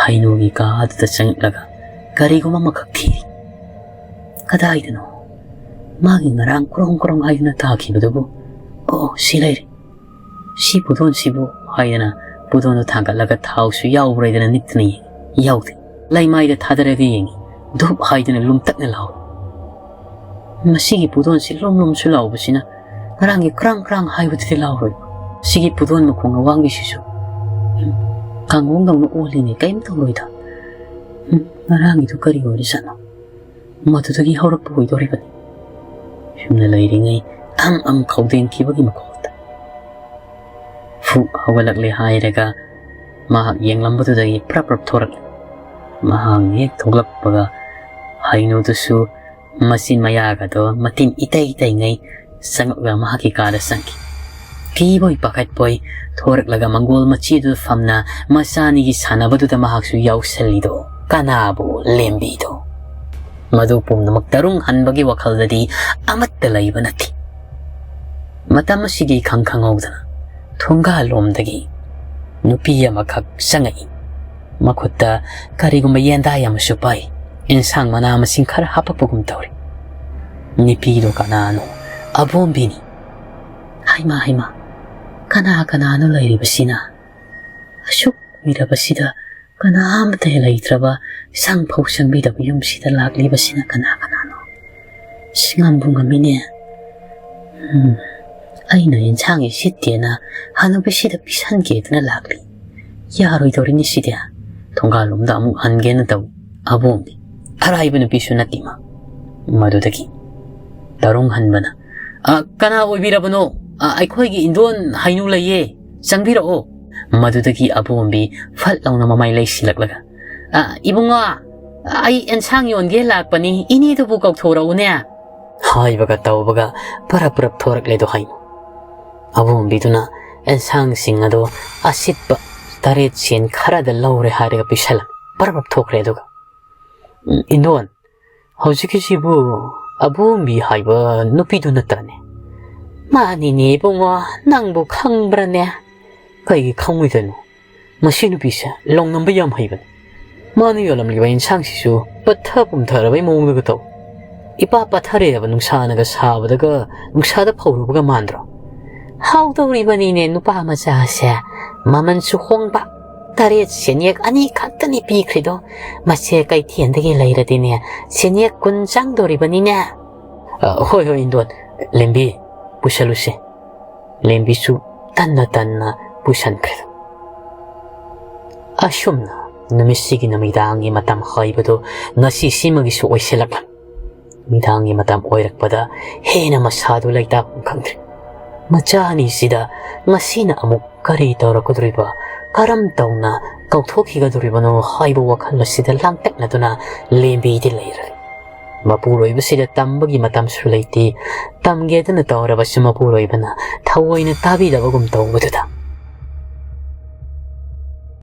ꯍꯩꯅꯨꯒꯤ ꯀꯥ ꯑꯗꯨꯗ ꯆꯪꯉꯛꯂꯒ ꯀꯔꯤꯒꯨꯝꯕ ꯑꯃꯈꯛ ꯊꯤꯔꯤ꯫ ꯀꯗꯥꯏꯗꯅꯣ? ꯃꯥꯒꯤ ꯉꯔꯥꯡ ꯀ꯭ꯔꯣꯡ ꯀ꯭ꯔꯣꯡ ꯍꯥꯏꯗꯨꯅ ꯇꯥꯈꯤꯕꯗꯨꯕꯨ, "ꯑꯣ, ꯁꯤ ꯂꯩꯔꯦ꯫ ꯁꯤ ꯄꯨꯗꯣꯟꯁꯤꯕꯨ" ꯍꯥꯏꯗꯅ ꯄꯨꯗꯣꯟꯗꯨ ꯊꯥꯡꯒꯠꯂꯒ ꯊꯥꯎꯁꯨ ꯌꯥꯎꯕ꯭ꯔꯥ ꯍꯥꯏꯗꯅ ꯅꯤꯛꯇꯅ ꯌꯦꯡꯉꯤ꯫ ꯌꯥꯎꯗꯦ꯫ ꯂꯩꯃꯥꯏꯗ ꯊꯥꯗꯔꯒ ꯌꯦꯡꯉꯤ꯫ ꯙꯨꯞ ꯍꯥꯏꯗꯅ ꯂꯨꯝꯇꯛꯅ ꯂꯥꯎꯏ꯫ ꯃꯁꯤꯒꯤ ꯄꯨꯗꯣꯟꯁꯤ ꯂꯨꯝ ꯂꯨꯝꯁꯨ ꯂꯥꯎꯕꯁꯤꯅ ꯉꯔꯥꯡꯒꯤ ꯀ꯭ꯔꯥꯡ ꯀ꯭ꯔꯥꯡ ꯍꯥꯏꯕꯗꯨꯗꯤ ꯂꯥꯎꯔꯣꯏ꯫ ꯁꯤꯒꯤ ꯄꯨꯗꯣꯟ ꯃꯈꯣꯡ ꯑꯋꯥꯡꯕꯤꯁꯤꯁꯨ, ꯎꯝ, ꯀꯥꯡꯒꯣꯡꯗꯧꯅ ꯑꯣꯜꯂꯤꯅꯦ, ꯀꯔꯤꯝ ꯇꯧꯔꯣꯏꯗ꯫ ꯎꯝ, ꯉꯔꯥꯡꯒꯤꯗꯨ ꯀꯔꯤ ꯑꯣꯏꯔꯤꯖꯥꯠꯅꯣ? ꯃꯗꯨꯗꯒꯤ ꯍꯧꯔꯛꯄ ꯑꯣꯏꯗꯧꯔꯤꯕꯅꯤ꯫ ꯁꯨꯝꯅ ꯂꯩꯔꯤꯉꯩ ꯑꯝ ꯑꯝ ꯈꯧꯗꯦꯡꯈꯤꯕꯒꯤ ꯃꯈꯣꯜꯗ ꯐꯨꯛ ꯍꯧꯒꯠꯂꯛꯂꯦ ꯍꯥꯏꯔꯒ ꯃꯍꯥꯛ ꯌꯦꯡꯂꯝꯕꯗꯨꯗꯒꯤ ꯄ꯭ꯔꯞ ꯄ꯭ꯔꯞ ꯊꯣꯔꯛꯂꯦ꯫ ꯃꯍꯥꯛ ꯍꯦꯛ ꯊꯣꯛꯂꯛꯄꯒ ꯍꯩꯅꯨꯗꯨꯁꯨ ꯃꯆꯤꯟ ꯃꯌꯥꯒꯗꯣ ꯃꯇꯤꯟ ꯏꯇꯩ ꯇꯩꯉꯩ ꯆꯪꯂꯛꯂꯒ ꯃꯍꯥꯛꯀꯤ ꯀꯥꯗ ꯆꯪꯈꯤ꯫ ꯀꯤꯕꯣꯏ ꯄꯥꯈꯠꯄꯣꯏ ꯊꯣꯔꯛꯂꯒ ꯃꯪꯒꯣꯜ ꯃꯆꯤꯗꯨꯗ ꯐꯝꯅ ꯃꯆꯥꯅꯤꯒꯤ ꯁꯥꯟꯅꯕꯗꯨꯗ ꯃꯍꯥꯛꯁꯨ ꯌꯥꯎꯁꯜꯂꯤꯗꯣ ꯀꯅꯥꯕꯨ? ꯂꯦꯝꯕꯤꯗꯣ꯫ ꯃꯗꯨ ꯄꯨꯝꯅꯃꯛ ꯇꯔꯨꯡ ꯍꯟꯕꯒꯤ ꯋꯥꯈꯜꯗꯗꯤ ꯑꯃꯠꯇ ꯂꯩꯕ ꯅꯠꯇꯦ꯫ ꯃꯇꯝ ꯑꯁꯤꯒꯤ ꯏꯈꯪ ꯈꯪꯍꯧꯗꯅ ꯊꯣꯡꯒꯥꯜꯂꯣꯝꯗꯒꯤ ꯅꯨꯄꯤ ꯑꯃꯈꯛ ꯆꯪꯉꯛꯏ꯫ ꯃꯈꯨꯠꯇ ꯀꯔꯤꯒꯨꯝꯕ ꯌꯦꯟꯗꯥꯏ ꯑꯃꯁꯨ ꯄꯥꯏ꯫ ꯑꯦꯟꯁꯥꯡ ꯃꯅꯥ ꯃꯁꯤꯡ ꯈꯔ ꯍꯥꯞꯄꯛꯄꯒꯨꯝ ꯇꯧꯔꯤ꯫ ꯅꯨꯄꯤꯗꯣ ꯀꯅꯥꯅꯣ? ꯑꯕꯣꯝꯕꯤꯅꯤ꯫ ꯍꯩꯃꯥ, ꯍꯩꯃꯥ, ꯀꯅꯥ ꯀꯅꯥꯅꯣ ꯂꯩꯔꯤꯕꯁꯤꯅ? ꯑꯁꯨꯛ ꯀꯨꯏꯔꯕꯁꯤꯗ ꯀꯅꯥ ꯑꯃꯠꯇ ꯍꯦꯛ ꯂꯩꯇ꯭ꯔꯕ, ꯆꯪꯐꯧ ꯆꯪꯕꯤꯗꯕ ꯌꯨꯝꯁꯤꯗ ꯂꯥꯛꯂꯤꯕꯁꯤꯅ ꯀꯅꯥ ꯀꯅꯥꯅꯣ? ꯁꯤ ꯉꯝꯕꯨ ꯉꯝꯃꯤꯅꯦ꯫ ꯎꯝ, ꯑꯩꯅ ꯌꯦꯟꯁꯥꯡ ꯁꯤꯠꯇꯦꯅ ꯍꯅꯨꯕꯤꯁꯤꯗ ꯄꯤꯁꯟꯒꯦꯗꯅ ꯂꯥꯛꯂꯤ꯫ ꯌꯥꯔꯣꯏꯗꯧꯔꯤꯅꯤ ꯁꯤꯗꯤ꯫ ꯊꯣꯡꯒꯥꯜꯂꯣꯝꯗ ꯑꯃꯨꯛ ꯍꯟꯒꯦꯅ ꯇꯧꯏ꯫ ꯑꯕꯣꯝꯕꯤ, ꯑꯔꯥꯏꯕ ꯅꯨꯄꯤꯁꯨ ꯅꯠꯇꯦ ꯃꯥ꯫ ꯃꯗꯨꯗꯒꯤ ꯇꯔꯨꯡ ꯍꯟꯕꯅ, "ꯑ, ꯀꯅꯥ ꯑꯣꯏꯕꯤꯔꯕꯅꯣ? ꯑ, ꯑꯩꯈꯣꯏꯒꯤ ꯏꯟꯗꯣꯟ ꯍꯩꯅꯨ ꯂꯩꯌꯦ, ꯆꯪꯕꯤꯔꯛꯑꯣ꯫" ꯃꯗꯨꯗꯒꯤ ꯑꯕꯣꯝꯕꯤ ꯐꯠ ꯂꯥꯎꯅ ꯃꯃꯥꯏ ꯂꯩꯁꯤꯜꯂꯛꯂꯒ, "ꯑ, ꯏꯕꯨꯡꯉꯣ, ꯑꯩ ꯑꯦꯟꯁꯥꯡ ꯌꯣꯟꯒꯦ ꯂꯥꯛꯄꯅꯤ, ꯏꯅꯦꯗꯨꯕꯨ ꯀꯧꯊꯣꯔꯛꯎꯅꯦ" ꯍꯥꯏꯕꯒ ꯇꯧꯕꯒ ꯄꯔꯞ ꯄꯔꯞ ꯊꯣꯔꯛꯂꯦꯗꯣ ꯍꯩꯅꯨ꯫ ꯑꯕꯣꯝꯕꯤꯗꯨꯅ ꯑꯦꯟꯁꯥꯡꯁꯤꯡ ꯑꯗꯣ ꯑꯁꯤꯠꯄ ꯇꯔꯦꯠ ꯁꯦꯟ ꯈꯔꯗ ꯂꯧꯔꯦ ꯍꯥꯏꯔꯒ ꯄꯤꯁꯜꯂꯝꯃꯤ꯫ ꯄꯔꯞ ꯄꯔꯞ ꯊꯣꯛꯈ꯭ꯔꯦ ꯑꯗꯨꯒ, "ꯎꯝ, ꯏꯟꯗꯣꯟ, ꯍꯧꯖꯤꯛꯀꯤꯁꯤꯕꯨ ꯑꯕꯣꯝꯕꯤ ꯍꯥꯏꯕ ꯅꯨꯄꯤꯗꯨ ꯅꯠꯇ꯭ꯔꯅꯦ?" "ꯃꯥꯅꯤꯅꯦ ꯏꯕꯨꯡꯉꯣ, ꯅꯪꯕꯨ ꯈꯪꯕ꯭ꯔꯅꯦ?" "ꯀꯩꯒꯤ ꯈꯪꯉꯣꯏꯗꯣꯏꯅꯣ? ꯃꯁꯤ ꯅꯨꯄꯤꯁꯦ ꯂꯧꯅꯝꯕ ꯌꯥꯝ ꯍꯩꯕꯅꯤ꯫ ꯃꯥꯅ ꯌꯣꯜꯂꯝꯂꯤꯕ ꯏꯟꯁꯥꯡꯁꯤꯁꯨ ꯄꯠꯊ ꯄꯨꯝꯊꯔꯕꯩ ꯃꯑꯣꯡꯗꯒ ꯇꯧ꯫ ꯏꯄꯥ ꯄꯠꯊꯔꯦꯕ, ꯅꯨꯡꯁꯥꯅꯒ ꯁꯥꯕꯗꯒ ꯅꯨꯡꯁꯥꯗ ꯐꯧꯔꯨꯕꯒ ꯃꯥꯟꯗ꯭ꯔꯣ?" "ꯍꯥꯎꯗꯧꯔꯤꯕꯅꯤꯅꯦ ꯅꯨꯄꯥ ꯃꯆꯥꯁꯦ꯫ ꯃꯃꯜꯁꯨ ꯍꯣꯡꯕ꯫ ꯇꯔꯦꯠ ꯁꯦꯟꯌꯦꯛ ꯑꯅꯤ ꯈꯛꯇꯅꯤ ꯄꯤꯈ꯭ꯔꯤꯗꯣ꯫ ꯃꯁꯦ ꯀꯩꯊꯦꯜꯗꯒꯤ ꯂꯩꯔꯗꯤꯅꯦ ꯁꯦꯟꯌꯦꯛ ꯀꯨꯟ ꯆꯪꯗꯧꯔꯤꯕꯅꯤꯅꯦ꯫" "ꯑ, ꯍꯣꯏ, ꯍꯣꯏ, ꯏꯟꯗꯣꯟ, ꯂꯦꯝꯕꯤ, ꯄꯨꯁꯜꯂꯨꯁꯦ꯫" ꯂꯦꯝꯕꯤꯁꯨ ꯇꯟꯅ ꯇꯟꯅ ꯄꯨꯁꯟꯈ꯭ꯔꯦ꯫ ꯑꯁꯨꯝꯅ ꯅꯨꯃꯤꯠꯁꯤꯒꯤ ꯅꯨꯃꯤꯗꯥꯡꯒꯤ ꯃꯇꯝ ꯍꯥꯏꯕꯗꯨ ꯉꯁꯤ ꯁꯤꯃꯒꯤꯁꯨ ꯑꯣꯏꯁꯤꯜꯂꯛꯂꯝꯃꯤ꯫ ꯅꯨꯃꯤꯗꯥꯡꯒꯤ ꯃꯇꯝ ꯑꯣꯏꯔꯛꯄꯗ ꯍꯦꯟꯅ ꯃꯁꯥꯗꯨ ꯂꯩꯇꯥꯐꯝ ꯈꯪꯗ꯭ꯔꯦ꯫ ꯃꯆꯥ ꯑꯅꯤꯁꯤꯗ ꯉꯁꯤꯅ ꯑꯃꯨꯛ ꯀꯔꯤ ꯇꯧꯔꯛꯀꯗꯧꯔꯤꯕ, ꯀꯔꯝ ꯇꯧꯅ ꯇꯧꯊꯣꯛꯈꯤꯒꯗꯧꯔꯤꯕꯅꯣ ꯍꯥꯏꯕ ꯋꯥꯈꯜ ꯑꯁꯤꯗ ꯂꯥꯡꯇꯛꯅꯗꯨꯅ ꯂꯦꯝꯕꯤꯗꯤ ꯂꯩꯔꯦ꯫ ꯃꯄꯨꯔꯣꯏꯕꯁꯤꯗ ꯇꯝꯕꯒꯤ ꯃꯇꯝꯁꯨ ꯂꯩꯇꯦ꯫ ꯇꯝꯒꯦꯗꯅ ꯇꯧꯔꯕꯁꯨ ꯃꯄꯨꯔꯣꯏꯕꯅ ꯊꯑꯣꯏꯅ ꯇꯥꯕꯤꯗꯕꯒꯨꯝ ꯇꯧꯕꯗꯨꯗ